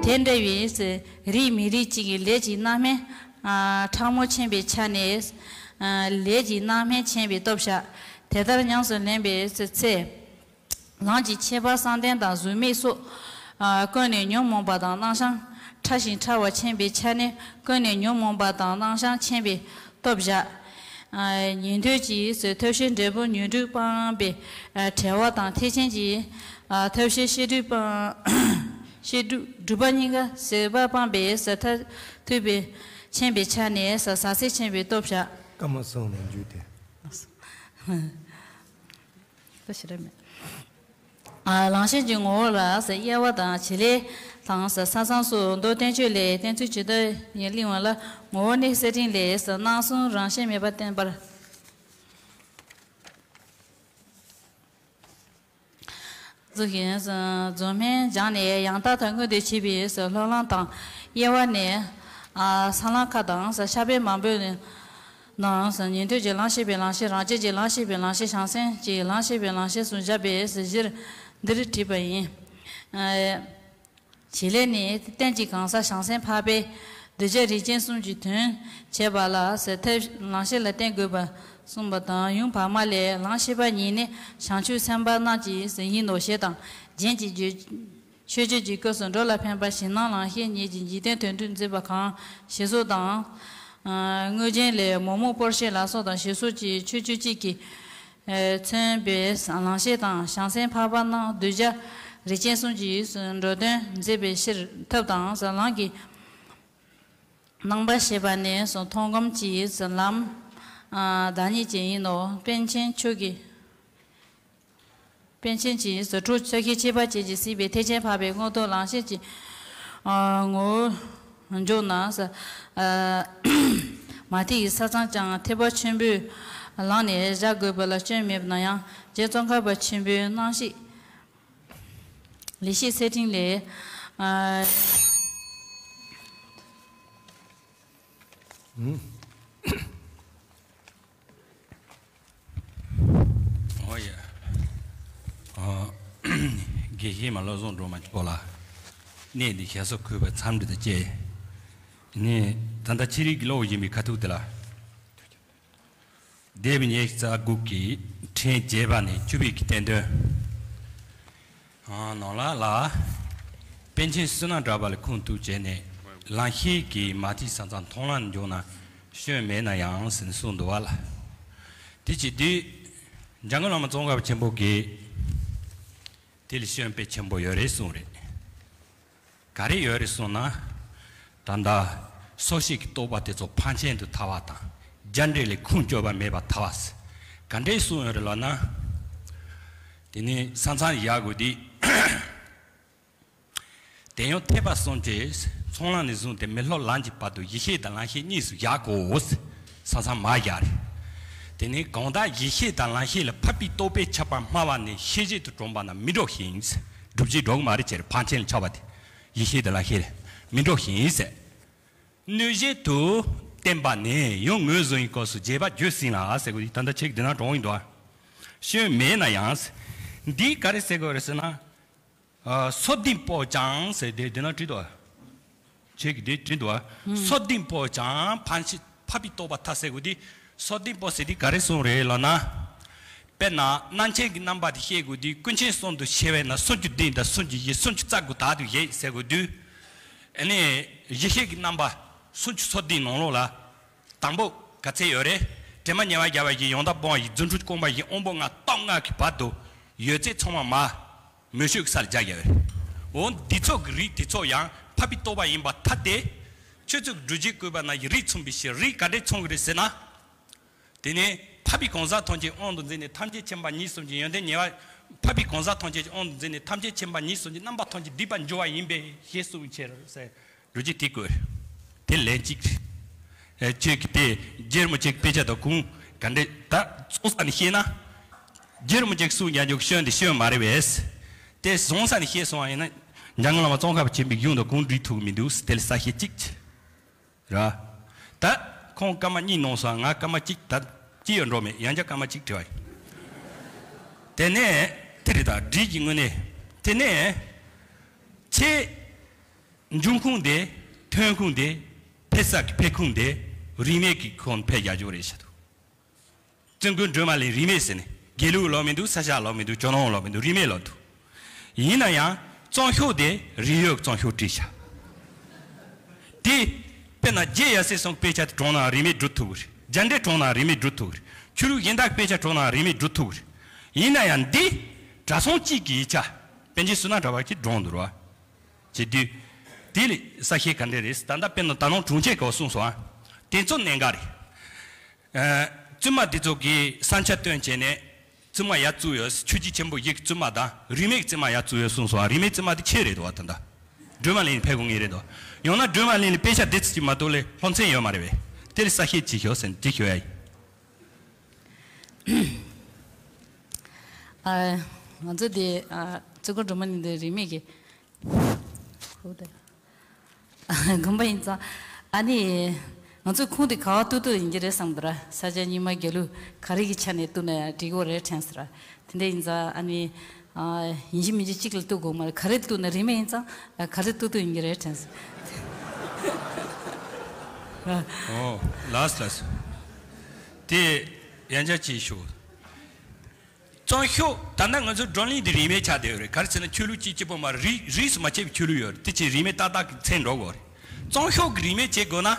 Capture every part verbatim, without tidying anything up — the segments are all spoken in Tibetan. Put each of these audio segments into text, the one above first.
དེ་འདྲ་བའི་རིགས་མི་རིགས་གཅིག་གི་ལས་ཀྱི་རྣམ་སྨིན་ཕྲ་མོ་ཆེན་པོའི་ཆ་ནས་ལས་ཀྱི་རྣམ་སྨིན་ཆེན་པོའི་སྟོབས་བཞག་དེ་ལྟར་ཉམས་སུ་ལེན་པའི་ཚེ། ལམ་གྱི་ཁྱད་པར་བསམ་གཏན་དང་གཟུགས་མེད་སོགས། ཀུན་ནས་ཉོན་མོངས་པ་དང་རྣམ་བྱང་ཕྲ་ཞིང་ཕྲ་བ་ཆེན་པོའི་ཆ་ནས་ཀུན་ནས་ཉོན་མོངས་པ་དང་རྣམ་བྱང་ཆེན་པོའི་སྟོབས་བཞག་ཉན་ཐོས་ཀྱི་ཐབས་ཤེས་འབྲས་བུ་ཉོན་སྒྲིབ་སྤངས་པའི་བྲལ་བ་དང་ཐེག་ཆེན་གྱི་ཐབས་ཤེས་བཤད་སྒྲུབ་སྤངས་བཤད་སྒྲུབ་སྒྲུབ་པ་གཉིས་ཀ་ཟད་པ་སྤངས་པའི་ཐབས་ཐུབ་པའི་ཆེན་པོའི་ཆ་ནས་ཟག་བཅས་ཆེན་པོའི་སྟོབས་བཞག་སྐར་མ་གསུམ་ནས་འཇུས་ཏེ། ད་ཞེ་དྲག་མེད། ལམ་ཤེས་ཀྱི་ངོ་བོ་ལ་དབྱེ་བ་དང་བྱེད་ལས་དང་ས་མཚམས་སོགས་མདོ་བསྟན་བཅོས་ལས་བསྟན་ཚུལ་ཇི་ལྟར་ཡིན་གླེང་བ་ལ་ངོ་བོ་ནི་གསེར་ཕྲེང་ལས་སྣང་གསུམ་རང་བཞིན་མེད་པར་བསྟན་པར། གཟུགས་ཤིང་རྫོགས་སྨིན་སྦྱངས་ནས་ཡང་དག་མཐར་མངོན་དུ་བྱེད་པའི་སློབ་ལམ་དང་དབྱེ་བ་ནི། ས་ལམ་ཁ་དང་ཕྱག་དཔེ་མང་པོའི་ནང་ཉན་ཐོས་ཀྱི་ལམ་ཤེས་པའི་ལམ་ཤེས་རང་རྒྱལ་གྱི་ལམ་ཤེས་པའི་ལམ་ཤེས་བྱང་སེམས་ཀྱི་ལམ་ཤེས་པའི་ལམ་ཤེས་གསུམ་བཞག་པའི་གཞིར་འདིར་བྲིས་པ་ཡིན། བྱེད་ལས་ནི་རྟེན་གྱི་གང་ཟག་བྱང་སེམས་འཕགས་པས་གདུལ་བྱ་རིགས་ཅན་གསུམ་གྱི་དོན་བྱེད་པ་ལ་ཟེར་ཐབས་ལམ་ཤེས་ལ་བརྟེན་དགོས་པར་གསུངས་པ་དང་ཡུམ་བར་མ་ལས་ལམ་ཤེས་པ་ཉིད་ནི་བྱང་ཆུབ་སེམས་དཔའ་རྣམས་ཀྱི་ཡིན་ནོ་ཞེས་དང་རྒྱན་གྱི་རྒྱུད། མཆོད་བརྗོད་ཀྱི་སྐབས་སུ་འགྲོ་ལ་ཕན་པ་ཞིང་ནང་ལམ་ཤེས་ཉིད་ཀྱི་འཇིག་རྟེན་དོན་སྒྲུབ་མཛད་པ་གང་ཞེས་སོགས་དང་། དངོས་རྒྱན་ལས་མོག་མོག་སྤོར་ཤེས་ལ་སོགས་དང་ཞེས་སོགས་ཀྱི་མཆོད་བརྗོད་གཅིག་གིས། མཚོན་པའི་ལམ་ཤེས་དང་བྱང་སེམས་འཕགས་པ་རྣམས་གདུལ་བྱ་རིགས་ཅན་གསུམ་གྱི་འགྲོ་དོན་མཛད་པའི་ཕྱིར་ཐབས་དང་ལམ་གྱི་རྣམ་པར་ཤེས་པ་ནི་མཐོང་སྒོམ་གྱི་ལམ་བདག་ཉིད་ཀྱི་ཡིན་ནོ། པཎ་ཆེན་ཆོས་ཀྱི་པཎ་ཆེན་གྱི་གྲོགས་ཆོས་ཀྱི་ཁྱད་པར་ཅན་གྱིས་གཟིགས་པའི་ཐེག་ཆེན་འཕགས་པའི་མངོན་རྟོགས་ལམ་ཤེས་ཀྱི་ངོ་བོ་འཇོག་ན། མ་ཐེག་གི་ས་མཚམས་ཀྱང་ཐེག་པ་ཆེན་པོའི་ལམ་ནས་བཞག་དགོས་པ་ལ་སྐྱོན་མེད་ན་ཡང་རྗེ་ཙོང་ཁ་པ་ཆེན་པོའི་རྣམ་བཤད་ལེགས་བཤད་གསེར་ཕྲེང་ལས། ཨོ་ཡ། དགེ་བཤེས་མ་བློ་བཟང་སྒྲོལ་མ་མཆོག་ལ་གནས་འདི་ཞབས་སོར་འཁོད་པའི་འཚམས་འདྲི་དང་བཅས། ནས་ད་ལྟ་ཕྱི་རིགས་ཀྱི་གློག་ཡིན་པའི་ཁ་ཐུག་དེ་ལ། སྡེ་པ་ཉི་ཤུ་རྩ་དགུ་གི་ཕྲེང་བརྒྱད་པ་ནས་བཅུ་པའི་གི་བསྟན་དོན། ནང་ལ་ལ། པཎ་ཆེན་བསོད་ནམས་གྲགས་པ་ལས་ཁུངས་གཏུགས་བྱས་ནས་ལམ་ཤེས་ཀྱི་མ་ཐེག་ས་མཚམས་མཐོང་ལམ་འཇོག་ན་སྐྱོན་མེད་ན་ཡང་ཟེར་ནས་གསུངས་འདུག་བ་ལ། དེ་བྱེད་དུས་འཇམ་མགོན་བླ་མ་ཙོང་ཁ་པ་ཆེན་པོ་གིས་དེ་ལ་སྐྱོན་དཔེ་ཆེན་པོ་ཡོད་རེད་གསུངས་རེད། ག་རེ་ཡོད་རེད་གསུངས་ན། ད་ལྟ་སོ་སྐྱེ་གི་རྟོག་པ་དེ་ཚོ་ཕར་ཕྱིན་དུ་ཐལ་བ་དང་རྒྱུ་འབྲས་ལས་ཁུངས་སྐྱོབ་པ་མེད་པར་ཐལ་བ། ག་འདྲས་གསུངས་ཡོད་རེད་ལབ་ན། དེ་ནས་ས་མཚམས་བཞག་དགོས་དུས། དེ་ཡང་ཐེག་པ་གསུམ་གྱི་ཚོགས་ལམ་ནས་བཟུང་སྟེ་མི་སློབ་ལམ་གྱི་བར་དུ་ཡིད་ཤེས་དང་ལམ་ཤེས་གཉིས་སུ་བཞག་དགོས། ས་མཚམས་མར་བཞག་རེད། དེ་ནས་གང་དག་ཡིད་ཤེས་དང་ལམ་ཤེས་ལ་འཕགས་པའི་རྟོག་པས་ཁྱབ་པ་སྨྲ་བ་ནི་ཤེས་བྱེད་དུ་གྲུབ་པ་ན་མི་འགྲོ་ཞིང་། སྒྲུབ་བྱེད་འགྲོ་གི་མ་རེད་ཅེས་ཕར་ཕྱིན་ལ་ཁྱབ་པ་དེ། ཡིད་ཤེས་དང་ལམ་ཤེས་ལ་མི་འགྲོ་ཞིང་ཟེར། གནོད་བྱེད་དུ་བསྟན་པ་ནི་ཡང་ངོས་བཟུང་བའི་སྐབས་སུ་རྗེས་དཔག་བརྗོད་ཟིན་ལ་ཟེར་དགོས་ད་ལྟ་ཁྱེད་ཀྱི་འདི་ན་གྲོངས་ཡིན་འདུག་སྐྱོན་མེད་ན་ཡང་། འདི་ག་རེ་ཟེར་དགོས་རེད་ཟེར་ན། སོ་ལྡིང་པོ་ཅང་ཟེར་དེ་འདི་ན་བྲིས་འདུག་ཁྱེད་ཀྱི་དེ་བྲིས་འདུག་སོ་ལྡིང་པོ་ཅང་ཕན་ཕྱི་འཕགས་པའི་རྟོག་པ་ཐལ་ཟེར་དགོས་དུས་སོ་ལྡིང་པོ་ཟེར་དུས་ག་རེ་གསུངས་རེད་ལབ་ན། དཔེར་ན་རྣམ་མཁྱེན་གྱི་རྣམ་པ་དེ་ཤེས་དགོས་དུས་ཀུན་མཁྱེན་གསུམ་དུ་ཕྱེ་བས་ན་སུམ་ཅུ་བདུན་དང་སུམ་ཅུ་བཞི་སུམ་ཅུ་རྩ་དགུ་དག་ཏུ་བཞེད་ཟེར་དགོས་དུས། ཨ་ནི་ཡེ་ཤེས་ཀྱི་རྣམ་པ་སུམ་ཅུ་སོ་བདུན་ནང་ལོགས་ལ། དང་པོ་ག་ཚད་ཡོད་རེད། དྲི་མ་ཉེ་བར་བརྒྱ་པ་བཞི་ཡང་དག་སྤོང་བ་བཞི་རྫུ་འཕྲུལ་སྐོང་བ་བཞི་དབང་པོ་ལྔ་སྟོབས་ལྔ་གི་བར་དུ་ཡོད་ཚད་ཚང་མ་མ། མོས་སྤྱོད་ཀྱི་ས་ལ་སྦྱར་ཡོད་རེད། འོ་འདི་ཚོ་གི་རིགས་དེ་ཚོ་ཡང་འཕགས་པའི་རྟོག་པ་ཡིན་པར་ཐལ་ཏེ། ཁྱོད་ཚོས་སྒྲུབ་བྱེད་བཀོད་པ་ན་ཡི་རིགས་མཚུངས་པའི་ཕྱིར་རིགས་ག་འདྲས་མཚུངས་ཀྱི་རེད་ཟེར་ན། དེ་ནས་འཕགས་པའི་གང་ཟག་ཐམས་ཅད་དབང་དུ་མཛད་ནས་ཐམས་ཅད་མཁྱེན་པ་ཉིད་གསུམ་གྱི་ཡོན་ཏན་ཉེ་བ། འཕགས་པའི་གང་ཟག་ཐམས་ཅད་ཀྱི་དབང་དུ་མཛད་ནས་ཐམས་ཅད་མཁྱེན་པ་ཉིད་གསུམ་གྱི་རྣམ་པ་ཐམས་ཅད་སྡུད་པར་འགྱུར་བ་ཡིན་པས་ཞེས་གསུངས་ཕྱིར་ཟེར། རུ་ཅི་ཏི་ཀོ། དེ་ལན་གཅིག་ཨེ་ཁྱེད་ཀྱི་དེ་རྗེ་རིན་པོ་ཆེ་གི་དཔེ་ཆ་དང་གུང་ག་འདྲེ་ད་ཚོགས་ས་ནས་བཤད་ན། རྗེ་རིན་པོ་ཆེ་གི་གསུང་རྒྱ་འཇུག་སྐྱོན་དེ་སྐྱོན་མ་རེད་པས། དེ་བཟང་ས་ནས་བཤད་སོང་བ་ཡིན་ན། འཇམ་མགོན་བླ་མ་ཙོང་ཁ་པ་ཆེན་པོའི་གཞུང་དང་གུང་འགྲིག་ཐུབ་ཀྱི་མི་འདུག་དེ་ལ་ས་བཤད་གཅིག་ར། ད་ཁོང་སྐར་མ་གཉིས་གནང་སོང་ང་སྐར་མ་གཅིག་ད་གཅིག་ཡང་འགྲོ་མེད་ཡང་བསྐྱར་སྐར་མ་གཅིག་བྲི་བ་ཡིན། དེ་ནས་དེ་རེད་ད་འགྲིག་གི་དངོས་གནས། དེ་ནས་ཁྱེད། འབྱུང་ཁུངས་དེ། ཐོན་ཁུངས་དེ། འཕེལ་ས་གི་འཕེལ་ཁུངས་དེ། རིན་མེད་ཀྱི་ཁོང་འཕེལ་རྒྱག་རྒྱུ་རེད་ཤག་འདུག་བཙུན་དགོན་སྒྲོལ་མ་གླིང་རིན་མེད་ཟེར་ནས་དགེ་ལུགས་ལོག་མི་འདུག་ས་སྐྱ་ལོག་མི་འདུག་ཇོ་ནང་ལོག་མི་འདུག་རིན་མེད་ལོག་འདུག་ཡིན་ན་ཡང་། རྩོམ་ཤོག་དེ་རིགས་ཡོད་རྩོམ་ཤོག་བྲིས་ཤག་དེ། དཔེར་ན་རྒྱལ་ཡབ་སྲས་གསུམ་དཔེ་ཆ་དེ་དྲངས་ན་རིན་མེད་སྒྲུབ་ཐུབ་ཀྱི་རེད། རྒྱ་འགྲེལ་དྲངས་ན་རིན་མེད་སྒྲུབ་ཐུབ་ཀྱི་རེད། ཆོས་ལུགས་གཞན་དག་དཔེ་ཆ་དྲངས་ན་རིན་མེད་སྒྲུབ་ཐུབ་ཀྱི་རེད། ཡིན་ན་ཡང་འདི། གྲྭ་ཚང་གཅིག་གི་ཡིག་ཆ། པཎ་ཆེན་བསོད་ནམས་གྲགས་པ་གིས་དྲངས་འདུག་ར། བྱེད་དུས། དེ་ལས་གསལ་བཤད་ག་འདྲ་རེད། ད་ལྟ་དཔེར་ན་ད་ནང་དྲུང་ཆེ་གིས་གསུངས་སོང་ཨ། དེ་ཚོ་གནད་འགག་རེད། ཨ། བཙུན་མ་འདི་ཚོ་གིས་ས་ཆ་སྟོན་བྱས་ནས། བཙུན་མ་ཡར་བཙུགས་ཡོད། ཆོས་རྗེ་ཆེན་པོ་བཞི་གི་བཙུན་མ་དང་རིས་མེད་ཀྱི་བཙུན་མ་ཡར་བཙུགས་ཡོད་གསུངས་སོང་ཨ། རིས་མེད་བཙུན་མ་དེ་ཁྱེད་རེད་དོ་ད་ལྟ། སྒྲོལ་མ་གླིང་ནས་ཕེབས་དགོས་ངེས་རེད་དོ། ཡང་ན་སྒྲོལ་མ་གླིང་ནས་དཔེ་ཆ་འདི་ཚོ་གཅིག་མ་གཏོགས་ལས་སློབ་ཚན་ཡོད་མ་རེད་པས། དེ་ལས་གསལ་བཤད་ཅིག་ཞུ་ཟེར་ཅིག་ཞུ་ཡ་ཡིན། ཨ། ང་ཚོ་དེ། ཨ། བཙུན་དགོན་སྒྲོལ་མ་གླིང་དེ་རིས་མེད་ཀྱི། ཧོ་དེ། དགོན་པ་ཡིན་ཙང་། ཨ་ནི། ང་ཚོའི་ཁུངས་དེ་ག་བ་གཏུག་གཏུག་ཡིན་གྱི་རེད་བསམ་འདུག་ར། ས་སྐྱ་རྙིང་མ་རྒྱལ་གླུ་ག་རེ་གི་ཆ་ནས་གཏུག་ན་འགྲིག་གི་རེད་དྲན་སོང་ར། དེ་འདྲ་ཡིན་ཙང་ཨ་ནི། ཨ། ཡིན་གཅིག་མིན་གཅིག་གཅིག་ལ་གཏུག་དགོས་མ་རེད། ག་རེ་གཏུག་ན་རིན་མེད་ཡིན་ཙང་། ཨ། ག་རེ་གཏུག་གཏུག་ཡིན་གྱི་རེད་དྲན་སོང་། ཨོ། ལགས་ལགས། དེ་ཡང་བསྐྱར་ཅིག་ཞུ། རྩོམ་ཤོག་ད་ལྟ་ང་ཚོ་བགྲོ་གླེང་འདི་རིན་མེད་ཆགས་བསྡད་ཡོད་རེད། ག་རེ་ཟེར་ན་ཆོས་ལུགས་གཅིག་གཅིག་པོ་མ་རེད། རིས་རིས་སུ་མ་ཆད་པའི་ཆོས་ལུགས་ཡོད་རེད། དེ་ཕྱིར་རིན་མེད་ཏག་ཏག་གི་ཚད་འགྲོ་དགོས་རེད། རྩོམ་ཤོག་གི་རིན་མེད་བྱེད་དགོས་ན།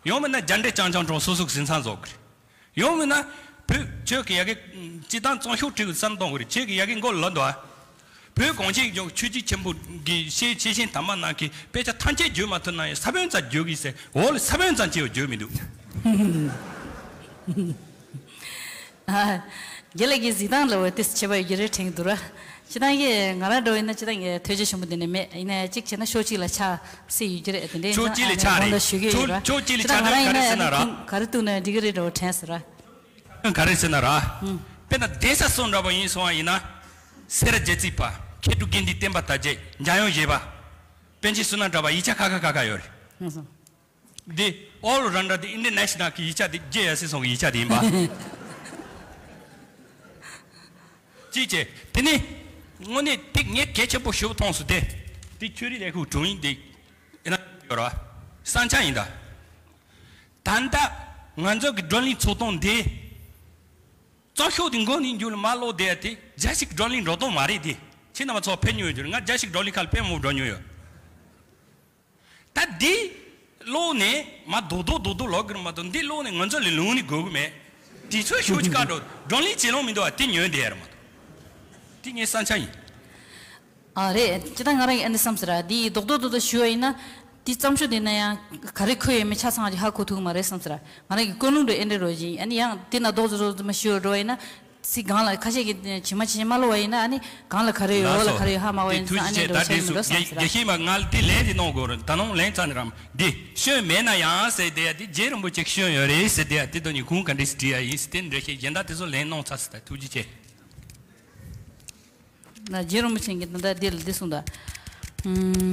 ཡང་མིན་ན་རྒྱ་འགྲེལ་རྐྱང་རྐྱང་དྲངས་སོ་སོ་གི་གཟིགས་མཚམས་བཟོ་དགོས་རེད། ཡང་མིན་ན། བོད་ཆོས་ཀྱི་ཡ་གི་སྤྱི་བཏང་རྩོམ་ཤོག་བྲིས་དགོས་བསམ་གཏོང་དགོས་རེད། ཆོས་ཀྱི་ཡ་གི་མགོ་ལོག་འདུག་ཨ། བོད་གངས་ཅན་ལྗོངས་ཆོས་རྗེ་ཆེན་པོ་གི་ཤེས་ཤེས་བཞིན་དམ་པ་རྣམས་ཀྱི་དཔེ་ཆ་ཐམས་ཅད་བརྗོད་མ་ཐུབ་ན་ཡང་ས་བོན་ཙམ་བརྗོད་ཀྱི་ཟེར། འོག་ལ་ས་བོན་ཙམ་བྱས་པ་བརྗོད་མི་འདུག་ཨ། རྒན་ལགས་ཀྱི་གཟིགས་སྟངས་ལ་འོ་དེ་ཁྱད་པར་ཡོད་ཀྱི་རེད་དྲན་གྱི་འདུག་ར། སྤྱིར་བཏང་གི་ང་རང་འདྲ་བོ་ཡིན་ན་སྤྱིར་བཏང་གི་ཐོས་རྒྱ་ཆེན་པོ་འདི་ནས་མེད། ཡིན་ན་ཡང་གཅིག་བྱས་ན་ཕྱོགས་གཅིག་ལ་ཆགས་སྲིད་ཡོད་ཀྱི་རེད། དེ་འདྲའི་ཕྱོགས་གཅིག་ལ་ཆགས་རེད། ཕྱོགས་གཅིག་ལ་ཆགས་དོན་ག་རེ་ཟེར་ན་ར། སྤྱིར་བཏང་ང་རང་ཡིན་ན་ཡང་ག་རེ་གཏུག་ན་འགྲིག་གི་རེད་འདྲ་བོ་དྲན་སོང་ར། ག་རེ་ཟེར་ན་ར། ཨུམ། དཔེར་ན་གདན་ས་གསུམ་འདྲ་པོ་ཡིན་སོང་བ་ཡིན་ན། སེ་ར་རྒྱལ་རྩེ་པ། མཁས་གྲུབ་དགེ་འདུན་བསྟན་པ་དར་རྒྱས། འཇམ་དབྱངས་བཞད་པ། པཎ་ཆེན་བསོད་ནམས་གྲགས་པ། ཡིག་ཆ་ཁ་ཁ་ཁ་ཁ་ཡོད་རེད། ལགས་སོ། འདི་all rounder འདི་international གི་ཡིག་ཆ་འདི་རྒྱལ་ཡབ་སྲས་གསུམ་གི་ཡིག་ཆ་འདི་ཡིན་པ། གཅིག་བྱས། དེ་ནི་དངོས་གནས་དེ་ངས་གལ་ཆེན་པོ་ཞེ་པོ་མཐོང་སོང་སྟེ། འདི་ཆོས་རིག་ལས་ཁུངས་དྲུང་ཡིག་འདི་ཡིན་ན་ཡོད་ར། བསམ་འཆར་ཡིན་ད། ད་ལྟ་ང་ཚོ་གི་བགྲོ་གླེང་ཚོགས་སྟངས་འདི། རྩོམ་ཤོག་འདི་མགོ་ནས་མཇུག་ལ་མར་ཀློག་བསྡད་ཡ་དེ་རྒྱལ་སྤྱིའི་བགྲོ་གླེང་འགྲོ་སྟངས་མ་རེད་དེ། ཁྱེད་རྣམ་པ་ཚོ་ཕེབས་མྱོང་ཡོད་རྒྱུ་རེད། ང་རྒྱལ་སྤྱིའི་བགྲོ་གླེང་ཁག་ལ་ཕེབས་མང་པོ་འགྲོ་མྱོང་ཡོད། ད་འདི་ཀློག་ནས་མར་རྡོག་རྡོག་རྡོག་རྡོག་ཀློག་གི་རེད་མ་གཏོགས་འདི་ཀློག་ནས་ང་ཚོ་ལ་ལོན་ནས་དགོས་ཀྱི་མེད། དུས་ཚོད་ཤོག་ཅིག་བཀག་འགྲོ། བགྲོ་གླེང་བྱེད་ལོང་མི་འདུག་བ། དེ་ཉོས་བསྡད་ཡ་རེད་མ་གཏོགས། དེ་ངའི་བསམ་འཆར་ཡིན། ཨ་རེད། སྤྱིར་བཏང་ང་རང་གིས་ཨ་འདི་བསམ་ཟེར་ར། འདི་རྡོག་རྡོག་རྡོག་རྡོག་ཞུ་བ་ཡིན་ན། འདི་བརྩམས་ཆོས་འདི་ན་ཡང་ག་རེ་འཁོད་ཡོད་མེད་ཆ་ཚང་ཅིག་ཧ་གོ་ཐུབ་ཀྱི་མ་རེད་བསམ་ཟེར་ར། ང་རང་གི་ཀུན་སློང་འདྲ་ཨེ་འདྲ་རོ་བཞིན། ཨ་ནི་ཡང་འདི་ན་རྡོག་རྡོག་རྡོག་རྡོག་མ་ཞུ་བ་འགྲོ་བ་ཡིན་ན། ཚིག་སྒང་ལ་ཁ་ཤས་ཀྱིས་ཇི་མ་ཇི་བཞིན་མ་ཀློག་པ་ཡིན་ན། ཨ་ནི་སྒང་ལ་ག་རེ་ཡོད། འོག་ལ་ག་རེ་ཡོད། ཧ་མ་གོ་ཡིན་ཙང་། ཨ་ནི་འགྲོ་ཆགས་མི་འགྲོ་བསམ་ཟེར་ར། དགེ་བཤེས་མ་ང་ལ་འདི་ལན་འདི་གནང་དགོས་རེད། ད་ནང་ལན་རྩ་ནས་རམ། འདི་སྐྱོན་མེད་ན་ཡང་ཟེར་བསྡད་ཡ། འདི་རྗེ་རིན་པོ་ཆེ་གི་སྐྱོན་ཡོད་རེད་ཟེར་བསྡད་ཡ། འདི་དོན་གྱི་གུང་ག་འདྲས་སེ་བྲིས་ཡ་ཡིན་ཟེར། དེ་འདྲ་བཤད། གཞན་དག་དེ་ཚོ་ལན་གནང་ཚར་ཟེར། ད་ཐུགས་རྗེ་ཆེ། ན་རྗེ་རིན་པོ་ཆེ་གིས་ད་ལྟ་འདི་ལ་འདི་གསུངས་ད། ཨུམ།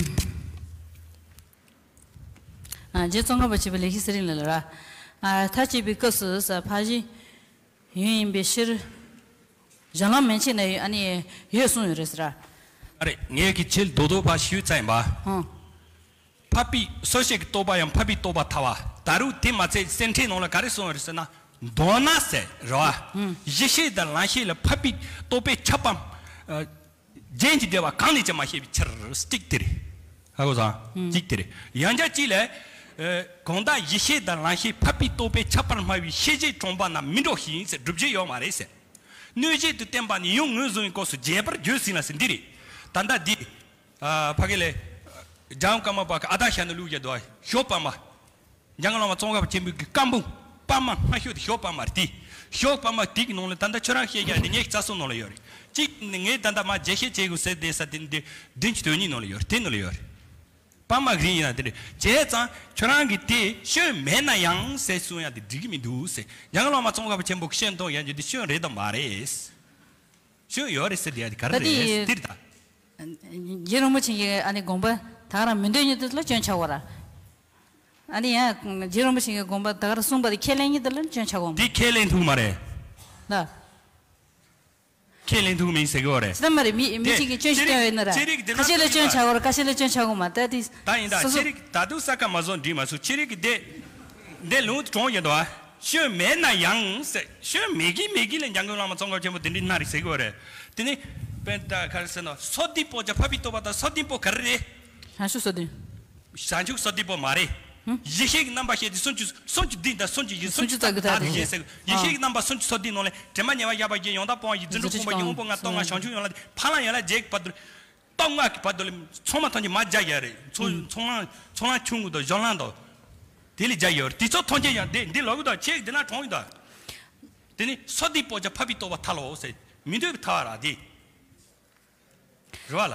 ཨ། རྗེ་ཙོང་ཁ་པ་ཆེན་པོས་ལེགས་བཤད་གསེར་གླིང་ལ་ལ་ར། ཨ། མཐའ་དཔྱད་པའི་སྐབས་སུ་ས་ཕར་གཞི་ཡུན་ཡིན་པའི་ཕྱིར། གཞན་ལམ་མན་ཆད་ན་ཡོད། ཨ་ནི་ཡོད་གསུངས་ཡོད་རེད་ཟེར་ར། ཨ་རེད། ངས་ཀྱི་ཆེད་རྡོག་རྡོག་ཕར་ཞུས་ཚར་ཡིན་པ། ཧང་། འཕགས་པའི་སོ་སྐྱེ་གི་རྟོགས་པ་ཡང་འཕགས་པའི་རྟོགས་པ་ཐལ་བ། ད་རུང་དེ་མ་ཚད་སེམས་ཁྲིད་ནང་ལ་ག་རེ་གསུངས་ཡོད་རེད་ཟེར་ན། མདོར་ན་ཟེར་རེད་བ། ཨུམ། གཞི་ཤེས་དང་ལམ་ཤེས་ལ་འཕགས་པའི་རྟོགས་པའི་ཁྱབ་པ། ཨ། རྒྱན་གྱི་བདེ་བ་གང་ནས་ཀྱང་མ་སྐྱེས་པའི་ཕྱིར། གཅིག་དེ་རེད། ཧ་གོ་སོང་། ཨུམ། གཅིག་དེ་རེད། ཡང་བསྐྱར་གཅིག་ལ། ཨ། གང་དག་གཞི་ཤེས་དང་ལམ་ཤེས་འཕགས་པའི་རྟོགས་པའི་ཁྱབ་པར་སྨྲ་བའི་ཤེས་བྱེད་གྲོང་པ་རྣམས་མི་འགྲོགས་ཤིང་ཟེར། སྒྲུབ་བྱེད་ཡོད་མ་རེད་ཟེར། སྣོད་བཅུད་དུ་བསྟན་པ་ནི་ཡུལ་ངོས་བཟུང་བའི་སྐབས་སུ་རྒྱས་པར་བརྗོད་ཟིན་ལ་ཟེར། འདི་རེད། ད་ལྟ་འདི། ཨ། ཕ་གི་ལས། འཇམ་དབྱངས་ཀརྨ་པ་གི་ཨ་ཏ་ཤ་ནི་ལུགས་བརྒྱད་དོ། ཞོ་པདྨ། འཇམ་མགོན་བླ་མ་ཙོང་ཁ་པ་ཆེན་པོའི་གི་བཀའ་འབུམ། པདྨ་སྔ་ཤོས་དེ་ཞོ་པདྨ་རེད། དེ་ཞོ་པདྨ་དེ་གི་ནང་ལ་ད་ལྟ་ཁྱོད་རང་བཤད་ཡ་དེ་ངའི་རྩ་གསུམ་ནང་ལ་ཡོད་རེད། གཅིག་ནི་ངས་ད་ལྟ་མ་རྒྱས་བཤད་བྱེད་དགོས་ཟེར་བསྡད་ས་དེ་འདི་བདུན་གྱི་དོན་གཉིས་ནང་ལ་ཡོད་རེད། དེ་ནང་ལ་ཡོད་རེད། པདྨ་གི་རིང་ཡིན་ན་དེ་རེད། བྱས་ཙང་ཁྱོད་རང་གིས་དེ་སྐྱོན་མེད་ན་ཡང་ཟེར་གསུང་ཡ་དེ་འགྲིག་གི་མི་འདུག་ཟེར། འཇམ་མགོན་བླ་མ་ཙོང་ཁ་པ་ཆེན་པོ་གི་སྐྱོན་གཏོང་ཡ་རྒྱུ་དེ་སྐྱོན་རེད་དམ་མ་རེད། སྐྱོན་ཡོད་རེད་ཟེར་བསྡད་ཡ་དེ་ག་རེ་ད་དེ་རེད། འདིར་ད། རྗེ་རིན་པོ་ཆེ་གིས་ཨ་ནི་དགོངས་པ་ད་ག་རང་མི་འདོད་ཉིད་དུ་ལ་སྐྱོན་ཆགས་པ་ར། ཨ་ནི་ཡང་རྗེ་རིན་པོ་ཆེ་གིས་དགོངས་པ་ད་ག་རང་གསུངས་པ་དེ་ཁས་ལེན་ཉིད་དུ་ལ་སྐྱོན་ཆགས་པ་འདི་ཁས་ལེན་ཐུབ་མ་རེད། ལ། ཁས་ལེན་ཐུབ་མིན་ཟེར་གི་ཡོད་རེད། ཅི་ལྟར་མ་རེད། མི་མི་གཅིག་གིས་སྐྱོན་ཞིག་བསྟན་ཡོད་ན་ར། ཅི་རིགས་འདི་ན་ཁ་ཤས་ལ་སྐྱོན་ཆགས་གོ་ར། ཁ་ཤས་ལ་སྐྱོན་ཆགས་གོ་མ་ད་དེ། ད་ཡིན་ད། སོ་སོ། ཅི་རིགས་ད་དུང་ས་ཁ་མ་བཟོ་འགྲིག་མ་སོང་། ཅི་རིགས་འདི་འདི་ལུང་དུ་གྲོངས་ཡོད་དོ། ཨ། སྐྱོན་མེད་ན་ཡང་ཟེར། སྐྱོན་མེད་གི་མེད་གི་ལ་འཇམ་མགོན་བླ་མ་ཙོང་ཁ་པ་ཆེན་པོ་དེ་འདྲའི་སྣ་རིགས་ཟེར་གི་ཡོད་རེད། དེ་ནི་དཔེ་ད་ག་རེ་ཟེར་ན། སོ་ཏི་པོ་ཇ་ཕ་པི་ཏོ་བ་དང་སོ་ཏི་པོ་ག་རེ་རེད། བྱང་ཆུབ་སོ་ཏི། བྱང་ཆུབ་སོ་ཏི་པོ་མ་རེད། ཡེ་ཤེས་ཀྱི་རྣམ་པ་ཤེས་ཏེ་སུམ་ཅུ་སུམ་ཅུ་སྡིག་དང་སུམ་ཅུ་ཡི་སུམ་ཅུ་རྩ་བརྒྱད་དག་ཏུ་ཞེས་ཟེར། ཡེ་ཤེས་ཀྱི་རྣམ་པ་སུམ་ཅུ་སོ་ཏི་ནང་ལས་དྲི་མ་ཉེ་བར་གཡོབ་པ་བརྒྱད། ཡང་དག་སྤོང་བ་བཞི། རྫུ་འཕྲུལ་སྤོང་བ་བརྒྱད། དབང་པོ་ལྔ། སྟོབས་ལྔ། བྱང་ཆུབ་ཡན་ལག་བརྒྱད། འཕགས་ལམ་ཡན་ལག་བརྒྱད་ཀྱི་བར་དུ། སྟོབས་ལྔ་གི་བར་དུ་ལ་ཚང་མ་ཐམས་ཅད་མར་སྦྱར་ཡོད་རེད། ཚོགས་ཚོགས་ལམ་ཚོགས་ལམ་ཆུང་ངུ་དང་གཞོན་ལམ་དང་། དེ་ལས་སྦྱར་ཡོད་རེད། དེ་ཚོ་ཐམས་ཅད་ཡང་འདི་འདི་ལོག་གི་དང་ཁྱེད་འདི་ན་གྲོངས་ཡོད་དང་། དེ་ནི་སོ་ཏི་པོ་ཇ་ཕ་པི་ཏོ་བ་ཐལ་ལོ་ཟེར། མི་འདོད་པའི་ཐལ་བ་ར་དེ། རེད་བ་ལ།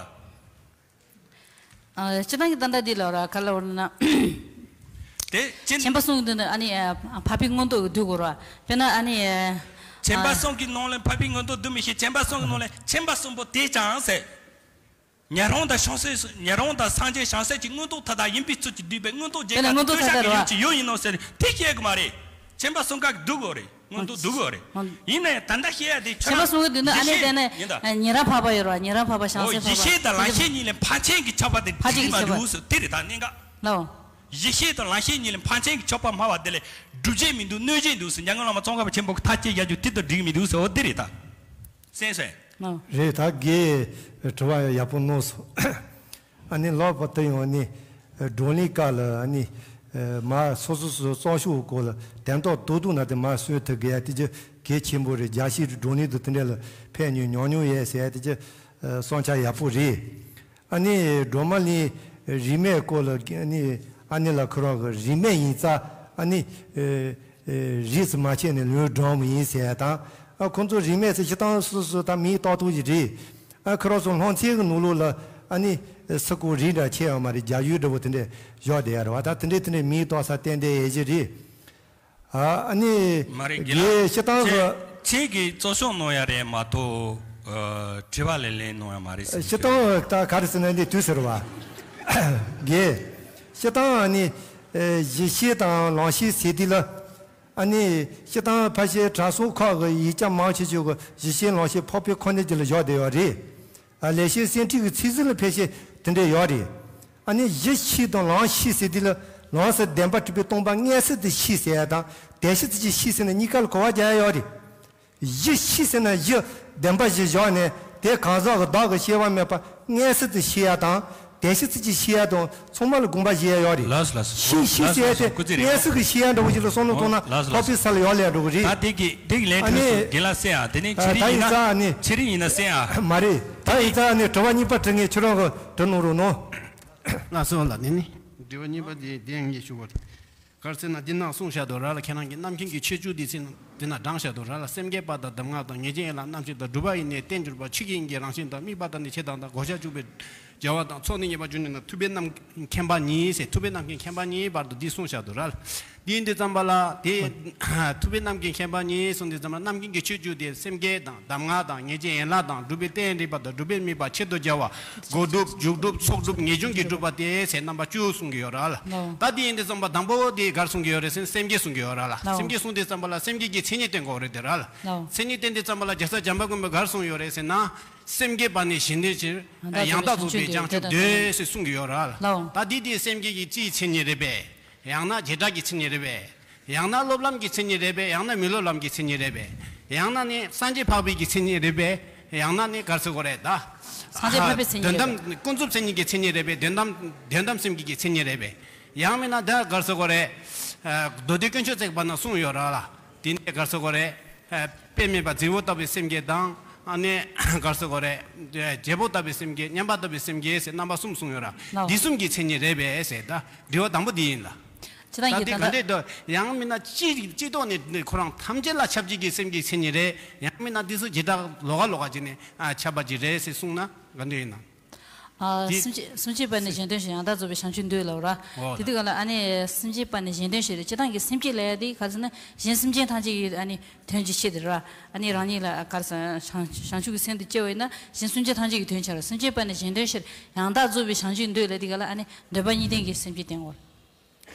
ཨ། སྤྱིར་བཏང་གི་ད་ལྟ་འདི་ལ་ར་ག་ལ་བར་ན། དེ་ཅི། ཆེན་པ་གསུམ་གྱི་དུས་ན་ཨ་ནི་ཨ། འཕགས་པའི་མངོན་རྟོགས་ཀྱི་དུས་གོ་ར། དཔེར་ན་ཨ་ནི་ཨ། ཆེན་པ་གསུམ་གྱི་ནང་ལ་འཕགས་པའི་མངོན་རྟོགས་དུས་མི་ཤེས། ཆེན་པ་གསུམ་གྱི་ནང་ལ་ཆེན་པ་གསུམ་པོ་དེ་ཀྱང་ཟེར། ཉན་རང་དང་བྱང་སེམས། ཉན་རང་དང་སངས་རྒྱས་བྱང་སེམས་ཀྱི་མངོན་རྟོགས་མཐའ་དག་ཡིན་པའི་ཚུལ་གྱིས་བསྡུས་པའི་མངོན་རྟོགས་རྒྱས་དཔེར་ན་མངོན་རྟོགས་མཐའ་དག་ར། ཀྱི་ཡུལ་ཡིན་ནོ་ཟེར། དེ་བཤད་གི་མ་རེད། ཆེན་པ་གསུམ་ཀ་གི་སྡུག་གོ་རེད། མངོན་རྟོགས་སྡུག་གོ་རེད། ཨང་། ཡིན་ན་ཡང་ད་ལྟ་བཤད་ཡ་དེ་ཁྱོད་རང་། ཆེན་པ་གསུམ་གི་དུས་ན་ཨ་ནི་ཡེ་ཤེས་དེ་ནི་ཡིན་ད། ཉན་རང་འཕགས་པ་ཡོད་ར། ཉན་རང་འཕགས་པ། བྱང་སེམས་འཕགས་པ། ཡེ་ཤེས་དང་ལམ་ཤེས་གཉིས་ལས་འཕགས་ཆེན་གྱི་ཁྱབ་པ་དེ་འཕགས་ཆེན་གྱི་ཁྱབ་པ་འདུག་ཟེར་དེ་རེད་ད་གནད་འགག་ལའོ། ཡེ་ཤེས་དང་ལམ་ཤེས་གཉིས་ལས་འཕགས་ཆེན་གྱི་ཁྱབ་པ་སྨྲ་བ་དེ་ལས་སྒྲུབ་བྱེད་མི་འདུག་གནོད་བྱེད་འདུག་ཟེར། འཇམ་མགོན་བླ་མ་ཙོང་ཁ་པ་ཆེན་པོ་གི་ཐག་བཅད་ཡ་རྒྱུ་དེ་དང་འགྲིག་མི་འདུག་ཟེར། འོ་དེ་རེད་ད། སེམས་སེམས། ལའོ། རེད་ད། དགེ་དྲི་བ་ཡག་པོ་གནང་སོང་། ཨ་ནི་ལོག་པ་དུ་ཡང་ནི་བགྲོ་གླེང་སྐབས་ལ་ཨ་ནི་མ་སོ་སོ་སོ་སོ་སྟོང་ཤོག་སྐོར་ལ་དན་ཏོག་ཏོག་ཏོག་ན་དེ་མ་གསོན་ཐུབ་དགོས་ཡ་དེ་ཅི་གལ་ཆེན་པོ་རེད། རྒྱལ་སྤྱིའི་བགྲོ་གླེང་དུ་དེ་འདྲ་ལ་ཕེབས་མྱོང་མྱོང་མྱོང་ཡས་ཟེར་ཡ་དེ་ཅི་བསམ་འཆར་ཡག་པོ་རེད། ཨ་ནི་སྒྲོལ་མ་གླིང་རིས་མེད་སྐོར་ལ་ཨ་ནི་ཨ་ནི་ལ་ཁོ་རང་གི་རིས་མེད་ཡིན་ཙང་ཨ་ནི་རིས་སུ་མ་ཆད་ནས་ལུས་འགྲོ་མི་ཡིན་ཟེར་ཡ་དང་། ཨ་ཁོང་ཚོ་རིས་མེད་ཟེར་སྤྱིར་བཏང་སོ་སོ་ད་མིང་ཏག་ཏག་ཅིག་རེད། ཨ་ཁོ་རང་ཚོ་སློབ་ཚན་གྱི་ནང་ལོགས་ལ་ཨ་ནི་སུ་གོ་རིགས་འདྲ་ཆེ་ཡང་མ་རེད། རྒྱ་ཡུལ་འདྲ་བོ་དེ་འདྲས་བཞག་བསྡད་ཡ་རེད་བ། ད་དེ་འདྲས་དེ་འདྲས་མིང་ཏག་ས་ཏན་ཏན་ཡས་ཀྱི་རེད། ཨ་ཨ་ནི་མ་རེད་དགེ་ལགས། དགེ་སྤྱིར་བཏང་གི་ཁྱེད་ཁྱེད་ཀྱིས་གཙོ་སྐྱོང་གནང་ཡ་རེད་མ་གཏོགས་ཨ་དྲི་བ་ལེན་ལེན་གནང་ཡ་མ་རེད་ཟེར། སྤྱིར་བཏང་ད་ག་རེ་ཟེར་ན་འདི་དུས་ཟེར་བ། དགེ་སྤྱིར་བཏང་ཨ་ནི་ཨ་གཞི་ཤེས་དང་ལམ་ཤེས་ཟེར་དུས་ལ། ཨ་ནི་སྤྱིར་བཏང་ཕལ་ཆེར་དྲང་སྲོང་ཁག་གི་ཡིག་ཆ་མང་ཆེ་ཆོས་གི་གཞི་ཤེས་ལམ་ཤེས་འཕགས་པའི་ཁོ་ནའི་རྒྱུད་ལ་བཞག་བསྡད་ཡོད་རེད། ཨ་ལེགས་བཤད་སེང་ཁྲི་གི་ཚིག་ཟིན་ལ་ཕལ་ཆེར་དེ་འདྲ་ཡོད་རེད། ཨ་ནི་གཞི་ཤེས་དང་ལམ་ཤེས་ཟེར་དུས་ལ་ལམ་ཟེར་བདེན་པར་གྲུབ་པའི་སྟོང་པ་མངོན་སུམ་དུ་ཤེས་ཟེར་ཡ་དང་དེ་བཞིན་དུ་ཅིག་ཤེས་ཟེར་ན་གཉིས་ཀ་ལ་གོ་བ་རྒྱག་ཡ་ཡོད་རེད། གཞི་ཤེས་ཟེར་ན་གཞི་བདེན་པ་གཞི་བཞག་ནས་དེ་གང་ཟག་གི་བདག་གི་སྐྱེ་བ་མེད་པ་མངོན་སུམ་དུ་ཤེས་ཡ་དང་དེ་བཞིན་དུ་ཅིག་ཤེས་ཡ་དང་ཚང་མ་ལ་དགོངས་པ་བཞེས་ཡ་ཡོད་རེད། ལགས་སོ་ལགས་སོ། ཤེས་ཤེས་ཟེར་ཡ་དེ་མངོན་སུམ་གྱི་ཤེས་ཡ་འདྲ་བོ་ཞིག་ལ་བསམ་བློ་གཏོང་ན་འཕགས་པའི་ས་ལ་ཡར་ལས་འགྲོ་གི་རེད། ད་དེ་གི་དེ་གི་ལན་ཨ་ནི་ཁྲོད་སུ་རྒན་ལགས་གསན་ཨ། དེ་ནས་ཨ་ཕྱི་རིགས་ད་ཡིན་ན་ཡིན་ཙང་ཨ་ནི་ཕྱི་རིགས་ཡིན་ན་གསན་ཨ། མ་རེད། ད་ཡིན་ཙང་ཨ་ནི་དྲི་བ་གཉིས་པ་དྲི་ངས་ཁྱོད་རང་གི་དྲི་གནང་རོགས་གནང་། ལགས་སོ་ལགས། དེ་ནི་དྲི་བ་གཉིས་པ་དེ་དེ་ངས་ཞུ་བ་རེད། ག་རེ་ཟེར་ན་འདི་ནང་གསུངས་བཞག་འདུག་ར་ལ། ཁྱེད་རང་གི་རྣམ་མཁྱེན་གྱི་ཆོས་བཅུ་འདི་ཚེ་ན་འདི་ན་བགྲངས་བཞག་འདུག་ར་ལ། སེམས་བསྐྱེད་པ་དང་གདམས་ངག་དང་ངེས་ཅན་ཡན་ལག་རྣམ་བཤད་དང་སྒྲུབ་པ་ཡི་གནས་རྟེན་གྱུར་པ་ཆོས་ཀྱི་དབྱིངས་ཀྱི་རང་བཞིན་དང་དམིགས་པ་དང་ནི་ཆེད་དང་དང་བགོ་བཤའ་བཅུག་པའི་བྱ་བ་དང་ཚོགས་ནི་ཉེས་པ་རྒྱུ་ནི་ན་ཐུབ་པའི་རྣམ་མཁྱེན་པ་ཉིད་ཟེར། ཐུབ་པའི་རྣམ་མཁྱེན་མཁྱེན་པ་ཉིད་བར་དུ་འདི་གསུངས་བཞག་འདུག་ར་ལ། འདི་ཡིན་དུས་ཙམ་པ་ལ་དེ་ཐུབ་པའི་རྣམ་མཁྱེན་མཁྱེན་པ་ཉིད་གསུངས་དུས་ཙམ་པ་རྣམ་མཁྱེན་གྱི་ཆོས་བཅུ་དེ་སེམས་བསྐྱེད་དང་གདམས་ངག་དང་ངེས་ཅན་ཡན་ལག་དང་སྒྲུབ་པའི་རྟེན་རིག་པ་དང་སྒྲུབ་པའི་དམིགས་པ་ཆེད་དུ་བྱ་བ་སྒོ་སྒྲུབ་མཇུག་སྒྲུབ་ཚོགས་སྒྲུབ་ངེས་འབྱུང་གི་སྒྲུབ་པ་སྟེ་ཟེར་རྣམ་པ་བཅུ་གསུང་གི་ཡོད་ར་ལ། ལོ། ད་འདི་ཡིན་དུས་ཙམ་པ་དང་པོ་དེ་གར་གསུང་གི་ཡོད་རེད་ཟེར་ན་སེམས་བསྐྱེད་གསུང་གི་ཡོད་ར་ལ། ལོ། སེམས་བསྐྱེད་གསུང་དུས་ཙམ་པ་ལ་སེམས་བསྐྱེད་ཀྱི་མཚན་ཉིད་བསྟན་དགོས་རེད་དེ་ར་ལ། ལོ། མཚན་ཉིད་བསྟན་དུས་ཙམ་པ་ལ་རྒྱལ་སྲས་བྱམས་པ་མགོན་པོས་གར་གསུང་ཡོད་རེད་ཟེར་ན། སེམས་བསྐྱེད་པ་ནི་གཞན་དོན་ཕྱིར། ཡང་དག་རྫོགས་པའི་བྱང་ཆུབ་འདོད་ཟེར་གསུང་གི་ཡོད་ར་ལ། ལོ། ད་འདི་དེ་སེམས་བསྐྱེད་ཀྱི་སྤྱིའི་མཚན་ཉིད་རེད་པས། ཡང་ན་བྱེ་བྲག་གི་མཚན་ཉིད་རེད་པས། ཡང་ན་སློབ་ལམ་གྱི་མཚན་ཉིད་རེད་པས། ཡང་ན་མི་སློབ་ལམ་གྱི་མཚན་ཉིད་རེད་པས། ཡང་ན་ནི་སངས་རྒྱས་འཕགས་པའི་གི་མཚན་ཉིད་རེད་པས། ཡང་ན་ནི་ག་རེ་ཟེར་དགོས་རེད་ད། སངས་རྒྱས་འཕགས་པའི་མཚན་ཉིད་དོན་རེད་དམ་པས། ཀུན་རྫོབ་མཚན་ཉིད་ཀྱི་མཚན་ཉིད་རེད་པས། དོན་དམ་དོན་དམ་སེམས་བསྐྱེད་ཀྱི་མཚན་ཉིད་རེད་པས། ཡང་མིན་ན་ད་ག་རེ་ཟེར་དགོས་རེད། མདོ་སྡེ་དཀོན་མཆོག་བརྩེགས་པ་ན་གསུངས་ཡོད་ར་ལ། དེ་ནས་ག་རེ་ཟེར་དགོས་རེད། དཔེ་མེད་པ་རྫི་བོ་ལྟ་བུའི་སེམས་བསྐྱེད་དང་། ཨ་ནི་ག་རེ་ཟེར་དགོས་རེད། བྱེད་པོ་ལྟ་བུའི་སེམས་བསྐྱེད། མཉན་པ་ལྟ་བུའི་སེམས་བསྐྱེད་ཟེར་རྣམ་པ་གསུམ་གསུངས་ཡོད་ར། ལོ། འདི་གསུམ་གྱི་མཚན་ཉིད་རེད་པས་ཟེར། ད་དྲི་བ་དང་པོ་འདི་ཡིན་ལ། ཅི་ད་ད་འདི་ག་འདྲས་འདུག་ཡང་མིན་ན་སྤྱི་སྤྱི་ཐོག་ནས་ཁོ་རང་ཐམས་ཅད་ལ་ཁྱབ་བྱེད་ཀྱི་སེམས་ཀྱི་མཚན་ཉིད་རེད། ཡང་མིན་ན་འདི་ཚོ་བྱེ་བྲག་ལོགས་ཀ་ལོགས་ཀ་བྱས་ནས་ཨ་ཁྱབ་པ་ཅིག་རེད་ཟེར་གསུངས་ན་ག་འདྲས་ཡིན་ན། ཨ། འདི་སེམས་བསྐྱེད་སེམས་བསྐྱེད་པ་ནི་གཞན་དོན་ཕྱིར། ཡང་དག་རྫོགས་པའི་བྱང་ཆུབ་འདོད་ལབ་ར། འོ་དེ་དུས་ག་ལ་ཨ་ནི་སེམས་བསྐྱེད་པ་ནི་གཞན་དོན་ཕྱིར་རེད། སྤྱིར་བཏང་གི་སེམས་བསྐྱེད་ལབ་ཡ་དེ་ག་རེ་ཟེར་ན་གཞན་སེམས་ཅན་ཐམས་ཅད་ཀྱི་ཨ་ནི་དོན་གྱི་ཕྱིར་དེ་ར། ཨ་ནི་རང་ཉིད་ལ་ག་རེ་ཟེར་བྱང་བྱང་ཆུབ་ཀྱི་སེམས་དེ་སྐྱེ་བ་ཡིན་ན་གཞན་སེམས་ཅན་ཐམས་ཅད་ཀྱི་དོན་ཆ་ར། སེམས་བསྐྱེད་པ་ནི་གཞན་དོན་ཕྱིར། ཡང་དག་རྫོགས་པའི་བྱང་ཆུབ་འདོད་ལབ་དེ་ག་ལ་ཨ་ནི་འདོད་པ་གཉིས་ལྡན་གྱི་སེམས་བསྐྱེད་བསྟན་དགོས།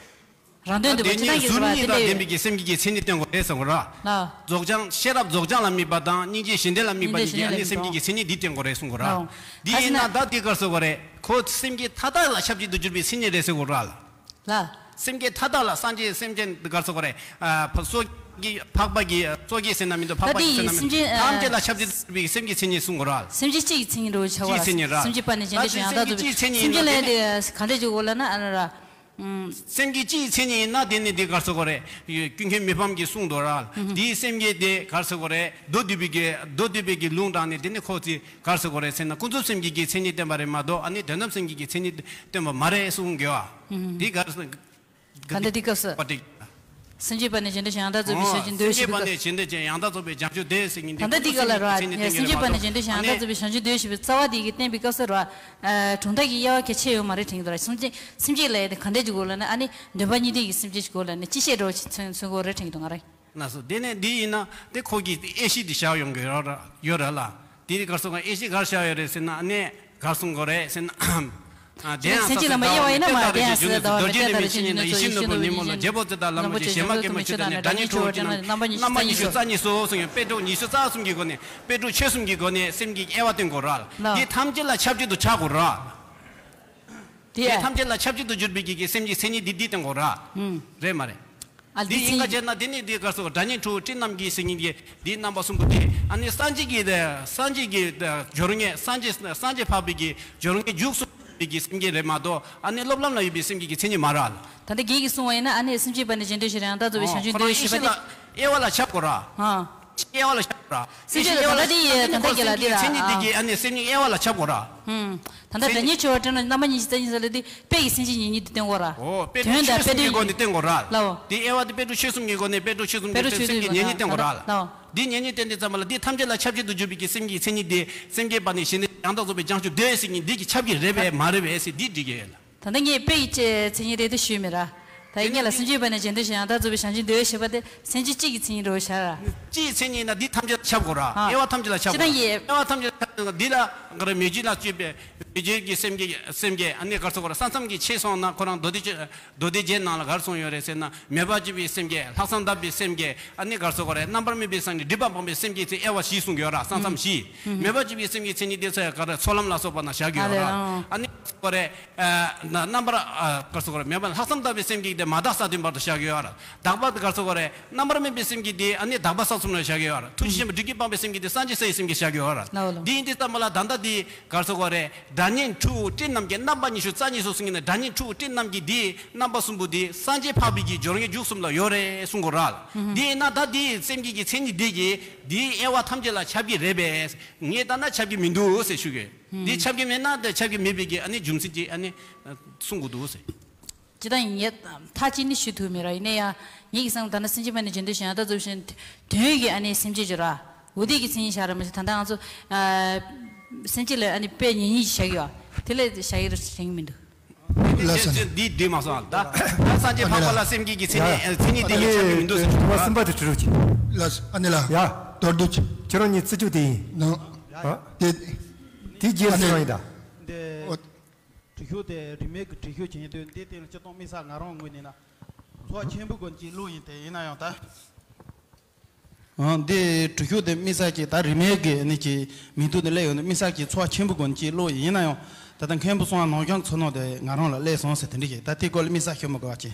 རང་དོན་འདོད་པ་ད་དེ་ཅི་ནས་ཡིན་གཟུགས་བསམ་པ་བརྙན་དེ་དང་ལྡན་པའི་གི་སེམས་ཀྱི་གི་མཚན་ཉིད་བསྟན་དགོས་རེད་གསུང་གི་ར། ལ། རྫོགས་བྱང་ཤེས་རབ་རྫོགས་བྱང་ལ་དམིགས་པ་དང་སྙིང་རྗེ་གཞན་དོན་ལ་དམིགས་པ་གཉིས་ཀྱིས་ཨ་ནི་སེམས་ཀྱི་གི་མཚན་ཉིད་འདི་བསྟན་དགོས་རེད་གསུང་གི་ར། ལ། འདི་ཡིན་ན་ད་འདི་ག་རེ་ཟེར་དགོས་རེད། ཁོ་སེམས་ཀྱི་མཐའ་དག་ལ་ཁྱབ་བྱེད་དུ་གྱུར་པའི་མཚན་ཉིད་རེད་ཟེར་དགོས་ར། ལ། ལ། སེམས་ཀྱི་མཐའ་དག་ལ་སངས་རྒྱས་སེམས་ཅན་ག་རེ་ཟེར་དགོས་རེད། ཨ། ཕ་སོགས་ཀྱི་འཕགས་པ་གི་སོ་སྐྱེ་ཟེར་ན་མི་འདུག་འཕགས་པ་གི་ཟེར་ན་མི་འདུག་ཐམས་ཅད་ལ་ཁྱབ་བྱེད་དུ་གྱུར་པའི་སེམས་ཀྱི་མཚན་ཉིད་གསུང་དགོས་ར། སེམས་ཀྱི་སྤྱི་ཡི་མཚན་ཉིད་རེད་བྱ་བ་ལ། སྤྱིའི་མཚན་ཉིད་ར། སེམས་ཀྱི་པ་ནི་གཞན་དོན་ཞིག་ཡང་དག་རྫོགས་པའི་བྱང་ཆུབ་འདོད་ཞེས་པ་དེ་ག་འདྲས་ཀྱི་འོག་ལ་ན་ཨ་ན་ར། སེམས་ཀྱི་སྤྱིའི་མཚན་ཉིད་ཡིན་ན་དེ་ནི་འདི་ག་རེ་ཟེར་དགོས་རེད། ཀུན་མཁྱེན་མི་ཕམ་གྱིས་གསུངས་འདུག་ར། འདིའི་སེམས་ཀྱི་དེ་ག་རེ་ཟེར་དགོས་རེད། མདོ་སྡུད་པའི་གི་མདོ་སྡུད་པའི་གི་ལུང་དྲངས་ནས་དེ་ནི་ཁོ་ཚོས་ག་རེ་ཟེར་དགོས་རེད་ཟེར་ན་ཀུན་རྫོབ་སེམས་ཀྱི་གི་མཚན་ཉིད་བསྟན་པ་རེད་མ་གཏོགས་ཨ་ནི་དོན་དམ་སེམས་ཀྱི་གི་མཚན་ཉིད་བསྟན་པ་མ་རེད་གསུང་གི་ཡོད། འདི་ག་རེ་ཟེར། ག་འདི་འདི་སྐབས་སུ། པ་ཏི། སེམས་ཅན་པ་ནི་གཞན་དོན་ཞིང་ཡང་དག་རྫོགས་པའི་བྱང་ཆུབ་འདོད་ཞེས་པ་དེ། སེམས་ཅན་པ་ནི་གཞན་དོན་ཅན་ཡང་དག་རྫོགས་པའི་བྱང་ཆུབ་འདོད་ཟེར་མཁན་འདི། ད་ལྟ་འདི་ག་ལ་ར། སེམས་ཀྱི་སེམས་ཅན་པ་ནི་གཞན་དོན་ཞིང་ཡང་དག་རྫོགས་པའི་བྱང་ཆུབ་འདོད་ཞེས་པའི་རྩ་བ་འདི་གི་བསྟན་པའི་སྐབས་སུ་ར། གྲུང་མཐའ་གི་དབྱེ་བ་གལ་ཆེ་ཡོད་མ་རེད་དྲན་གྱི་འདུག་ར། སེམས་ཅན་སེམས་ཅན་ལ་ཡ་དེ་ག་འདྲས་ཀྱི་འོག་ལ་ན་ཨ་ནི་འདོད་པ་གཉིས་ལྡན་གྱི་སེམས་ཅན་ཞིག་འོག་ལ་ནི་ཅི་བཤད་འགྲོ་ཅི་མཚོན་མཚོན་གྱི་ཡོད་རེད་དྲན་གྱི་འདུག་ང་ར། ལགས་སོ། དེ་ནས་འདི་ཡིན་ན་དེ་ཁོ་གིས་དབྱེ་གཞི་འདི་བཞག་ཡོང་གི་ཡོད་ར་ཡོད་ར་ལ། དེ་ག་རེ་ཟེར་དབྱེ་གཞི་ག་རེ་བཞག་ཡོད་རེད་ཟེར་ན་ཨ་ནི་ག་རེ་གསུང་དགོས་རེད་ཟེར་ན། ཨ། དེ་ཡང་སེམས་ཅན་ལ་མ་དབྱེ་བ་ཡིན་ན་མ་དེ་ཡང་སྲིད་ཟླ་བ་རེ་ལྟར་རེ་ཆེན་གྱི་ནུས་ཚོགས་ཡེ་ཤེས་ནོར་བུ་ཉིན་མོ་ལ་རྗེ་བོ་ཙི་དང་ལམ་པོ་ཆེ་གཞན་མ་སྐྱེས་མ་ཆོས་དང་ནི་སྒྲ་སྙན་ཁྲོ་བོ་ཅན་ལ་རྣམ་པ་ཉི་ཤུ་རྩ་གཉིས་སོ་གསུངས་ཡོད། དཔེ་དྲུག་ཉི་ཤུ་རྩ་གསུམ་གྱི་སྒོ་ནས་དཔེ་དྲུག་ཆོས་གསུམ་གྱི་སྒོ་ནས་སེམས་ཀྱི་དབྱེ་བ་སྟོན་དགོས་ར། འདི་ཐམས་ཅད་ལ་ཁྱབ་བྱེད་དུ་བྱ་དགོས་ར། དེ་ཐམས་ཅད་ལ་ཁྱབ་བྱེད་དུ་གྱུར་པའི་གི་སེམས་ཀྱི་མཚན་ཉིད་འདི་འདི་སྟོན་དགོས་ར། རེད་མ་རེད། ཨ། འདི་ཡིན་ག་བྱས་ན་དེ་ནི་འདི་ག་རེ་ཟེར་སྒྲ་སྙན་ཁྲོ་བོ་སྤྲིན་རྣམས་ཀྱི་ཟེར་མཁན་གྱི་འདི་རྣམ་པ་གསུམ་པོ་དེ་ཨ་ནི་སངས་རྒྱས་ཀྱི་སངས་རྒྱས་ཀྱི་སྦྱོར་དངོས་སངས་རྒྱས་སངས་རྒྱས་འཕགས་པའི་གི་སྦྱོར་དངོས་འཇུག་གསུམ་པའི་གི་སེམས་ཅན་རེད་མ་གཏོགས་ཨ་ནི་སློབ་ལམ་ལ་ཡོད་པའི་སེམས་ཅན་གྱི་མཚན་ཉིད་མ་རེད་ལ། ད་ལྟ་རྒན་གྱིས་གསུངས་པ་ཡིན་ན་ཨ་ནི་སེམས་ཅན་པ་ནི་གཞན་དོན་ཞེས་ཡང་དག་རྫོགས་པའི་བྱང་ཆུབ་འདོད་ཞེས་པ་དེ། ཁོ་རང་ཡེ་ཤེས་ལ་དབྱེ་བ་ལ་ཁྱབ་དགོས་ར། ཨ། དབྱེ་བ་ལ་ཁྱབ་དགོས་ར། སེམས་ཅན་ལ་ད་ལྟ་འདི་ཡི་ད་ལྟ་གི་ལ་འདི་ར། མཚན་ཉིད་འདི་གི་ཨ་ནི་སེམས་ཉིད་དབྱེ་བ་ལ་ཁྱབ་དགོས་ར། ཨུམ། ད་ལྟ་སྒྲ་སྙན་ཁྲོ་བོ་སྤྲིན་རྣམས་རྣམ་པ་ཉི་ཤུ་རྩ་གཉིས་ཟེར་ལ་འདི་དཔེ་ཡི་སེམས་ཅན་ཉིད་ཉིད་དུ་སྟོན་དགོས་ར། ཨོ། དཔེ་དོན་དང་དཔེ་དོན་ཡིན། སྒོ་ནས་སྟོན་དགོས་ར། ལའོ། འདི་དབྱེ་བ་འདི་དཔེ་དྲུག་ཆོས་གསུམ་གྱི་སྒོ་ནས་དཔེ་དྲུག་ཆོས་གསུམ་གྱི་སེམས་ཀྱི་ཉེ་ཉེ་སྟོན་དགོས་ར། ལའོ། འདི་ཉེ་ཉེ་སྟོན་དུས་ཙམ་པ་ལ་འདི་ཐམས་ཅད་ལ་ཁྱབ་བྱེད་དུ་གྱུར་པའི་གི་སེམས་ཀྱི་མཚན་ཉིད་དེ་སེམས་ཅན་པ་ནི་གཞན་དོན་ཞེས་ཡང་དག་རྫོགས་པའི་བྱང་ཆུབ་འདོད་ཟེར་མཁན་འདི་གི་ཁྱབ་ཀྱི་རེད་པས་མ་རེད་པས་ཟེར་འདི་འགྲིག་གི་ཡོད་ལ། ད་ལྟ་ངས་དཔེ་ཡི་མཚན་ཉིད་རེད་དུ་ཞུས་མེད་ར། ད་ཡིན་ངེས་ལ་སེམས་ཅན་པ་ནི་གཞན་དོན་ཞེས་ཡང་དག་རྫོགས་པའི་བྱང་ཆུབ་འདོད་ཞེས་པ་དེ་སེམས་ཅན་གཅིག་གི་མཚན་ཉིད་རེད་བཞག་ར། སྤྱིའི་མཚན་ཉིད་ཡིན་ན་འདི་ཐམས་ཅད་ལ་ཁྱབ་དགོས་ར། ཨ། དབྱེ་བ་ཐམས་ཅད་ལ་ཁྱབ་དགོས་ར། སྤྱིར་བཏང་གི། དབྱེ་བ་ཐམས་ཅད་ལ་ཁྱབ་དགོས་འདི་ལ་ག་རེ་མི་རྒྱུད་ལ་སྤྱོད་པའི་མི་རྒྱུད་ཀྱི་སེམས་ཀྱི་སེམས་ཀྱི་ཨ་ནི་ག་རེ་ཟེར་དགོས་ར། ས་མཚམས་ཀྱི་ཕྱེ་སོང་ན་ཁོ་རང་མདོ་སྡེ་མདོ་སྡེ་རྒྱན་ནང་ལ་ག་རེ་གསུངས་ཡོད་རེད་ཟེར་ན་མེད་པར་གྱུར་པའི་སེམས་ཀྱི་ལྷག་བསམ་དག་པའི་སེམས་ཀྱི་ཨ་ནི་ག་རེ་ཟེར་དགོས་ར། རྣམ་པར་སྨིན་པའི་སེམས་ཀྱི་སྒྲིབ་པ་སྤངས་པའི་སེམས་ཀྱི་ཚེ་དབྱེ་བ་བཞི་གསུངས་ཡོད་ར། ས་མཚམས་བཞི། མེད་པར་གྱུར་པའི་སེམས་ཀྱི་མཚན་ཉིད་དེ་ཚེ་ག་རེ་ཚོགས་ལམ་ལ་སོགས་པ་ན་བཞག་གི་ཡོད་ར། ཨ་ནི་ག་རེ་ཟེར་དགོས་ར། ཨ། ན་རྣམ་པར་ཨ་ག་རེ་ཟེར་དགོས་རེད། མེད་པ་ལྷག་བསམ་དག་པའི་སེམས་ཀྱིས་དེ་མ་དག་ས་བདུན་བར་དུ་བཞག་ཡོད་ར། དག་པ་དེ་ག་རེ་ཟེར་དགོས་རེད། རྣམ་པར་སྨིན་པའི་སེམས་ཀྱིས་དེ་ཨ་ནི་དག་པ་ས་གསུམ་ལ་བཞག་ཡོད་ར། ཐུགས་རྗེ་ཆེན་པོས་སྒྲིབ་ཀྱིས་སྤངས་པའི་སེམས་ཀྱིས་དེ་སངས་རྒྱས་ས་ཡི་སེམས་ཀྱིས་བཞག་ཡོད་ར། ལའོ་ལའོ། འདི་ཡིན་དུས་ཙམ་པ་ལ་ད་ལྟ་དེ་ག་རེ་ཟེར་དགོས་རེད། སྒྲ་སྙན་ཁྲོ་བོ་སྤྲིན་རྣམས་ཀྱི་རྣམ་པ་ཉི་ཤུ་རྩ་གཉིས་སོ་གསུངས་ཡིན་ན་སྒྲ་སྙན་ཁྲོ་བོ་སྤྲིན་རྣམས་ཀྱི་དེ་རྣམ་པ་གསུམ་པོ་དེ་སངས་རྒྱས་འཕགས་པའི་གི་སྦྱོར་དངོས་འཇུག་གསུམ་ལ་ཡོད་རེད་གསུང་དགོས་ར། འདི་ཡིན་ན་ད་དེ་སེམས་ཀྱི་གི་མཚན་ཉིད་དེ་གི་དེའི་དབྱེ་བ་ཐམས་ཅད་ལ་ཁྱབ་ཀྱི་རེད་པས། ངས་ལྟ་ན་ཁྱབ་ཀྱི་མི་འདུག་ཟེར་ཞུ་གི། འདི་ཁྱབ་ཀྱི་མེད་ན་དེ་ཁྱབ་ཀྱི་མེད་པའི་གི་ཨ་ནི་རྒྱུ་མཚན་ཅིག་ཨ་ནི་གསུང་དགོས་འདུག་ཟེར། ཅི་ལྟར་ཡིན་ངས་མཐའ་གཅིག་ནི་ཞུ་ཐུབ་མེད་ར། ཡིན་ན་ཡང་ངེད་ཀྱི་བསམ་ད་ནི་སེམས་ཅན་པ་ནི་གཞན་དོན་ཞེས་ཡང་དག་རྫོགས་པའི་དོན་གྱི་ཨ་ནི་སེམས་ཅན་ཅིག་ར། འོ་དེ་གི་མཚན་ཉིད་བཞག་ར་མ་ཟད་ད་ལྟ་ང་ཚོ་ཨ་སེམས་ཅན་ལ་ཨ་ནི་དཔེ་ཉེ་ཉེ་ཞིག་བཞག་ཡོད། དེ་ལས་བཞག་ཡོད་ར་དྲན་གྱི་མི་འདུག་ལགས་སོ། འདི་འདི་མ་སོང་ད། ད་སངས་རྒྱས་འཕགས་པ་ལ་སེམས་ཀྱི་གི་མཚན་ཉིད་མཚན་ཉིད་དེ་ཡང་ཁྱབ་ཀྱི་མི་འདུག་ཟེར། དྲི་བ་གསུམ་པ་དེ་དྲི་རོགས་གྱིས། ལགས་སོ། ཨ་ནི་ལགས། ཡ། མདོར་བསྡུས་ཀྱིས། ཁྱེད་རང་གཉིས་རྩི་བཅུག་དེ་ཡིན། ནོ། ཨ། དེ། དེ་རྗེས་སུ་ཨ་ནི། རང་ཡིན་ད། འདི། ཨོ། དྲི་ཤོག་དེ་རིན་མེད་ཀྱི་དྲི་ཤོག་བྱེད་འདོད་འདི་སྟེང་ལ་སྤྱིར་བཏང་དམིགས་བསལ་ང་རང་ངོས་ནས་ན། ཚོགས་ཆེན་པོའི་སྒོ་ནས་ཅིག་བླུགས་ཡིན་དེ་ཡིན་ན་ཡང་ད། ཨང་། འདི་དྲི་ཤོག་དེ་དམིགས་བསལ་གྱི་ད་རིན་མེད་ཀྱི་ནི་ཀྱི་མིང་ཐོ་དེ་སླེབས་ཡོང་དུས་དམིགས་བསལ་གྱི་ཚོགས་ཆེན་པོའི་སྒོ་ནས་ཅིག་བླུགས་ཡིན་ན་ཡང་ད་ལྟ་མཁན་པོ་གསུང་བ་ནང་བྱང་ཚོ་ནང་དེ་ང་རང་ལ་སླེབས་སོང་ཟེར་དེ་འདྲ་ཞིག་ད་དེ་སྐོར་ལ་དམིགས་བསལ་ཤོད་མི་དགོས་པ་ཅིག་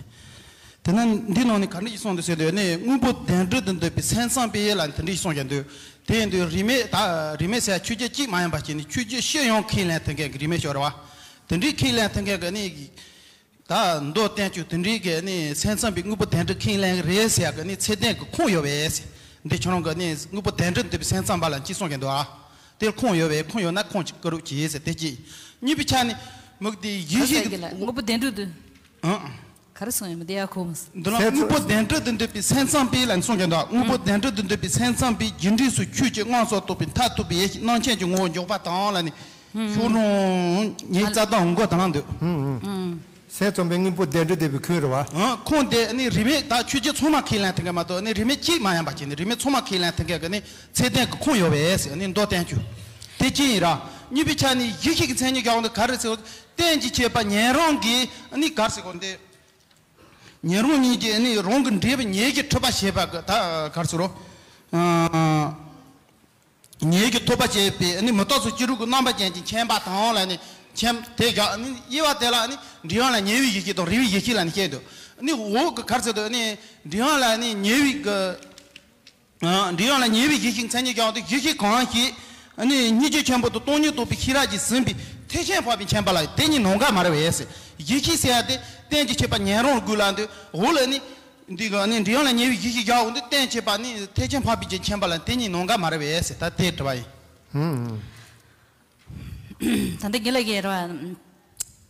དེ་ནས་འདི་ནང་ནས་ག་འདྲ་ཞིག་གསུངས་འདུག་ཟེར་དུས་ནི་དངོས་པོ་བདེན་གྲུབ་ཏུ་འདོད་པའི་སེམས་ཙམ་པས་ལ་དེ་འདྲ་ཞིག་གསུངས་ཀྱང་འདུག་དེ་ཡིན་དུས་རིན་མེད་ད་རིན་མེད་ཟེར་ཆོས་ཅན་གཅིག་མ་ཡིན་པ་ཅིག་ནི་ཆོས་ཅན་ཤེས་ཡོན་ཁས་ལེན་ཐུབ་མཁན་གྱི་རིན་མེད་ཤོར་བ་དེ་འདྲའི་ཁས་ལེན་ཐུབ་མཁན་གྱི་ནི། ད་མདོ་བསྟན་བཅོས་དེ་འདྲའི་གི་ནི་སེམས་ཙམ་པའི་དངོས་པོ་བདེན་གྲུབ་ཁས་ལེན་གི་རེད་ཟེར་ཡག་གི་ནི་ཚད་ལྡན་གི་ཁུངས་ཡོད་པས། འདི་ཁྱོད་རང་གི་ནི་དངོས་པོ་བདེན་གྲུབ་འདོད་པའི་སེམས་ཙམ་པ་ལ་ཅི་གསུང་གི་འདུག་ཨ། དེར་ཁུངས་ཡོད་པས་ཁུངས་ཡོད་ན་ཁུངས་ཅིག་བཀུར་རོགས་གྱིས་ཟེར་དེ་གཅིག་གཉིས་པའི་ཆ་ནི་མུག་དེ་ཡིད་ཤེས་གི་ལ་དངོས་པོ་བདེན་གྲུབ་འདུག་ཨང་། ག་རེ་གསུང་ཡོད་མི་དེ་ཡ་ཁོ་མོ། འདི་ལ་དངོས་པོ་བདེན་གྲུབ་ཏུ་འདོད་པའི་སེམས་ཙམ་པས་ལ་གསུང་གི་འདུག་དངོས་པོ་བདེན་གྲུབ་ཏུ་འདོད་པའི་སེམས་ཙམ་པས་རྒྱུ་འབྲས་སུ་ཆོས་ཀྱི་མངོན་སུམ་རྟོགས་པའི་མཐར་ཐུག་པའི་ཡེ་ཤེས་རྣམ་མཁྱེན་གྱི་ངོ་བོ་འཇོག་པ་དང་ལ་ནི། ཤོག་རོང་ངའི་རྩ་དང་མགོ་དང་འདོད། སེམས་ཙམ་པའི་དངོས་པོ་བདེན་གྲུབ་འདོད་པའི་ཁུངས་རེད་བ། ཨང་། ཁུངས་དེ་ནི་རིན་མེད་ད་ཆོས་ཅན་ཚང་མ་ཁས་ལེན་ཐུབ་མཁན་མ་གཏོགས་ནི་རིན་མེད་གཅིག་མ་ཡིན་པ་ཅིག་ནི་རིན་མེད་ཚང་མ་ཁས་ལེན་ཐུབ་མཁན་གྱི་ནི་ཚད་ལྡན་གྱི་ཁུངས་ཡོད་པས་ཟེར་ནི་མདོ་བསྟན་བཅོས་དེ་གཅིག་ཡིན་ར། གཉིས་པའི་ཆ་ནི་ཡེ་ཤེས་ཀྱི་མཚན་ཉིད་རྒྱག་འོང་དུ་ག་རེ་ཟེར་བ་རྟེན་ཅིང་བཅས་པ་ཉན་རང་གིས་ནི་ག་རེ་ཟེར་གོ་འདི། ཉན་རང་གཉིས་ཀྱིས་ནི་རང་གི་འབྲས་བུ་ཉིད་ཀྱིས་འགྲུབ་པར་བྱེད་པ་གི་ད་ག་རེ་ཟེར་རོ། ཨ། ཉིད་ཀྱིས་ཐོབ་པར་བྱེད་པའི་ནི་མི་རྟག་སོགས་བཅུ་དྲུག་གི་རྣམ་པ་ཅན་གྱི་མཁྱེན་པ་དང་ལ་ནི་མཁྱེན་དེ་བཞག་ནི་དབྱེ་བ་དེ་ལ་ནི་འབྲས་བུ་ལ་ཉེ་བའི་ཡེ་ཤེས་དང་རིང་བའི་ཡེ་ཤེས་ལ་ནི་བཤད་འདུག་ནི་འོག་གི་ག་རེ་ཟེར་དུ་ནི་འབྲས་བུ་ལ་ནི་ཉེ་བའི་གི་འབྲས་བུ་ལ་ཉེ་བའི་ཡེ་ཤེས་མཚན་ཉིད་ཀྱང་སྟེ་ཡེ་ཤེས་གང་ཞིག་ནི་སྙིང་རྗེ་ཆེན་པོ་དང་སྟོང་ཉིད་རྟོགས་པའི་ཤེས་རབ་ཀྱིས་ཟིན་པའི་ཐེག་ཆེན་འཕགས་པའི་མཁྱེན་པ་ལ་དེ་ཉིད་ནམ་མཁའ་མ་རེད་པས་ཟེར། ཡེ་ཤེས་ཟེར་ཡ་དེ་རྟེན་གྱི་ཁྱད་པར་ཉན་རང་དགོས་ལ་འདུག་འོག་ལ་ནི་འདི་ག་ནི་འབྲས་བུ་ལ་ཉེ་བའི་ཡེ་ཤེས་བཞག་འོང་དུས་རྟེན་ཁྱད་པར་ནི་ཐེག་ཆེན་འཕགས་པའི་ཀྱི་མཁྱེན་པ་ལ་དེ་ཉིད་ནམ་མཁའ་མ་རེད་པས་ཟེར། ད་དེ་དྲི་བ་ཡིན། ཧུམ། ད་ལྟ་དགེ་ལགས་ཀྱིས་རེད་བ།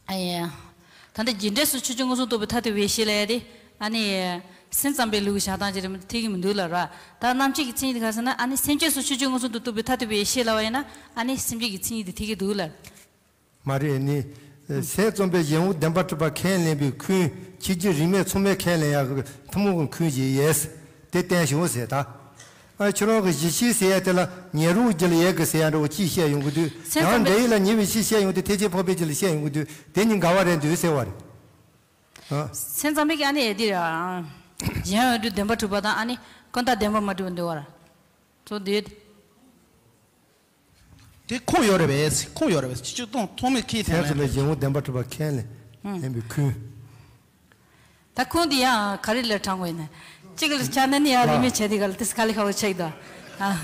ཨ་ཡ། ད་ལྟ་རྒྱུ་འབྲས་སོགས་ཆོས་ཅན་མངོན་སུམ་རྟོགས་པའི་མཐར་ཐུག་པའི་ཡེ་ཤེས་ལབ་ཡ་དེ། ཨ་ནི། སེམས་ཙམ་པའི་ལུགས་བཞག་སྟངས་ཅིག་རེད་མི་འཐད་ཀྱི་མི་འདུག་ལ་ར། ད་རྣམ་བཅད་ཀྱི་མཚན་ཉིད་དེ་ག་ཟེར་ན་ཨ་ནི་སེམས་ཅན་སོགས་ཆོས་ཅན་མངོན་སུམ་དུ་རྟོགས་པའི་མཐར་ཐུག་པའི་ཡེ་ཤེས་ལབ་པ་ཡིན་ན་ཨ་ནི་སེམས་བསྐྱེད་ཀྱི་མཚན་ཉིད་དེ་འཐད་ཀྱི་འདུག་ལ། མ་རེད་ནི། སེམས་ཙམ་པས་གཞན་དབང་བདེན་པར་གྲུབ་པ་ཁས་ལེན་པའི་ཁུངས་ཁྱེད་ཀྱིས་རིས་མེད་མཚུངས་མེད་ཁས་ལེན་ཡག་གི་ཐུན་མོང་གི་ཁུངས་ཤིག་ཡོད། དེ་བསྟན་ཤོག་ཟེར་ད། ཨ་ཁྱོད་རང་གི་གཞི་ཤེས་ཟེར་ཡ་དེ་ལ་ཉན་རང་རྒྱུད་ལ་ཡོད་གི་ཟེར་ཡ་འདྲ་བོ་ཅིག་བཤད་ཡོང་གི་འདུག་སེམས་ཙམ་པས་ཡང་འབྲས་ཡུལ་ལ་ཉེ་བའི་ཤེས་བཤད་ཡོང་དུས་ཐེག་ཆེན་འཕགས་པའི་རྒྱུད་ལ་བཤད་ཡོང་གི་འདུག་དེ་གཉིས་འགལ་བ་རེད་འདུག་ཟེར་བ་རེད། ཨ། སེམས་ཙམ་པས་ཀྱི་ཨ་ནི་ཨེ་འདི་རེད་ཨ། གཞན་ཡང་འབྲས་བདེན་པར་གྲུབ་པ་དང་ཨ་ནི་ཀུན་བརྟགས་བདེན་པར་མ་གྲུབ་པ་འདུག་བ་ར། ཚོ་འདུག་དེ་ཁུངས་ཡོད་རེད་པས། ཁུངས་ཡོད་རེད་པས། ཆུ་ཆུ་གཏོང་ཐོག་མེད་ཁས་ཐལ་ལན་སེམས་ཙམ་པས་གཞན་དབང་བདེན་པར་གྲུབ་པ་ཁས་ལེན་ཡིན་པའི་ཁུངས། ད་ཁུངས་འདི་ཡང་ག་རེ་ལ་དྲངས་དགོས་ཡིན་ན། གཅིག་ལ་ཆ་ན་ནི་ཡང་རིས་མེད་བྱས་དེ་ག་ལ་ཏིས་ག་ལེ་ཁ་བོ་ཆགས་འདུག་ཨ།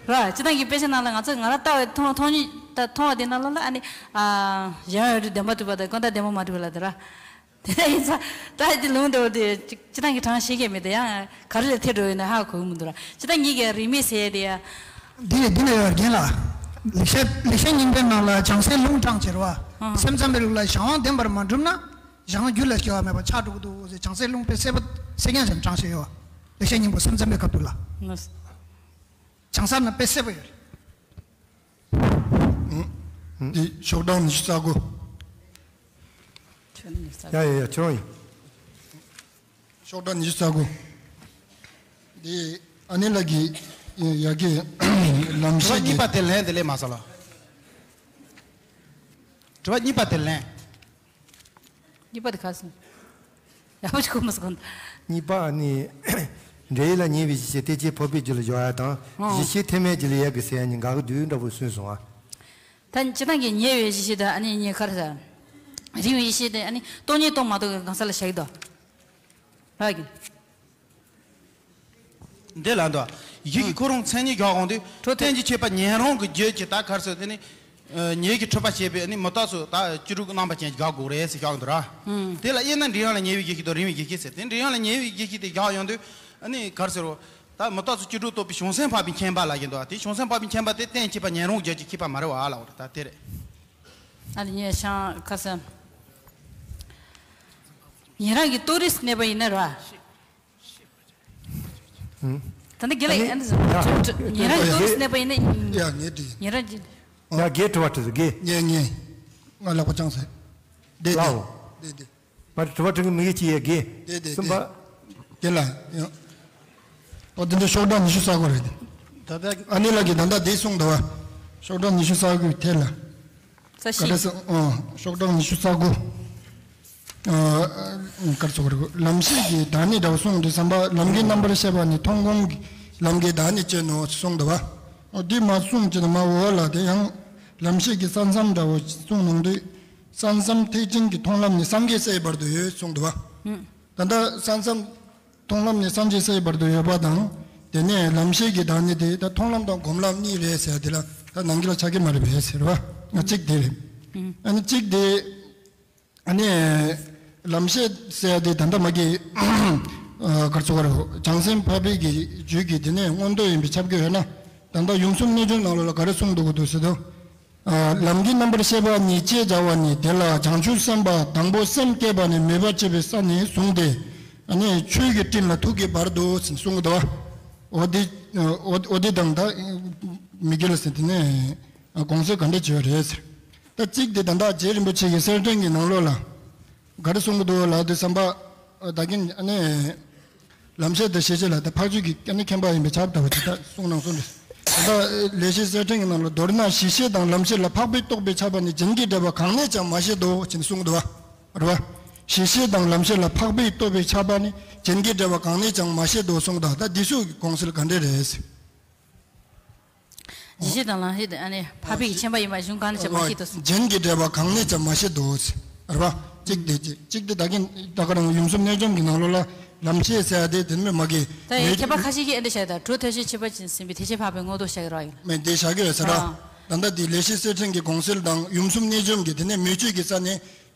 ར་སྤྱི་བཏང་གི་དཔེ་ཆ་ནང་ལ་ང་ཚོ་ང་རང་ལྟ་བའི་མཐོང་མཐོང་ཉིད་ད་མཐོང་བ་དེ་ནང་ལོགས་ལ་ཨ་ནི། ཨ། གཞན་ཡང་འབྲས་བདེན་པར་གྲུབ་པ་དང་ཀུན་བརྟགས་བདེན་པར་མ་གྲུབ་པ་ལ་དེ་ར། དེ་འདྲ་ཡིན་ཙང་ད་དེ་ལུང་འདྲ་བོ་དེ་སྤྱི་སྤྱི་བཏང་གི་གྲངས་ཤེས་ཀྱི་མེད་དེ་ཡང་ག་རེ་ལ་ཐེ་འགྲོ་ཡོད་ན་ཧ་གོ་གི་མི་འདུག་ར། སྤྱི་བཏང་ངེད་ཀྱི་རིས་མེད་ཟེར་ཡ་དེ་ཡ། འདི་འདི་ལ་ཡོད་རྒན་ལགས། ལེགས་བཤད་ལེགས་བཤད་སྙིང་པོའི་ནང་ལ་བྱང་སེམས་ལུང་དྲངས་བྱེད་ར་བ། ཨ། སེམས་ཙམ་པའི་ལུགས་ལ་གཞན་དབང་བདེན་པར་མ་གྲུབ་ན། གཞན་དབང་རྒྱུད་ལ་སྐྱེ་བ་མེད་པར་ཆགས་འགྲོ་གི་འདུག་ཟེར་བྱང་སེམས་ལུང་དཔེ་གསལ་པོ་གསལ་རྐྱང་ཅན་དྲངས་བྱས་ཡོད་བ། ལེགས་བཤད་སྙིང་པོ་སེམས་ཙམ་པའི་སྐབས་དུ་ལ། ལགས། བྱང་ས་ན་དཔེ་གསལ་པོ་ཡོད་རེད། འདི་ཤོག་གྲངས་ཉི་ཤུ་རྩ་དགུ། ཡ་ཡ་ཡ་ཁྱོད་རང་ཡིན། ཤོག་གྲངས་ཉི་ཤུ་རྩ་དགུ། འདི་ཨ་ནེ་ལགས་ཀྱི་ཡ་གི་ལམ་དྲི་བ་ཤེས་ཀྱི། གཉིས་པ་དེ་ལན་དེ་ལས་མ་ཟ་ལ། དྲི་བ་གཉིས་པ་དེ་ལན། གཉིས་པ་དེ་ག་སོང་། ཡག་པོ་ཞིག་གོ་མ་སོང་། གཉིས་པ་ནི། འབྲས་ཡུལ་ལ་ཉེ་བའི་གཞི་ཤེས་ཐེག་ཆེན་འཕགས་པའི་རྒྱུད་ལ་སྦྱོར་ཡ་དང་ཨོ། གཞི་ཤེས་ཐེག་དམན་རྒྱུད་ལ་ཡོད་གི་ཟེར་ཡ་གཉིས་འགལ་གི་འདུག་འདྲ་པོ་གསུངས་སོང་ཨ། ད་སྤྱི་བཏང་གི་ཉེ་བའི་གཞི་ཤེས་དང་ཨ་ནི་གཉིས་ཀ་རེད་ཟེར། རིང་བའི་གཞི་ཤེས་དེ་ཨ་ནི་སྟོང་ཉིད་རྟོགས་མ་རྟོགས་ཀྱི་གང་ཟག་ལ་བཞག་གི་འདུག་རག་གི། འདི་ལ་འདུག་ཡིད་ཀྱི་ཁོ་རང་མཚན་ཉིད་བཞག་འོང་དུས་གྲོལ་ཐུབ། རྟེན་གྱི་ཁྱད་པར་ཉན་རང་གི་རྒྱུད་ཀྱི་ད་ག་རེ་ཟེར་དེ་ནི། ཉིད་ཀྱིས་གྲུབ་པ་བྱས་པའི་ནི་མི་རྟག་སོགས་ད་བཅུ་དྲུག་གི་རྣམ་པ་ཅན་བཞག་དགོས་རེད་ཟེར་བཞག་འདུག་ར། ཨང་། དེ་ལ་དབྱེ་ན་འབྲས་ཡུལ་ལ་ཉེ་བའི་ཡེ་ཤེས་དང་རིང་བའི་ཡེ་ཤེས་ཟེར་དེ་འབྲས་ཡུལ་ལ་ཉེ་བའི་ཡེ་ཤེས་དེ་བཞག་ཡོང་དུས་ཨ་ནི་ག་རེ་ཟེར་རོ། ད་མི་རྟག་སོགས་བཅུ་དྲུག་རྟོགས་པའི་བྱང་སེམས་འཕགས་པའི་མཁྱེན་པ་ལབ་ཀྱི་འདུག་ཨ། དེ་བྱང་སེམས་འཕགས་པའི་མཁྱེན་པ་དེ་རྟེན་ཁྱད་པར་ཉན་རང་རྒྱུད་ཀྱི་ཁྱད་པར་མ་རེད་བ་ལབ་པ་རེད་ད་དེ་རེད། ཨ་ནི་ངས་ཤང་ཁ་སང་ཉན་རང་གི་རྟོགས་རིགས་གནས་པ་ཡིན་ན་ར། ད་ནི་དགེ་ལགས་ཨ་ནི་ཨ་ནི་ཟེར་ཡ། ཉན་རང་གི་རྟོགས་རིགས་གནས་པ་ཡིན་ན་ཡ་ངས་དྲིས། ཉན་རང་གི་ཡ་དགེ་དྲི་བ་དྲིས་སོ་དགེ། ངས་ངས་ང་ལག་པ་བརྐྱངས་ཟེར། དེ་དེ་ལའོ། དེ་དེ། མ་དྲི་བ་དྲི་གི་མི་གི་ཅི་ཡ་དགེ། དེ་དེ་གསུམ་པ། དེ་ལ་ཡང་། ཨོ་དེ་འདྲ་ཤོག་གྲངས་ཉི་ཤུ་རྩ་དགུ་རེད། ད་ལྟ་ཨ་ནེ་ལགས་ཀྱིས་ད་ལྟ་དེ་གསུངས་འདུག་བ། ཤོག་གྲངས་ཉི་ཤུ་རྩ་དགུའི་ཐད་ལ། རྩ་ག་ཤེས། རེ་ཟེར་ཨ་ཤོག་གྲངས་ཉི་ཤུ་རྩ་དགུ། ཨ་གར་ཚོགས་རེ་ལམ་ཤེས་ཀྱི་བདག་ཉིད་འདྲ་བོ་གསུངས་འདུག་བསམ་པ་ལམ་གྱི་རྣམ་པར་ཤེས་པ་ནི་མཐོང་སྒོམ་གྱི་ལམ་གྱི་བདག་ཉིད་ཅན་ནོ་གསུངས་འདུག་བ། ཨོ་འདི་མ་གསུངས་ཀྱི་ན་མ་འོ་ལ་དེ་ཡང་ལམ་ཤེས་ཀྱི་ས་མཚམས་འདྲ་བོ་གསུངས་གནང་དུས་ས་མཚམས་ཐེག་ཆེན་གྱི་མཐོང་ལམ་ནི་སངས་རྒྱས་སའི་བར་དུ་ཡོད་གསུངས་འདུག་བ། ད་ལྟ་ས་མཚམས། མཐོང་ལམ་ནི་སངས་རྒྱས་སའི་བར་དུ་ཡོད་པ་དང་། དེ་ནས་ལམ་ཤེས་ཀྱི་བདག་ཉིད་དེ་ད་མཐོང་ལམ་དང་སྒོམ་ལམ་གཉིས་རེད་ཟེར་དེ་ལ་ད་ནང་གི་ལ་ཆགས་ཀྱི་མ་རེད་པས་ཟེར་བ། ང་གཅིག་དེ་རེད། ཨ་ནི་གཅིག་དེ། ཨ་ནི། ལམ་ཤེས་ཟེར་དེ་ད་ལྟ་མ་གི། གར་ཚོ་གར་བྱང་སེམས་འཕགས་པའི་གི་རྒྱུད་ཀྱི་དེ་ནས་མངོན་རྟོགས་ཡིན་པའི་ཁྱབ་སྐྱོ་ཡོད་ན། ད་ལྟ་ཡུམ་གསུམ་གནོད་སྦྱིན་ནང་ལོགས་ལ་ག་རེ་གསུངས་འདུག་གི་འདུག་ཟེར་དུས། ལམ་གྱི་རྣམ་པར་ཤེས་པ་ཉིད་ཅེས་བྱ་བ་ནི་དེ་ལ་བྱང་ཆུབ་སེམས་དཔའ་དང་པོ་སེམས་བསྐྱེད་པ་ནས་མོས་པ་བྱེད་པའི་ས་ནས་བཟུང་སྟེ་ཆོས་ཀྱི་སྤྲིན་ལ་ཐུག་གི་བར་དུ་གསུངས་འདུག་བ། འོ་དེ་འོ་དེ་དང་ད་མི་དགེ་ལ་ཟེར་དེ་ནས་དགོངས་ཚུལ་ག་འདྲ་བྱས་པ་རེད་ཟེར། ད་གཅིག་དེ་ད་ལྟ་རྗེ་རིན་པོ་ཆེ་གི་གསེར་ཕྲེང་གི་ནང་ལོགས་ལ་ག་རེ་གསུངས་འདུག་ལབ་དུས་བསམ་པ་ད་གིན་ཨ་ནི། ལམ་ཤེས་དང་ཤེས་བྱེད་ལ་དེ་འཕགས་ཚུལ་གྱི་ཨ་ནི་མཁྱེན་པ་ཡིན་པའི་ཆབ་ལྟ་བུ་དེ་དག་གསུངས་གནང་སོང་རེད། ད་ལྟ་ལེགས་བཤད་གསེར་ཕྲེང་གི་ནང་ལ་མདོར་ན་གཞི་ཤེས་དང་ལམ་ཤེས་ལ་འཕགས་པས་རྟོགས་པའི་ཁྱབ་པ་ནི་རྒྱན་གྱི་འགྲེལ་པ་གང་ནས་ཀྱང་མ་བཤད་དོ་ཅེས་གསུངས་འདུག་བ། རེད་བ། གཞི་ཤེས་དང་ལམ་ཤེས་ལ་འཕགས་པས་རྟོགས་པའི་ཁྱབ་པ་ནི། རྒྱན་གྱི་འགྲེལ་པ་གང་ནས་ཀྱང་མ་བཤད་དོ་གསུངས་དང་། ད་འདི་ཚོའི་དགོངས་གསལ་ག་འདྲ་རེད། གཞི་ཤེས་དང་ལམ་ཤེས་དེ་ཨ་ནི་འཕགས་པའི་ཁྱབ་པ་ཡིན་པ་གཞུང་གང་ནས་ཀྱང་མ་བཤད་དོ། རྒྱན་གྱི་འགྲེལ་པ་གང་ནས་ཀྱང་མ་བཤད་དོ། རེད་པ། གཅིག་དེ་གཅིག་གཅིག་དེ་ད་གིན་ད་ག་རང་ཡུམ་གསུམ་གནས་བཅོམ་གྱི་ནང་ལོགས་ལ་ལམ་ཤེས་ཟེར་ཡ་དེ་དེ་ནི་མ་གི་ད་ཡི་མེད་མཁས་པ་ཁ་ཤས་ཀྱིས་ཨེ་འདྲ་བཤད་ད། དྲུག་ཐོས་བཤད་ཕྱི་པ་ཅན་ཟིན་པའི་ཐེག་ཆེན་འཕགས་པའི་མངོན་རྟོགས་བཤད་ཀྱི་རོགས་ཡིན། མེད་དེ་བཞག་གི་ཡོད་ཟེར་ར། ཨ། ད་ལྟ་དེ་ལེགས་བཤད་གསེར་ཕྲེང་གི་དགོངས་གསལ་དང་ཡུམ་གསུམ་གནས་བཅོམ་གྱི་དེ་ནས་མེ་མཆོད་ཀྱི་ས་ནས་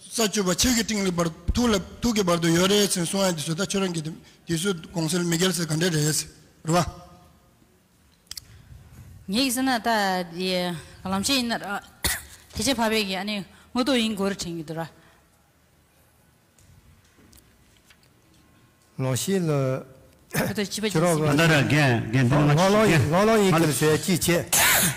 ས་བཅུ་པ་ཆོས་ཀྱི་སྤྲིན་ལས་བར་ཐུགས་ལ་ཐུགས་ཀྱི་བར་དུ་ཡོད་རེད་ཟེར་གསུང་ཡ་དེ་ཚོ་ད་ཁྱོད་རང་གི་དེ་དེ་ཚོ་དགོངས་གསལ་མི་འགལ་ཟེར་ག་འདྲ་རེད་ཟེར་རེད་པ། ངས་ཟེར་ན་ད་དེ་ལམ་ཤེས་ཡིན་ན་ར། ཐེག་ཆེན་འཕགས་པའི་གི་ཨ་ནི་མངོན་རྟོགས་ཡིན་དགོས་རེད་དྲན་གྱི་འདུག་ར། ལོ་ཤི་ལ། ཁོ་ཚོ་སྤྱི་པ་ཅིག་ཟིན་པ། ད་ལྟ་ར་རྒན་རྒན་དེ་ལོ་ལོ་ལོ་ཡིན་ལོ་ལོ་ཡིན་གྱི་ཟེར་ཅི་བྱེད།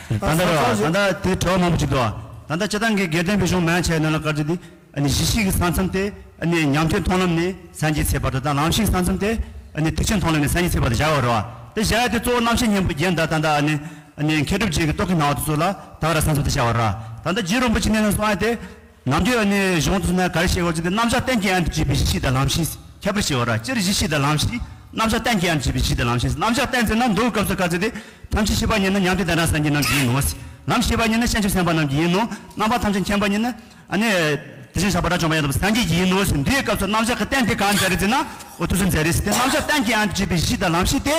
ད་ལྟ་ར་ད་ལྟ་དེ་དྲི་བ་མང་པོ་ཅིག་འདུག་ད་ལྟ་སྤྱི་བཏང་གི་དགེ་ལྡན་པའི་གཞུང་མང་ཆེ་ནང་ལ་བཀར་རྒྱུ་དེ་ཨ་ནི་གཞི་ཤེས་ཀྱི་ས་མཚམས་དེ་ཨ་ནི་ཉན་ཐོས་མཐོང་ལམ་ནས་སངས་རྒྱས་ཚེ་དཔག་ཏུ་དང་། ལམ་ཤེས་ཀྱི་ས་མཚམས་དེ་ཨ་ནི་ཐེག་ཆེན་མཐོང་ལམ་ནས་སངས་རྒྱས་ཚེ་དཔག་ཏུ་བཞག་ཡོད་རེད་པ། དེ་བཞག་ཡ་དེ་གཙོ་བོ་རྣམ་ཤེས་གཉེན་པོ་རྒྱན་དང་ད་ལྟ་ཨ་ནི་ཨ་ནི་མཁས་གྲུབ་རྗེ་གི་རྟོག་གེའི་སྣང་བ་དེ་ཚོ་ལ་ད་ག་ར་ས་མཚམས་དེ་བཞག་པ་རེད་པ། ད་ལྟ་རྗེ་རིན་པོ་ཆེ་ནས་གསུང་ཡ་དེ། ནམ་རྒྱུན་ཨ་ནི་གཞུང་དུ་ན་ག་རེ་བཤད་དགོས་ཟེར་ཏེ། རྣམ་གཞག་གཏན་གྱི་དབྱིངས་དང་བཅས་པའི་གཞི་ཤེས་དང་ལམ་ཤེས་ཁྱད་པར་ཕྱེ་བ་ར། སྤྱིར་གཞི་ཤེས་དང་ལམ་ཤེས། རྣམ་གཞག་གཏན་གྱི་དབྱིངས་དང་བཅས་པའི་གཞི་ཤེས་དང་ལམ་ཤེས། རྣམ་གཞག་གཏན་ཟེར་ན་མདོའི་སྐབས་སུ་ག་ཚོད་དེ། ཐམས་ཅད་ཤེས་པ་ཉིད་ནི་མྱང་འདས་དང་རང་སངས་རྒྱས་རྣམས་ཀྱི་ཡིན་ནོ། ལམ་ཤེས་པ་ཉིད་ནི་བྱང་ཆུབ་སེམས་དཔའ་རྣམས་ཀྱི་ཡིན་ནོ། རྣམ་པ་ཐམས་ཅད་མཁྱེན་པ་ཉིད་ནི་ཨ་ནི་དེ་བཞིན་གཤེགས་པ་དགྲ་བཅོམ་པ་ཡང་དག་པར་སངས་རྒྱས་ཀྱི་ཡིན་ནོ་ཟེར། འདིའི་སྐབས་སུ་རྣམ་གཞག་གི་རྟེན་དེ་གང་མཛད་རེད་ཟེར་ན། འོ་དེ་ཚོ་མཛད་རེད་ཟེར་ཏེ། རྣམ་གཞག་གཏན་གྱི་དབྱིངས་དང་བཅས་པའི་གཞི་དང་ལམ་ཤེས་དེ།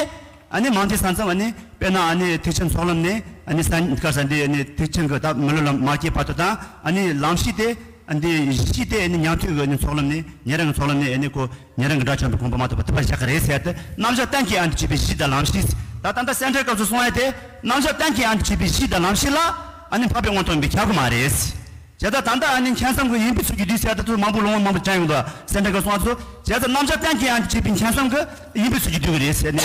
ཨ་ནི་མང་ཐོས་ས་མཚམས། ཨ་ནི་དཔེར་ན་ཨ་ནི་ཐེག་ཆེན་ཚོགས་ལམ་ནས་ཨ་ནི་སངས་ག་ས་འདི་ཨ་ནི་ཐེག་ཆེན་གྱི་ད་མི་སློབ་ལམ་མ་སྐྱེས་བར་དུ་དང་། ཨ་ནི་ལམ་ཤེས་དེ་ཨ་འདི་གཞི་དེ་ཨ་ནི་ཉན་ཐོས་ཀྱི་ཨ་ནི་ཚོགས་ལམ་ནས་ཉན་རང་གི་ཚོགས་ལམ་ནས་ཨ་ནི་ཁོ་ཉན་རང་གི་དགྲ་བཅོམ་པའི་དགོངས་པ་མ་ཐོབ་པ་དེ་བར་བཞག་གི་རེད་ཟེར་ཏེ། རྣམ་གཞག་གཏན་གྱི་དབྱིངས་དང་བཅས་པའི་གཞི་དང་ལམ་ཤེས། ད་ད་ལྟ་སེམས་ཁྲལ་སྐབས་སུ་གསུང་ཡ་དེ། རྣམ་གཞག་གཏན་གྱི་དབྱིངས་དང་བཅས་པའི་གཞི་དང་ལམ་ཤེས་ལ་ཨ་ནི་འཕགས་པའི་མངོན་རྟོགས་ཡིན་པས་ཁྱབ་ཀྱི་མ་རེད། བྱས་ཙང་ད་ལྟ་ཨ་ནི་མཁྱེན་བསམ་གྱི་དབྱིངས་པའི་ཚུལ་གྱིས་བསྡུས་ཟེར་ཡ་དེ་ཚོ་མང་པོ་ལུང་མང་པོ་བསྟན་ཡོང་འདུག་སེམས་ཁྲལ་སྐབས་སུ་གསུང་ཡ་དེ་ཚོ། བྱས་ཙང་རྣམ་གཞག་གཏན་གྱི་དབྱིངས་དང་བཅས་པའི་མཁྱེན་བསམ་གྱི་དབྱིངས་པའི་ཚུལ་གྱིས་བསྡུས་ཀྱི་རེད་ཟེར་ནས།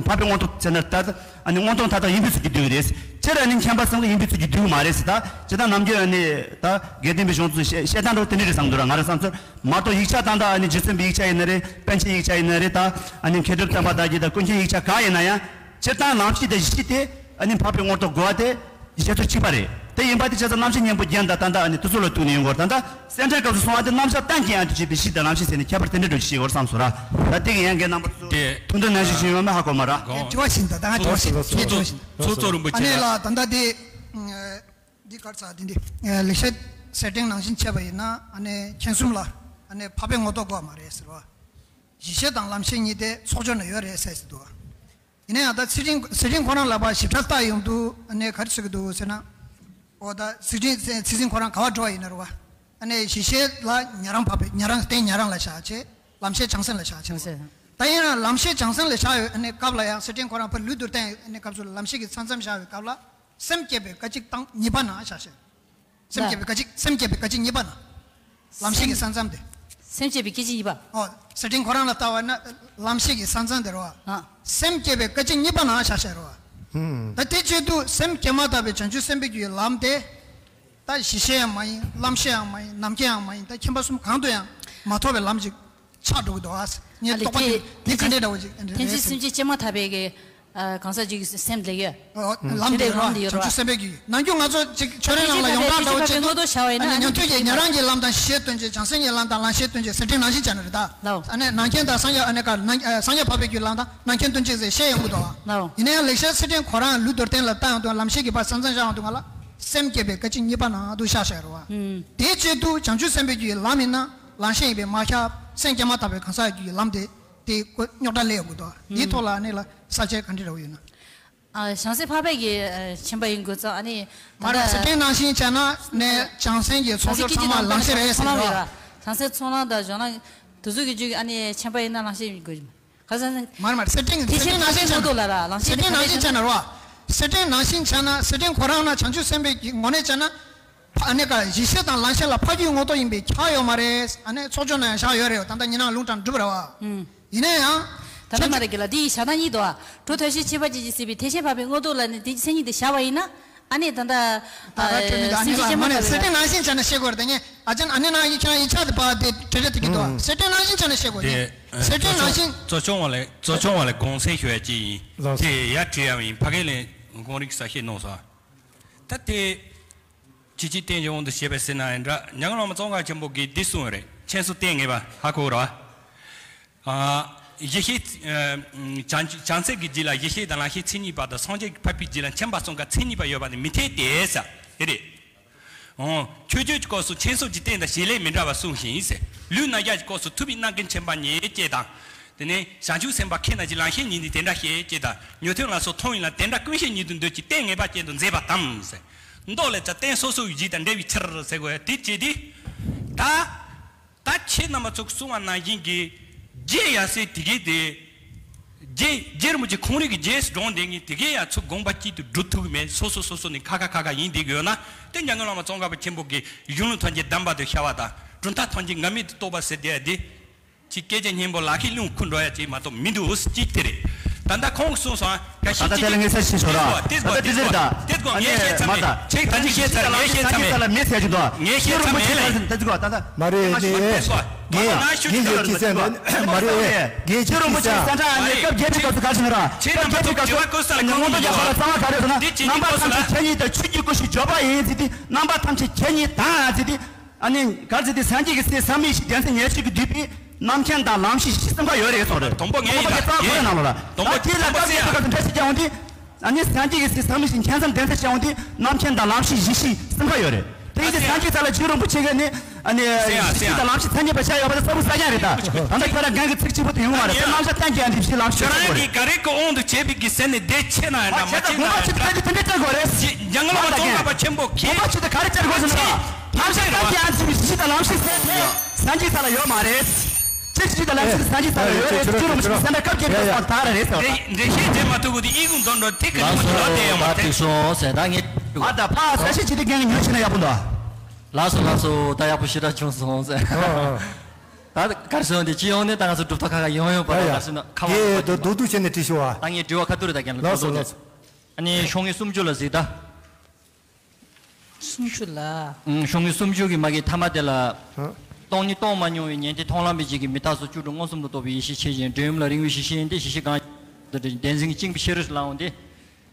འཕགས་པའི་མངོན་རྟོགས་ཟེར་ན་ད་ཨ་ནི་མངོན་མཐོང་མཐའ་དག་དབྱིངས་པའི་ཚུལ་གྱིས་བསྡུས་ཀྱི་རེད། སྤྱིར་ཨ་ནི་མཁྱེན་པ་ཙམ་གྱི་དབྱིངས་པའི་ཚུལ་གྱིས་བསྡུས་ཀྱི་མ་རེད་ཟེར། ད་སྤྱིར་བཏང་ནམ་རྒྱུན་ཨ་ནི་ད་དགེ་ལྡན་པའི་གཞུང་ཚོ་བཤད་བཤད་སྟངས་འདྲ་བོ་དེ་འདྲ་རེད་བསམ་འདུག་ར། ང་རང་བསམ་ཚུལ་མ་གཏོགས། ཡིག་ཆ་ད་ལྟ་ཨ་ནི་རྗེ་བཙུན་པའི་ཡིག་ཆ་ཡིན་ན་རེད། པཎ་ཆེན་ཡིག་ཆ་ཡིན་ན་རེད། ད་ཨ་ནི་མཁས་གྲུབ་བསྟན་པ་དར་རྒྱས་དང་ཀུན་མཁྱེན་ཡིག་ཆ་གང་ཡིན་ན་ཡང་། སྤྱིར་བཏང་ལམ་ཤེས་དང་གཞི་ཤེས་དེ་ཨ་ནི་འཕགས་པའི་མངོན་རྟོགས་དགོས་པ་དེ་བཤད་ཚུལ་གཅིག་པ་རེད། དེ་ཡིན་པ་དེ་བྱས་ཙང་རྣམ་གཞག་གཉེན་པོ་རྒྱན་དང་ད་ལྟ་ཨ་ནི་དེ་ཚོ་ལ་གཏུགས་ནས་ཡོང་དགོས། ད་ལྟ་སེམས་ཁྲལ་སྐབས་སུ་གསུང་བ་དེ་རྣམ་གཞག་གཏན་གྱི་དབྱིངས་དང་བཅས་པའི་གཞི་དང་ལམ་ཤེས་ཟེར་ནས་ཁྱད་པར་དེ་འདྲ་འདྲ་ཞིག་ཡོད་བསམ་སོང་ར། ད་དེ་གི་ཡན་གྱི་རྣམ་པ་ཚོ་དེ་ཐུགས་འདུན་ནན་ཞིག་བྱུང་ཡོད་མེད་ཧ་གོ་མ་ར། དྲི་བ་ཞིག་ད་ད་ང་དྲི་བ་ཞིག་ཚོགས་གཙོ་རིན་པོ་ཆེ་ཨ་ནི་ལ་ད་ལྟ་དེ་འདི་གར་ཚ་དེ་འདི་ལེགས་བཤད་གསེར་ཕྲེང་ནང་བཞིན་བྱས་པ་ཡིན་ན། ཨ་ནི་མཁྱེན་གསུམ་ལ་ཨ་ནི་འཕགས་པའི་མངོན་རྟོགས་དགོས་པ་མ་རེད་ཟེར་བ། གཞི་ཤེས་དང་ལམ་ཤེས་གཉིས་དེ་ཚོགས་སྦྱོར་ན་ཡོད་རེད་ཟེར་ཟེར་འདུག་ཡིན་ན་ཡང་ད་ཚེ་རིང་ཚེ་རིང་ཁོ་རང་ལ་ཕར་ཞིབ་ཕྲ་བལྟ་ཡོང་དུས་ཨ་ནི་ག་རེ་ཟེར་གྱི་འདུག་ཟེར་ན། འོ་ད་ཚེ་རིང་ཚེ་རིང་ཁོ་རང་ག་པར་འགྲོ་བ་ཡིན་ན་རེད་བ། ཨ་ནི་གཞི་ཤེས་ལ་ཉན་རང་འཕགས་པའི་ཉན་རང་རྟེན་ཉན་རང་ལ་བཞག་བྱས། ལམ་ཤེས་བྱང་སེམས་ལ་བཞག་བྱས། བྱང་སེམས། ད་ཡིན་ན་ལམ་ཤེས་བྱང་སེམས་ལ་བཞག་ཡོད་ཨ་ནི་སྐབས་ལ་ཡང་། གསེར་ཕྲེང་ཁོ་རང་ཕར་ལུས་དུར་བསྟན་ཡོད་ཨ་ནི་སྐབས་སུ་ལམ་ཤེས་ཀྱི་ས་མཚམས་བཞག་ཡོད་སྐབས་ལ། སེམས་བསྐྱེད་པའི་སྐད་ཅིག་དང་གཉིས་པ་ན་བཞག་བྱས། སེམས་བསྐྱེད་པའི་སྐད་ཅིག་སེམས་བསྐྱེད་པའི་སྐད་ཅིག་གཉིས་པ་ན། ལམ་ཤེས་ཀྱི་ས་མཚམས་དེ། སེམས་བསྐྱེད་པའི་སྐད་ཅིག་གཉིས་པ། ཨོ། གསེར་ཕྲེང་ཁོ་རང་ལ་ལྟ་བ་ན་ལམ་ཤེས་ཀྱི་ས་མཚམས་དེ་རེད་བ། ཨ། སེམས་བསྐྱེད་པའི་སྐད་ཅིག་གཉིས་པ་ན་བཞག་བྱས་རེད་བ། ཧུམ། ད་དེ་བྱེད་དུས་སེམས་བསྐྱེད་མ་ཐག་པའི་བྱང་ཆུབ་སེམས་དཔའི་རྒྱུད་ཀྱི་ལམ་དེ། ད་གཞི་ཤེས་ཡང་མ་ཡིན། ལམ་ཤེས་ཡང་མ་ཡིན། ནམ་མཁའི་ཡང་མ་ཡིན། ད་མཁྱེན་པ་གསུམ་གང་དུ་ཡང་མ་ཐོབ་པའི་ལམ་ཅིག་ཆགས་འགྲོ་གི་འདུག་ཨ། ངས་ཨ་ལས་རྟོག་པ་དེ་དེ་དེ་ག་འདྲས་འདྲ་བོ་ཅིག་ཨ་འདྲས་ཐེག་ཆེན་རེད་ཟེར། སེམས་བསྐྱེད་བྱེད་མ་ཐག་པའི་གི་ཨ་གང་ཟག་ཅིག་གི་སེམས་ལ་ཡོད། ཨོ། ལམ་དེ་དེ་རེད་ལམ་བ། དེ་ཡོད་བྱང་ཆུབ་རེད་བ། སེམས་དཔའི་རྒྱུད་ཡིན། ནམ་རྒྱུན་ང་ཚོ་ཅིག་ཆོས་རེ་ནང་ལ་ཡོངས་གྲགས་འདྲ་བོ་ཅིག་ཏུ་ཨ་ནི་ཉན་ཐོས་ཀྱི་ཉན་རང་གི་ལམ་དང་གཞི་ཤེས་སྟོན་བྱེད། བྱང་སེམས་ཀྱི་ལམ་དང་ལམ་ཤེས་སྟོན་བྱེད། གསེར་ཕྲེང་ནང་བཞིན་བྱས་ན་རེད་ད། ལའོ། ཨ་ནི་ནམ་མཁའི་དང་སངས་རྒྱས་ཨ་ནི་ག་ནམ་ཨ་སངས་རྒྱས་འཕགས་པའི་རྒྱུད་ལམ་དང་ནམ་མཁའི་སྟོན་བྱེད་ཟེར་བཤད་ཡོང་གི་འདུག་བ། ལའོ། ཡིན་ན་ཡང་ལེགས་བཤད་གསེར་ཕྲེང་ཁོ་རང་ལུས་དུར་བསྟན་ལ་བལྟ་ཡོང་དུས་ལམ་ཤེས་ཀྱི་ཕར་ས་མཚམས་བཞག་ཡོང་དུས་ང་ལ་སེམས་བསྐྱེད་པའི་སྐད་ཅིག་གཉིས་པ་ནང་དུ་བཞག་བཞག་རེད་བ། ཨུམ། དེ་བྱེད་དུས་བྱང་ཆུབ་སེམས་དཔའི་རྒྱུད་ཀྱི་ལམ་ཡིན་ན། ལམ་ཤེས་ཡིན་པས་མ་ཁྱབ། སེམས་བསྐྱེད་མ་ཐག་པའི་གང་ཟག་གི་ལམ་དེ་དེ་ཀོ་རྙོག་དྲ་སླེབས་ཡོང་གི་འདུག་འདིའི་ཐོག་ལ་ཨ་ནི་ལ་ས་བཅད་ག་འདྲ་འདྲ་བོ་ཡོད་ན། ཨ། བྱང་སེམས་འཕགས་པའི་གི་ཨ་མཁྱེན་པ་ཡིན་དགོས་ཙང་ཨ་ནི་ད་མ་རེད། གསེར་ཕྲེང་ནང་བཞིན་བྱས་ན་ནས་བྱང་སེམས་ཀྱི་ཚོགས་སྦྱོར་ཚང་མ་ལམ་ཤེས་རེད་ཟེར་བ། བྱང་སེམས་ཚོགས་ལམ་དང་སྦྱོར་ལམ་དེ་ཚོ་གི་རྒྱུད་ཀྱི་ཨ་ནི་མཁྱེན་པ་ཡིན་ན་ལམ་ཤེས་ཡིན་དགོས། ག་ས་ནི། མ་རེད་མ་རེད། གསེར་ཕྲེང་ཐེག་ཆེན་ནང་བཞིན་བྱས་ན། མངོན་རྟོགས་ལ་ར་ལམ་ཤེས་གསེར་ཕྲེང་ནང་བཞིན་བྱས་ན་རེད་བ། གསེར་ཕྲེང་ནང་བཞིན་བྱས་ན་གསེར་ཕྲེང་ཁོ་རང་ན་བྱང་ཆུབ་སེམས་དཔའི་གི་ངོས་ནས་བྱས་ན། ཨ་ནི་ཀ་གཞི་ཤེས་དང་ལམ་ཤེས་ལ་འཕགས་རྒྱུད་མངོན་རྟོགས་ཡིན་པས་ཁྱབ་ཡོད་མ་རེད། ཨ་ནི་ཚོགས་སྦྱོར་ན་ཡང་བཞག་ཡོད་རེད་བ། ད་ལྟ་ཉི་ནང་ལུང་དྲངས་གྲུབ་རེད་བ། ཨུམ། ཡིན་ན་ཡང་། ད་ལྟ་མ་རེད་གི་ལ་འདི་ཡི་བྱ་སྟངས་གཉིས་འདུག་བ། གྲུབ་མཐའ་བཞི་ཁྱད་པར་ཅན་གྱིས་ཟིན་པའི་ཐེག་ཆེན་འཕགས་པའི་མངོན་རྟོགས་ལ་ནི་འདི་མཚན་ཉིད་དེ་བཞག་པ་ཡིན་ན། ཨ་ནི་ད་ལྟ་ད་ད་ཨ་སེམས་ཅན་སྐྱེ་མ་ཐག་པའི་གསེར་ཕྲེང་ནང་བཞིན་བྱས་ན་ཤེས་དགོས་རེད་དེ་ངས། ཨ་ཅན་ཨ་ནི་ན་ཡིག་ཆ་ཡིག་ཆ་དེ་པ་དེ་བྲེ་བྲེ་དེ་གི་དོ། ཨུམ། གསེར་ཕྲེང་ནང་བཞིན་བྱས་ན་ཤེས་དགོས་དེ། དེ་གསེར་ཕྲེང་ནང་བཞིན། གཙོ་སྐྱོང་བ་ལས་གཙོ་སྐྱོང་བ་ལས་དགོངས་སེལ་ཞུ་ཡ་ཅིག་ཡིན། ལགས་སོ། དེ་ཡར་བྲིས་ཡ་ཡིན། ཕ་གི་ལས་དགོངས་རིགས་གསལ་བཤད་གནང་སོང་། ད་དེ་ཇི་ཅི་བསྟན་འགྱུར་དབང་དུ་བྱས་པའི་ཟེར་ན་ཡིན་འདྲ། ཉང་བླ་མ་ཙོང་ཁ་ཆེན་པོ་གིས་འདི་གསུངས་རེད། མཁྱེན་སོ་ལྟས་ངེས་པ་ཧ་གོ་ར། ཨ། ཡེ་ཤེས། ཨ། བྱང་བྱང་སེམས་ཀྱི་རྒྱུད་ལ་ཡེ་ཤེས་དང་ལམ་ཤེས་མཚན་ཉིད་པ་དང་སངས་རྒྱས་ཀྱི་འཕགས་པའི་རྒྱུད་ལ་མཁྱེན་པ་གསུམ་ཀ་མཚན་ཉིད་པ་ཡོད་པ་ནི་མི་འཐད་དེ་ཟེར་དེ་རེད། འོ། མཆོད་བརྗོད་ཀྱི་སྐབས་སུ་མཁྱེན་སོ་ཀྱི་རྟེན་དང་བྱེད་ལས་མི་འདྲ་བ་གསུངས་ཤིང་ཟེར། ལུས་རྣམ་གཞག་གི་སྐབས་སུ་ཐུབ་པའི་རྣམ་ཀུན་མཁྱེན་པ་ཉིད་ཅེས་དང་། དེ་ནས་བྱང་ཆུབ་སེམས་དཔའ་མཁྱེན་ན་ཀྱི་ལམ་ཤེས་ཉིད་ནི་དེ་འདྲ་ཤེས་ཅེས་དང་ཉན་ཐོས་ལ་སོགས་མཐོང་བའི་ལམ་དེ་འདྲ་ཀུན་ཤེས་ཉིད་དུ་འདོད་ཀྱི་རྟེན་ངེས་པ་ཅན་དུ་མཛད་པ་དང་ཟེར། མདོ་ལས་ཀྱང་རྟེན་སོ་སོའི་རྒྱུད་དང་འབྲེལ་བའི་ཕྱིར་ཟེར་དགོས་ཡ་དེ་བྱས་ཏེ། ད། ད་ཁྱེད་རྣམ་པ་ཚོ་གསུང་བ་ནང་བཞིན་གྱི་རྗེ་ཡ་སྲས་དེ་གའི་དེ། རྗེ་རྗེ་རིན་པོ་ཆེ་ཁོང་རང་གི་རྗེས་སུ་འབྲངས་བསྡད་མཁན་དེ་གའི་ཡ་ཚོ་དགོངས་པ་གཅིག་ཏུ་སྒྲུབ་ཐུབ་ཀྱི་མེད། སོ་སོ་སོ་སོ་ནས་ཁ་ཁ་ཁ་ཁ་ཡིན་བསྡད་ཀྱི་ཡོད་ན། དེ་འཇམ་མགོན་བླ་མ་ཙོང་ཁ་པ་ཆེན་པོ་གི་གཞུང་ལུགས་ཐམས་ཅད་བདེན་པ་དུ་ཤར་བ་དང་གྲུབ་མཐའ་ཐམས་ཅད་ངེས་མེད་དུ་རྟོགས་པ་ཟེར་བསྡད་ཡ་དེ། ཅིག་སྐད་ཆ་སྙན་པོ་ལག་ཁྱེར་རླུང་ཁུ་འགྲོ་ཡ་ཅིག་མ་གཏོགས་མི་འདུག་ཅིག་དེ་རེད། ད་ལྟ་ཁོང་གསུངས་སོང་། ད་ལྟ་དེ་ལ་ངས་གསལ་བཤད་ཞུ་རོགས། དེ་ལ་དེ་ལ་དེ་ལ་ངས་བཤད་ཚར་མེད། ཁྱེད་ད་ཅིག་བཤད་ཚར། ངས་བཤད་ཚར་མེད། ལ་མེད་ཟེར་གྱི་འདུག་ངས་བཤད་ཚར་མེད། ད་ཅིག་གོ་ད་ལྟ་མ་རེད། ངས་ངས་ངས་ཅི་ཟེར་ན་མ་རེད། ངས་ཅི་ཟེར་ན་སྐབས་བརྒྱད་པའི་སྐབས་སུ་ག་རེ་ཟེར་ན། སྐབས་བརྒྱད་པའི་སྐབས་སུ་སྔོན་འགྲོ་རྒྱ་ཁོ་ལ་གསང་བ་ག་རེ་ཟེར་ན། རྣམ་པ་ཐམས་ཅད་ཁྱེད་ཉིད་དང་ཆོས་ཀྱི་སྐུ་ཞེས་བརྗོད་པ་ཡིན་ཟེར་ཏེ། རྣམ་པ་ཐམས་ཅད་ཁྱེད་ཉིད་དང་ཟེར་ཏེ། ཨ་ནི་ག་ཟེར་ཏེ་སངས་རྒྱས་ཀྱི་སྲས་ཟབ་མོའི་ཡེ་ཤེས་བདེན་མཚན་ཉེར་གཅིག་གིས་བསྡུས་པའི་རྣམ་མཁྱེན་དང་ལམ་ཤེས་བཞི་གསུམ་ཀ་ཡོད་རེད་གསུངས་རེད། དང་པོ་ངས་ཡིན་ད། རྩ་བ་ཁོ་རང་ནང་ལོགས་ལ། དང་པོ་དེ་ལ་དང་པོ་སྐབས་ཀྱི་སྐབས་སུ་འགྲེལ་བཤད་རྒྱག་འོང་དུས། ཨ་ནི་སངས་རྒྱས་ཀྱི་སྲས་ཟབ་མོའི་ཡེ་ཤེས་མཁྱེན་མཚན་བདེན་མཚན་བྱ་འོང་དུས་རྣམ་མཁྱེན་དང་ལམ་ཤེས་བཞི་གསུམ་ཀ་ཡོད་རེད། དེ་ཡིན་དུས་སངས་རྒྱས་ས་ལ་རྗེ་རིན་པོ་ཆེ་གིས་ནི། ཨ་ནི་ཡེ་ཤེས་དང་ལམ་ཤེས་མཚན་ཉིད་པ་བྱ་ཡོད་པ་དེ་གསལ་པོ་གསལ་རྐྱང་རེད་ད། ད་ལྟ་ཁྱོད་རང་རྒན་གྱི་ཚིག་གཅིག་པོ་དེ་ཡོང་བ་རེད། དེ་རྣམ་གཞག་གཏན་འཁེལ་ཡ་འདི་ཕྱི་ལམ་ཤེས་ཁྱོད་རང་གིས་ག་རེ་གི་དབང་དུ་བྱས་པའི་གི་ཟེར་ནས་དེ་ཆེ་ན་ཡང་འདྲ་མ་ཆེ་ན་ཡང་འདྲ། ཁྱེད་ཚོ་དགོངས་པ་ཆེ་ད་དེ་འདྲ་བྱེད་དགོས་རེད། འཇམ་མགོན་བླ་མ་ཙོང་ཁ་པ་ཆེན་པོ་གིས། དགོངས་པ་ཆེ་ད་ག་རེ་བྱེད་དགོས་ཟེར་ན། ཐམས་ཅད་ཀ་ཀྱང་ཚུལ་གྱི་ཤེས་དང་ལམ་ཤེས་ཟེར་ནས་སངས་རྒྱས་ས་ལ་ཡོད་མ་རེད། ཅི་ཞིག་ལ་ལམ་ཤེས་སངས་རྒྱས་ས་ལ་ཡོད་རེད། ཅི་རུང་མི་ཤེས་ཟེར་ན་སྐབས་ཀྱི་བསམ་ཐག་རེད་ཟེར་བ། འགྲེལ་བཤད་བྱེད་མ་ཐུབ་གི་དེ་ཨི་ཁུང་འདོན་འགྲོ་དེ་ག་ནས་མ་ཐུབ་ལ་དེ་ཡང་མ་དེ་སོང་ཟེར་ད་ངས། ཨ་ད་ཕ་ས་ཤི་ཅི་དེ་རྒན་ཉོ་ཆེ་ན་ཡག་པོ་འདུག་ལགས་སོ་ལགས་སོ། ད་ཡག་པོ་ཞེ་དྲག་བྱུང་སོང་ཟེར། ད་གར་སོང་དེ་ཅི་ཡོང་ནས་ད་ང་ཚོ་གྲུབ་མཐའ་ཁ་ཁ་ཡོང་ཡོང་པ་ཡ་ལ་ཡ། གར་སོང་ན་ཁ་བ་ངས་ད་རྡོག་རྡོག་བྱས་ནས་དྲི་ཞུ་བ། ད་ངས་དྲི་བ་ཁ་ཐུག་རེ་ད་རྒན་ལ་ལགས་སོ་ལགས་སོ། ཨ་ནི་ཤོག་ངོས་སུམ་ཅུ་ལ་གཟིགས་ད། སུམ་ཅུ་ལ། ཨང་། ཤོག་ངོས་སུམ་ཅུ་གི་མ་གི་མཐའ་མ་དེ་ལ། ཨ། སྟོང་ཉིད་རྟོགས་མ་མྱོང་བའི་ཉན་ཐོས་མཐོང་ལམ་པའི་རྗེས་ཀྱི་མི་རྟག་སོགས་བཅུ་དྲུག་མངོན་སུམ་དུ་རྟོགས་པའི་ཡེ་ཤེས་ཆོས་ཅན། འབྲས་ཡུམ་ལ་རིང་བའི་གཞི་ཤེས་ཡིན་ཏེ། གཞི་ཤེས་གང་ཞིག་བདེན་འཛིན་གྱིས་བཅིངས་པའི་ཕྱིར་ལབ་འོང་སྟེ།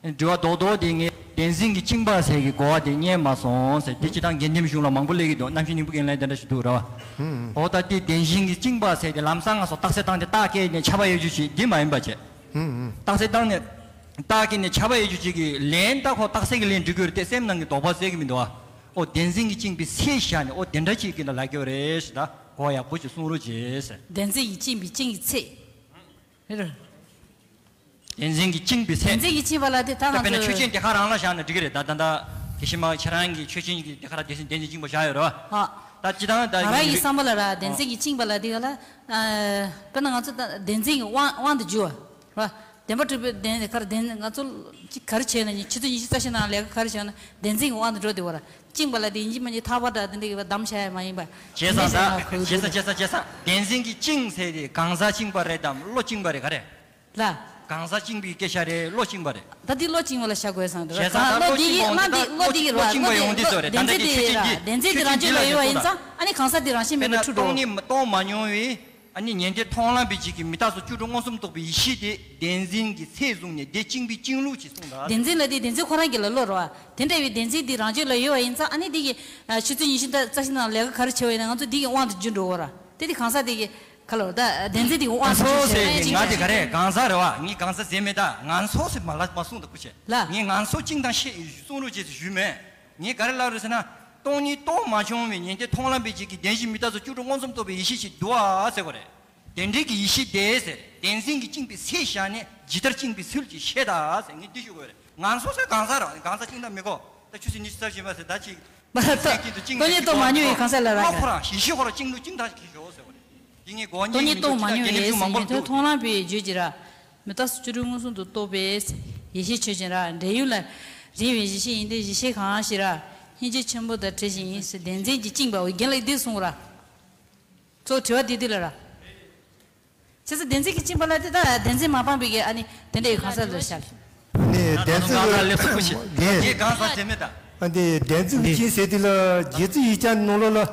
དྲི་བ་རྡོག་རྡོག་དེ་ངས་བདེན་འཛིན་གྱིས་བཅིངས་པ་ཟེར་གྱི་གོ་བ་དེ་རྙེད་མ་སོང་ཟེར། དེ་སྤྱིར་བཏང་དགེ་ལྡན་གཞུང་ལ་མང་པོ་སླེབས་ཀྱི་འདུག་རྣམ་བཤད་སྙིང་པོ་རྒན་ལགས་དེ་འདྲ་ཞིག་འདུག་ར་བ། ཧུམ། འོ་ད་དེ་བདེན་འཛིན་གྱིས་བཅིངས་པ་ཟེར་དེ་ལམ་སང་ང་ཚོ་རྟགས་གསལ་བཏང་སྟེ་རྟགས་བཀལ་ནས་ཁྱབ་པ་ཡོད་རྒྱུ་ཞིག་འདི་མ་ཡིན་པ་བྱས། ཧུམ་ཧུམ། རྟགས་གསལ་བཏང་ནས། རྟགས་ཀྱི་ནི་ཁྱབ་པ་ཡོད་རྒྱུ་ཅིག་གི་ལན་ད་ཁོ་རྟགས་གསལ་གྱི་ལན་འབྲི་དགོས་རེད་དེ། སེམས་ནང་གི་དོགས་པ་སེལ་གྱི་མི་འདུག་ཨ། ཨོ་བདེན་འཛིན་གྱིས་བཅིངས་པའི་ཚེ་བཞག་ནས་ཨོ་དེ་འདྲ་ཅིག་གི་ལ་ལབ་ཀྱི་ཡོད་རེད་ཟེར། ད་གོ་ཡག་པོ་ཅིག་གསུང་རོགས་བྱེད་ཟེར། བདེན་འཛིན་གྱིས་བཅིངས་པའི་བཅིངས་ཀྱི་ཚེ། རེད། བདེན་འཛིན་གྱིས་བཅིངས་པའི་ཚེ། བདེན་འཛིན་གྱིས་བཅིངས་པ་ལ་དེ་ད་ད་དཔེར་ན་ང་ཆོས་ཅན་ཚོ། དེ་ག་རང་ལ་བཞག་ན་འགྲིག་གི་རེད། ད་ད་ད་དེ་ཕྱི་མ་ཁྱེད་རང་གི་ཆོས་ཅན་གྱི་དེ་ག་ར་བདེན་འཛིན་བདེན་འཛིན་བཅིངས་པ་བཞག་ཡོད་རེད་བ། ཨ། ད་སྤྱིར་བཏང་ད་ང་རང་གི་བསམ་པ་ལ་ར་བདེན་འཛིན་གྱིས་བཅིངས་པ་ལ་དེ་ག་ལ། ཨ། དཔེར་ན་ང་ཚོ་ད་བདེན་འཛིན་གྱི་དབང་དབང་དུ་འགྱུར་བ། ར། བདེན་པར་གྲུབ་པའི་བདེན་ག་རེ་བདེན་ང་ཚོ་ཅིག་ག་རེ་བྱས་ན་ནི་ཆུ་ཚོད་ཉི་ཤུ་རྩ་བཞི་ནང་ལས་ཀ་ག་རེ་བྱས་ན་བདེན་འཛིན་གྱི་དབང་དུ་འགྲོ་བདེ་བ་ར། བཅིངས་པ་ལ་དེ་ཡིན་གཅིག་མིན་གཅིག་ཐག་པ་འདྲ་དེ་འདྲ་གི་བདམས་བྱ་ཡ་མ་ཡིན་པ། བྱས་ཙང་ད་བྱས་ཙང་བྱས་ཙང་བྱས་ཙང་བདེན་འཛིན་གྱིས་བཅིངས་ཟེར་དེ་གང་ཟག་བཅིངས་པ་རེད་དམ་བློ་བཅིངས་པ་རེད་ག་རེ། ལ། གང་ཟག་བཅིངས་པའི་སྐད་ཆ་རེད་བློ་བཅིངས་པ་རེད། ད་འདི་བློ་བཅིངས་པ་ལ་བཞག་དགོས་བསམ་འདུག་བྱས་ཙང་ད་བློ་བཅིངས་པ་འོང་དུས་ད་བློ་བཅིངས་པ་ཡོང་དུས་ཚོད་རེད། ད་ལྟ་འདི་ཆོས་ཅན་འདི་བདེན་འཛིན་འདི་རང་བཞིན་ལ་ཡོད་པ་ཡིན་ཙང་ཨ་ནི་གང་ཟག་འདི་རང་བཞིན་མེད་པའི་འཁྲུལ་འགྲོ། སྟོང་ཉིད་རྟོགས་མ་མྱོང་བའི། ཨ་ནི་ཉན་ཐོས་མཐོང་ལམ་པའི་རྗེས་ཀྱི་མི་རྟག་སོགས་བཅུ་དྲུག་མངོན་སུམ་རྟོགས་པའི་ཡེ་ཤེས་དེ་བདེན་འཛིན་གྱི་ཚད་བཟུང་ནས་དེ་བཅིངས་པའི་བཅིངས་ལུགས་ཀྱིས་གསུངས་ད། བདེན་འཛིན་ལ་དེ་བདེན་འཛིན་ཁོ་རང་གི་ལ་བློ་རེད་བ། དེ་འདྲ་བའི་བདེན་འཛིན་དེ་རང་རྒྱུད་ལ་ཡོད་པ་ཡིན་ཙང་ཨ་ནི་དེ་གི་ཆུ་ཚོད་ཉི་ཤུ་རྩ་བཞི་ནང་ལས་ཀ་ག་རེ་བྱེད་པ་ཡིན་ན་ང་ཚོ་དེ་གི་དབང་དུ་འགྱུར་འགྲོ་གི་རེད། དེ་དེ་གང་ཟག་དེ་གི་ག་ལོར་ད་བདེན་འཛིན་དེ་གི་དབང་དུ་འགྱུར་ཟེར་ན་ཅིག་ང་དེ་ག་རེ་གང་ཟག་རེད་བ། ངས་གང་ཟག་ཟེར་མེད། ད་ང་ཚོ་ཟེར་མ་ལ་མ་གསུངས་ད་ཁུ་ཆེ། ལ། ངས་ང་ཚོ་བཅིངས་དང་ཤེས་གསུང་རོགས་བྱེད་ཟེར་ཞུས་མེད། ངས་ག་རེ་ལབ་རེད་ཟེར་ན། སྟོང་ཉིད་རྟོགས་མ་བྱུང་བའི་ཉན་ཐོས་མཐོང་ལམ་པའི་རྗེས་ཀྱི་བདེན་བཞིའི་མི་རྟག་སོགས་བཅུ་དྲུག་མངོན་སུམ་རྟོགས་པའི་ཡེ་ཤེས་ཤིག་འདུག་ཨ་ཟེར་དགོས་རེད། དེ་འདྲའི་གི་ཡེ་ཤེས་དེ་ཟེར་བདེན་འཛིན་གྱིས་བཅིངས་པའི་ཚེ་བཞག་ནས་ཇི་ལྟར་བཅིངས་པའི་ཚུལ་གྱིས་བཤད་ད་ཟེར་ངས་འདི་ཞུ་དགོས་རེད། ང་ཚོ་ཟེར་གང་ཟག་རེད། གང་ཟག་བཅིངས་ད་མི་གོ། ད་ཆུ་ཚོད་ཉི་ཤུ་རྩ་བཞི་མ་ཟེར་ད་ཅིག་མ་ལ་ཚེ་སྐྱིད་དུ་བཅིངས་ནས་སྟོང་ཉིད་རྟོགས་མ་མྱོང་བའི་གང་ཟག་ལ་རག་ལ་ཁོ་རང་ཡེ་ཤེས་ཁོ་རང་བཅིངས་ལུགས་བཅིངས་ཐག་གིས་ཞོག་ཟེར་བ་རེད། དེ་ངས་གོ་སྟོང་ཉིད་རྟོགས་མ་མྱོང་བའི་ཟེར་ཉན་ཐོས་མཐོང་ལམ་པའི་རྒྱུད་ཀྱི་ར། མི་རྟག་སོགས་བཅུ་དྲུག་མངོན་སུམ་དུ་རྟོགས་པའི་ཡེ་ཤེས་ཆོས་ཅན་ར། འབྲས་ཡུམ་ལ་རིང་བའི་གཞི་ཤེས་ཡིན་ཏེ། གཞི་ཤེས་གང་ཞིག་ར་སྙིང་རྗེ་ཆེན་པོ་དང་འཁྲིལ་ཞིང་ཡིན་ཟེར་བདེན་འཛིན་གྱིས་བཅིངས་པའོ། རྒན་ལགས་འདི་གསུངས་ར། གཙོ་བོ་དྲི་བ་འདི་འདི་ལ་ར། བྱས་ཙང་བདེན་འཛིན་གྱིས་བཅིངས་པ་ལ་དེ་ད་བདེན་འཛིན་མ་སྤངས་པའི་གི་ཨ་ནི་དེ་འདྲ་ཡི་གང་ཟག་ལ་བཞག་ནས་བདེན་ད་ཚིག་ང་ལ་ལེགས་སོ་ཁུ་ཤི་རྒན་ངས་གང་ཟག་དེ་མེད་ད། ཨ་འདི་བདེན་ཚིག་གི་བཅིངས་ཟེར་དེ་ལ་རྗེ་བཙུན་ཡིག་བརྒྱ་ནང་ལོགས་ལ་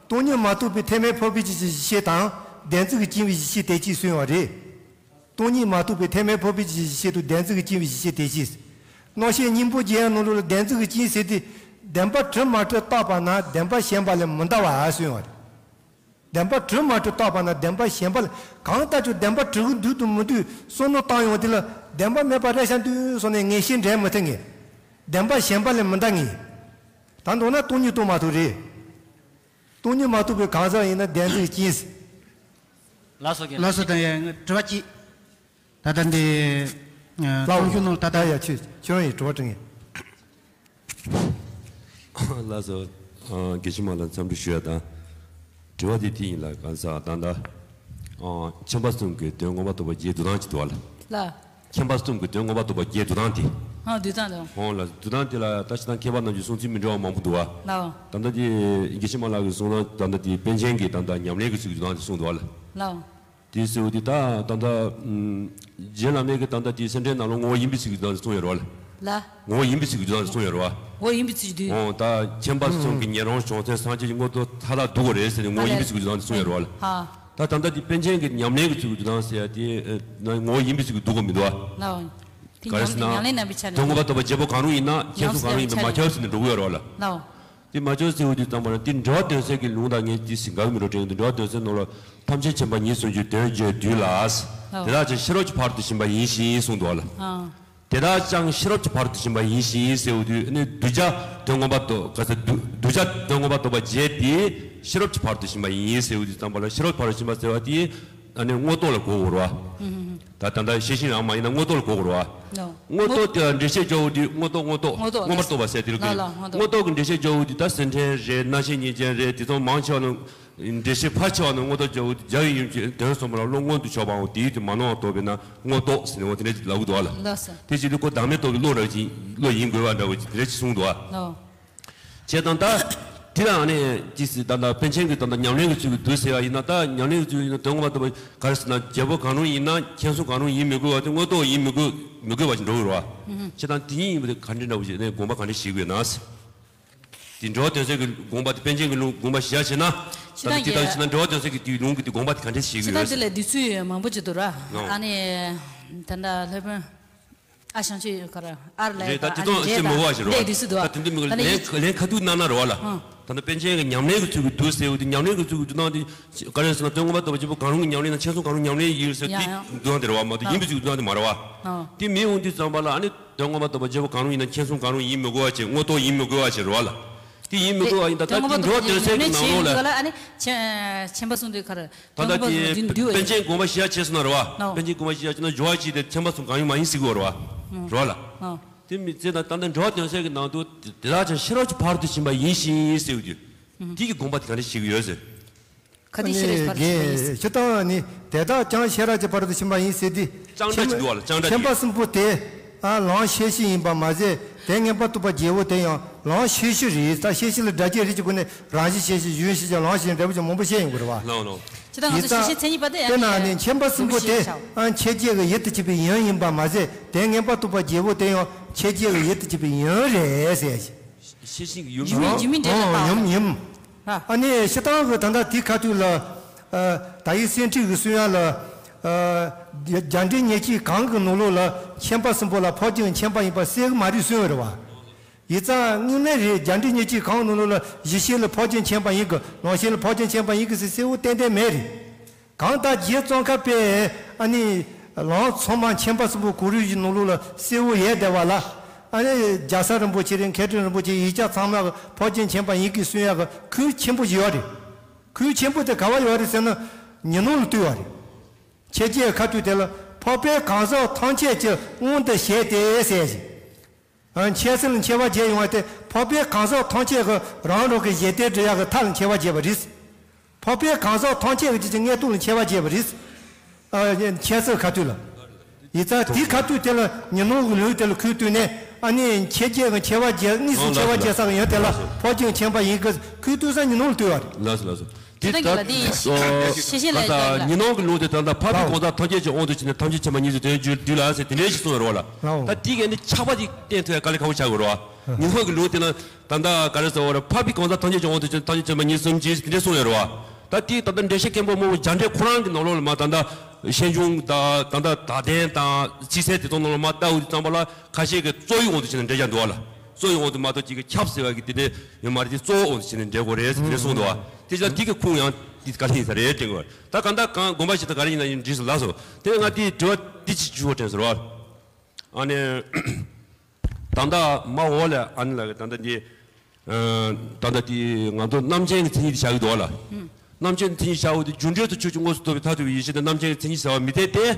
སྟོང་ཉིད་མ་རྟོགས་པའི་ཐེག་དམན་འཕགས་པའི་ཡེ་ཤེས་དང་བདེན་ཚིག་གིས་བཅིངས་པའི་ཡེ་ཤེས་དེ་གཅིག་གསུངས་པ་རེད། སྟོང་ཉིད་མ་རྟོགས་པའི་ཐེག་དམན་འཕགས་པའི་ཡེ་ཤེས་དང་བདེན་ཚིག་གིས་བཅིངས་པའི་ཡེ་ཤེས་དེ་གཅིག་རྣམ་བཤད་སྙིང་པོ་རྒྱན་ནང་ལོགས་ལ་བདེན་ཚིག་གིས་བཅིངས་ཟེར་དེ་བདེན་པ་གྲུབ་མ་གྲུབ་བརྟགས་པ་ན་བདེན་པ་ཞེན་པ་ལས་མི་འདའ་བ་གསུངས་པ་རེད། བདེན་པ་གྲུབ་མ་གྲུབ་བརྟག་པ་ན་བདེན་པ་གཞན་པ་ལ་གང་ལྟར་ཀྱང་བདེན་པ་གྲུབ་ཀྱི་འདུག་དང་མི་འདུག་བསམ་བློ་བཏང་ཡོང་དུས་ལ། བདེན་པ་མེད་པར་རེ་ཤ་འདུག་སོང་ནས་ངེས་ཤེས་འདྲེན་མི་ཐུབ་ངེས། བདེན་པ་གཞན་པ་ལས་མི་འདའ་ངེས། ད་མདོར་ན་སྟོང་ཉིད་རྟོགས་མ་ཐུབ་རེད། སྟོང་ཉིད་མ་རྟོགས་པའི་གང་ཟག་ཡིན་ན་བདེན་འཛིན་གྱིས། ལགས་སོ་རྒན། ལགས་སོ། ད་ཡ་དྲི་བ་གཅིག་ད་ལྟ་འདི། ཨ། ལགས། གཏོང་རྒྱུ་ནང་ད་ལྟ། ཡ་ཡ་ཁྱོད་ཁྱོད་རང་ཡིས་དྲི་བ་དྲི་ངེས། ལགས་སོ། ཨ། དགེ་བཤེས་མ་ལགས་འཚམས་འདྲི་ཞུ་ཡ་དང་། དྲི་བ་དེ་དེ་ཡིན་ལ། གང་ཟག་ད་ལྟ། ཨ། མཁྱེན་པ་གསུམ་གྱི་དོན་མངོན་པར་རྟོགས་པ་རྒྱས་བསྡུས་དང་ཅིག་འདུག་བ་ལ། ལགས། མཁྱེན་པ་གསུམ་གྱི་དོན་མངོན་པར་རྟོགས་པ་རྒྱས་བསྡུས་དང་དེ། ཧང་བསྡུས་དང་དང་། ཧོང་ལ་བསྡུས་དང་དེ་ལ་ད་ཅི་ད་མཁས་པ་རྣམས་ཀྱི་གསུང་ཚིག་མི་འདྲ་བ་མང་པོ་འདུག་བ། ལགས། ད་ལྟ་དེ་དགེ་བཤེས་མ་ལགས་ཀྱིས་གསུངས་ན་ད་ལྟ་དེ་པཎ་ཆེན་གྱིས་ད་ལྟ་ཉམས་ལེན་གྱི་ཚུལ་གྱི་བསྡུས་དང་དེ་གསུངས་འདུག་བ་ལ། ལགས། དེ་ཟེར་བ་དེ་ད་ད་ལྟ། ཨམ། རྗེ་བླ་མས་ཀྱི་ད་ལྟ་དེ་སེམས་ཁྲལ་ནང་ལ་ངོ་བོ་ཡིན་པའི་ཚུལ་གྱི་བསྡུས་དང་དེ་གསུངས་ཡོད་རེད་བ་ལ། ལགས། ངོ་བོ་ཡིན་པའི་ཚུལ་གྱི་བསྡུས་དང་དེ་གསུངས་ཡོད་རེད་བ། ངོ་བོ་ཡིན་པའི་ཚུལ་གྱི་བསྡུས། འོ་ད་མཁྱེན་པ་གསུམ་གྱི་ཉན་རང་བྱང་སེམས་སངས་རྒྱས་ཀྱི་མངོན་རྟོགས་མཐའ་དག་འདུ་དགོས་རེད་ཟེར་ནས་ངོ་བོ་ཡིན་པའི་ཚུལ་གྱི་བསྡུས་དང་དེ་གསུངས་ཡོད་རེད་བ་ལ། ཧ། ད་ད་ལྟ་དེ་པཎ་ཆེན་གྱིས་ཉམས་ལེན་གྱི་ཚུལ་གྱི་བསྡུས་དང་ཟེར་ཡ་དེ། ཨ། ངོ་བོ་ཡིན་པའི་ཚུལ་གྱི་བསྡུ་དགོས་མི་འདུག་བ། ལགས། དེ་ག་རེ་ཟེར་ན། ཉམས་ལེན་རྣམ་པའི་ཆ་ནས། དོན་མངོན་པར་རྟོགས་པ་རྒྱལ་པོ་གང་རུང་ཡིན་ན། མཁྱེན་སོང་གང་རུང་ཡིན་པས་མ་ཁྱབ་ཟེར་ནས་འགྲོ་གི་ཡོད་རེད་བ་ལ། ལགས། དེ་མ་ཁྱབ་ཟེར་བ་དེ་ཙམ་པ་ན་དེ་འགྲེལ་པ་དོན་གསལ་གྱི་ལུང་དང་ངས་དེ་ཟིན་ག་གི་མི་འགྲོ་དྲན་གྱི་འདུག་འགྲེལ་པ་དོན་གསལ་ནང་ལ། ཐམས་ཅད་མཁྱེན་པ་ཉིད་གསུངས་ཀྱི་དོན་བརྗོད་བསྡུས་ལ། དེ་དག་ཀྱང་ཤེས་རབ་ཀྱི་ཕ་རོལ་ཏུ་ཕྱིན་པ་ཡིན་ཞིང་གསུངས་འདུག་བ་ལ། ཨ། དེ་དག་ཀྱང་ཤེས་རབ་ཀྱི་ཕ་རོལ་ཏུ་ཕྱིན་པ་ཡིན་ཞིང་ཟེར་བ་དུས་ནི་གདུལ་བྱ་དོན་མངོན་པར་རྟོགས། ག་ས་གདུལ་གདུལ་བྱ་དོན་མངོན་པར་རྟོགས་པ་བརྒྱད་དེ་ཤེས་རབ་ཀྱི་ཕ་རོལ་ཏུ་ཕྱིན་པ་ཡིན་ཟེར་བ་དུས་ཙམ་པ་ལ། ཤེས་རབ་ཀྱི་ཕ་རོལ་ཏུ་ཕྱིན་པ་ཟེར་བ་དེ་ཨ་ནི་མངོན་རྟོགས་ལ་གོ་དགོས་རེད་བ། ད་ད་ལྟ་ཤེས་བཞིན་ཡང་མ་ཡིན་ན་མངོན་རྟོགས་ལ་གོ་དགོས་རེད་བ། ལོ། མངོན་རྟོགས་དེ་འགྲེལ་བཤད་རྒྱག་དུས་མངོན་རྟོགས་མངོན་རྟོགས་མངོན་རྟོགས་མངོན་པར་རྟོགས་པ་ཟེར་དེ་རུ་ལ་གི་ལ་མངོན་རྟོགས། མངོན་རྟོགས་ཀྱི་འགྲེལ་བཤད་རྒྱག་དུས་ད་སེམས་ཁྲལ་རེད། རྣམ་ཤེས་ཉིད་ཅན་རེད། དེ་ཚོ་མང་ཆེ་བ་ནི། འགྲེལ་བཤད་ཕལ་ཆེ་བ་ནི་མངོན་རྟོགས་རྒྱག་དུས་རྒྱ་ཡི་ཡུམ་གྱི་དོན་གསུམ་པ་ལ་བློ་མངོན་དུ་ཕྱོགས་པའང་དེའི་དོན་མ་ནོར་བ་རྟོགས་པས་ན་མངོན་རྟོགས་ཟེར་ནས་འོ་དེ་འདྲ་ཅིག་ལབ་ཀྱི་འདུག་བ་ལ། ལགས་སོ། དེ་བྱེད་དུས་ཁོ་བདག་མེད་རྟོགས་པའི་བློ་འདྲ་བ་ཅིག་བློ་ཡིན་དགོས་པ་འདྲ་བ་ཅིག་དེ་འདྲ་ཅིག་གསུངས་འདུག་བ། ལོ། བྱས་ཙང་ད། དེ་ལ་ཨ་ནི་ཅི་ཟེར་ད་ལྟ་པཎ་ཆེན་གྱི་ད་ལྟ་ཉམས་ལེན་གྱི་ཚུལ་གྱིས་བསྡུས་ཟེར་བ་ཡིན་ན། ད་ཉམས་ལེན་གྱི་ཚུལ་ཡིན་ན་དོན་ངོ་མ་རྟོགས་པ་ག་རེ་ཟེར་ན། རྒྱལ་པོ་གང་རུང་ཡིན་ན་མཁྱེན་སོང་གང་རུང་ཡིན་མི་དགོས་པ་དེ། མངོན་རྟོགས་ཡིན་མི་དགོས་མི་དགོས་པ་ཞིག་འགྲོ་གི་རེད་བ། བྱས་ཙང་དེ་ཉིད་ཡིན་པ་དེ་ག་འདྲ་འདྲ་བོ་ཞིག་ནས་དགོངས་པ་ག་འདྲ་བཞེས་ཀྱི་ཡོད་ན། དེ་འགྲེལ་པ་དོན་གསལ་གྱི་དགོངས་པ་དེ་པཎ་ཆེན་གྱི་ལུང་དགོངས་པ་བཞག་བྱས་ན། ད་ལྟ་དེ་ལྟར་བྱས་ན་འགྲེལ་པ་དོན་གསལ་གྱི་དེའི་ལུང་གི་དེ་དགོངས་པ་དེ་ག་འདྲ་བཞེས་ཀྱི་ཡོད་ཟེར། དེ་ལ་འདི་ཚོའི་མང་པོ་ཅིག་འདུག་ར། ཨ་ནི། ད་ལྟ་སློབ་དཔོན། ཨ་ཞང་ཆོས་ག་ར་ཨར་ལས་རེད། ད་དེ་ཚོ་ཨ་ནི་ཅེས་མི་བ་ཞིག་རོ། ལས་འདི་སུ་འདུག་ད་དེ་འདི་མི་ལན་ལན་ཁ་ཐུག་གནང་ན་རོ་ལ། ད་ལྟ་པཎ་ཆེན་གྱི་ཉམས་ལེན་གྱི་ཚུལ་གྱིས་བསྡུས་ཟེར་བ་དེ། ཉམས་ལེན་གྱི་ཚུལ་གྱིས་བསྡུས་ན་དེ་ག་རེ་ཟེར་ན། དོན་ངོ་མ་རྟོགས་པ་རྒྱལ་པོ་གང་རུང་གི་ཉམས་ལེན་ན་མཁྱེན་སོང་གང་རུང་ཉམས་ལེན་ཡིན་ཟེར་དེ་བསྡུས་ན་དེ་རེད་བ། མ་གཏོགས་ཡིན་པའི་ཚུལ་བསྡུས་ན་དེ་མ་རེད་བ། དེ་མི་འོང་དུས་ཙམ་པ་ལ་ཨ་ནི། དོན་ངོ་མ་རྟོགས་པ་རྒྱལ་པོ་གང་རུང་ཡིན་ན་མཁྱེན་སོང་གང་རུང་ཡིན་མི་དགོས་པ་བྱས། མངོན་རྟོགས་ཡིན་མི་དགོས་པ་བྱས་རོ་ལ། དེ་ཡིན་མི་དགོས་པ་ཡིན། ད་ལྟ་དེ་འགྲེལ་པ་དོན་གསལ་གྱི་ནང་ལོགས་ལ། ཨ་ནི་མཁྱེན་པ་གསུམ་དེ་ག་རེ། ད་ལྟ་དེ་པཎ་ཆེན་དགོངས་པ་བཞི་ཡ་བྱས་སོང་ན་རེད་བ། པཎ་ཆེན་དགོངས་པ་བཞི་ཡ་བྱས་ན་སྦྱོར་བ་གཅིག་དེ་མཁྱེན་པ་གསུམ་གང་ཡིན་མ་ཡིན་ཟེར་གྱི་ཡོད་རེད་བ། རེད་བ་ལ། དེ་མི་ཚེ་ད་ལྟ་འགྲེལ་པ་དོན་གསལ་གྱི་ནང་དུ་དེ་དག་ཀྱང་ཤེས་རབ་ཀྱི་ཕ་རོལ་ཏུ་ཕྱིན་པ་ཡིན་ཞིང་ཟེར་བ་དུས། དེ་གི་དགོངས་པ་དེ་ག་འདྲ་བཞེས་ཀྱི་ཡོད་ཟེར། ག་དུས་ཤེས་རབ་ཀྱི་ཕ་རོལ་ཏུ་ཕྱིན་པ་ཡིན་ཟེར། སྤྱིར་བཏང་ནི་དེ་དག་ཀྱང་ཤེས་རབ་ཀྱི་ཕ་རོལ་ཏུ་ཕྱིན་པ་ཡིན་ཟེར་ཏེ། ལྕང་སྒྲ་ཅིག་འདུག་བ་ལ། ལྕང་སྒྲ་ཅིག་མཁྱེན་པ་གསུམ་པོ་དེ། ཨ། ལམ་ཤེས་བཞིན་ཡིན་པ་མ་ཟད། དོན་ངེས་པར་རྟོགས་པ་རྒྱལ་པོ་དེ་ཡང་ལམ་ཤེས་བཞིན་རེད། ད་ཤེས་བཞིན་ལ་སྒྲ་གཅན་རིགས་ཀྱི་སྒོ་ནས་རང་བཞིན་ཤེས་བཞིན། གཞན་ཤེས་བཞིན། ལམ་ཤེས་བཞིན། འབྲས་བུ་བཞིན། མང་པོ་བཤད་ཡོང་གི་རེད་བ། ལགས་ལགས། ཅི་ལྟར་ང་ཚོ་ཤེས་བཞིན་མཚན་ཉིད་པ་དེ། ཡང་དེ་ན་ནི་མཁྱེན་པ་གསུམ་པོ་དེ། ཨ། མཁྱེན་བྱེད་ཀྱི་ཡུལ་དུ་གྱུར་པའི་ཡུམ་ཡིན་པ་མ་ཟད། དོན་ངེས་པར་རྟོགས་པ་རྒྱལ་པོ་དེ་ཡང་མཁྱེན་བྱེད་ཀྱི་ཡུལ་དུ་གྱུར་པའི་ཡུམ་རེད་ཟེར། ཤེས་བཞིན་གྱི་ཡུམ། ཡུམ་ཡིན། ཡུམ་ཡིན་འདྲ་ལ། ཨོ། ཡུམ་ཡིན། ཨ་ནི་སྤྱིར་བཏང་གི་ད་ལྟ་དེའི་ཁ་ཐུག་ལ། ཨ། ད་ཡིག་སེང་ཁྲིག་གི་གསུང་ཡག་ལ། ཨ། རྒྱ་འགྲེལ་ཉེར་གཅིག་གང་གི་ནང་ལོགས་ལ་མཁྱེན་པ་གསུམ་པོ་ལ་འཕགས་རྒྱུད་མཁྱེན་པ་ཡིན་པ་གསལ་གྱི་མ་རེད་གསུངས་ཡོད་རེད་བ། ཡིག་ཚང་དངོས་གནས་རེད། རྒྱ་འགྲེལ་ཉེར་གཅིག་གང་གི་ནང་ལོགས་ལ་གཞི་ཤེས་ལ་འཕགས་རྒྱུད་མཁྱེན་པ་ཡིན་གྱི། ལམ་ཤེས་ལ་འཕགས་རྒྱུད་མཁྱེན་པ་ཡིན་གྱི་ཟེར་གསལ་པོ་ཏན་ཏན་མེད་རེད། གང་ལྟར་རྗེ་ཙོང་ཁ་པས་ཨ་ནི་ལམ་ཚང་མ་མཁྱེན་པ་གསུམ་པོ་གོ་རིམ་གྱི་ནང་ལོགས་ལ་གསལ་པོ་ཡོད་བསྡད་པ་ལ། ཨ་ནི་རྒྱལ་ཚབ་རིན་པོ་ཆེ་རེད། མཁས་གྲུབ་རིན་པོ་ཆེ། ཡིག་ཆ་ཚང་མ་གི་འཕགས་རྒྱུད་མཁྱེན་པ་ཡིན་གྱི་གསུང་ཡག་གི་ཁུངས་ཆེན་པོ་ཞིག་ཡོད་རེད། ཁུངས་ཆེན་པོ་དེ་ག་པར་ཡོད་རེད་ཟེར་ན། ཉོན་མོངས་ལ་ལྟོས་པ་རེད། མཁྱེན་བྱེད་ཁ་ཐུག་དེ་ལ། འཕགས་པའི་གང་ཟག་ཐམས་ཅད་ཀྱི་དབང་དུ་བྱས་ཏེ་ཟེར་ཞིང་། ཨ། མཁྱེན་གསུམ་ལ་མཁྱེན་པ་རྒྱས་ཡོང་བ་དེ། འཕགས་པའི་གང་ཟག་ཐམས་ཅད་ཀྱི་རང་རང་གི་གཞན་དོན་སྒྲུབ་ཡག་གི་ཐབས་ལ་མཁྱེན་པ་རྒྱས་པ་རེད། འཕགས་པའི་གང་ཟག་ཐམས་ཅད་ཀྱི་རྒྱུད་ཀྱི་དངོས་སྟོབས་ལ་མཁྱེན་པ་རྒྱས་པ་རེད། ཨ། མཁྱེན་གསུམ་ཁ་ཐུག་ལ། ཡིག་ཚང་དེའི་ཁ་ཐུག་དེ་ལ་ཉོན་མོངས་ཀྱི་ལུགས་དེ་ལ་ཁུངས་གཏུགས་ནས། ཨ་ནི་མཁྱེན་བྱེད་ཀྱི་མཁྱེན་པ་རྒྱས། དངོས་སུ་མཁྱེན་པ་རྒྱས་ས་གི་ཡོན་དེ་ལ་འཕགས་རྒྱུད་མཁྱེན་པ་ཡིན་གྱི་ཁུངས་གཏུགས་ས་ཉོན་མོངས་ལ་ལྟོས་པ་རེད། ལགས་སོ་ལགས་སོ། དེ་ད་ལྟ་དེ་ཤེས་བྱེད་ལ་ད་ཉོན་མོངས་ཀྱི་ལུགས་དེ་ད་ལྟ་འཕགས་པའི་གང་ཟག་ཐམས་ཅད་ཀྱི་དབང་དུ་བྱས་ནས་ཐམས་ཅད་མཁྱེན་པ་ཉིད་ཀྱི་དོན་བརྗོད་བསྡུས་ལ་ཟེར་དེ་འདྲའི་ཞིག་གསུངས་ཡོད་རེད་བ་ལ། ད་དེ་ག་ནི་ཆགས་པ་ཅིག་བསྟན་ཐུབ་ཡ་དཀའ་ལས་ཁག་པོ་ཆགས་ཡོད་རེད་བ། ཉོན་མོངས་ཀྱི་ལུགས་དེ་ལ་ད་ལྟ་ག་རེ་ཟེར་བ་རེད། འཕགས་པའི་གང་ཟག་ཐམས་ཅད་ཀྱི་དབང་དུ་བྱས་ནས་ཐམས་ཅད་མཁྱེན་པ་ཉིད་གསུམ་གྱིས་དེ་འདྲའི་གསུངས་ཡོད་རེད་བ། ད་དེ་ད་ལྟ་འགྲེལ་བཤད་མཁན་པོ་རྨོ་བོ་རྒྱ་འགྲེལ་ཁོ་རང་གི་ནང་ལོགས་ལ་མ་ད་ལྟ་ཤེས་འབྱུང་དང་ད་ལྟ་དག་ལྡན་དང་སྤྱི་སེལ་དེ་ཚོ་ནང་ལ་མ་ལྟ་འུ་ཙམ་པ་ལ་ཁ་ཤས་ཀྱིས་གཙོ་བོའི་དབང་དུ་བྱས་ནས་འགྲེལ་རྒྱག་འདུག་བ་ལ། གཙོ་བོའི་དབང་དུ་མ་གཏོགས་ཅིག་གིས་ཁྱབ་ཟེར་བ་གི་དེ་འདྲའི་ཡོད་མ་རེད། དེ་གཙོ་བོའི་དབང་དུ་བྱས་ནས་འགྲེལ་དགོས་རེད་ཟེར་དེ་འདྲ་གསུངས་འདུག་བ། དེ་ཅག་དེ་གི་ཁུངས་ཡང་ འདི་ག་རེ་ཡིན་ས་རེད་དྲན་གི་ད་ག་འདྲ་གང་དགོངས་པ་ཞིག་ད་ག་རེ་ཡིན་ན་ཡིན་འདྲིས་སུ་ལགས་སོ། དེ་ང་དེའི་དྲི་བ་འདི་ཅིག་ཞུ་བ་དྲན་ཟེར་བ། ཨ་ནི། ད་ལྟ་མ་འོ་ལ་ཨ་ནི་ལ་ད་ལྟ་འདི། ད་ལྟ་དེ་ང་ཚོ་རྣམ་མཁྱེན་གྱི་མཚན་ཉིད་དེ་བཞག་གི་འདུག་ལ། རྣམ་མཁྱེན་གྱི་མཚན་ཉིད་བཞག་འོ་དེ་རྒྱུ་འབྲས་དང་ཆོས་ཀྱི་དངོས་སུ་རྟོགས་པའི་མཐར་ཐུག་པའི་ཡེ་ཤེས་དེ་རྣམ་མཁྱེན་གྱི་མཚན་ཉིད་ཟེར་བ་མི་འཐད་དེ།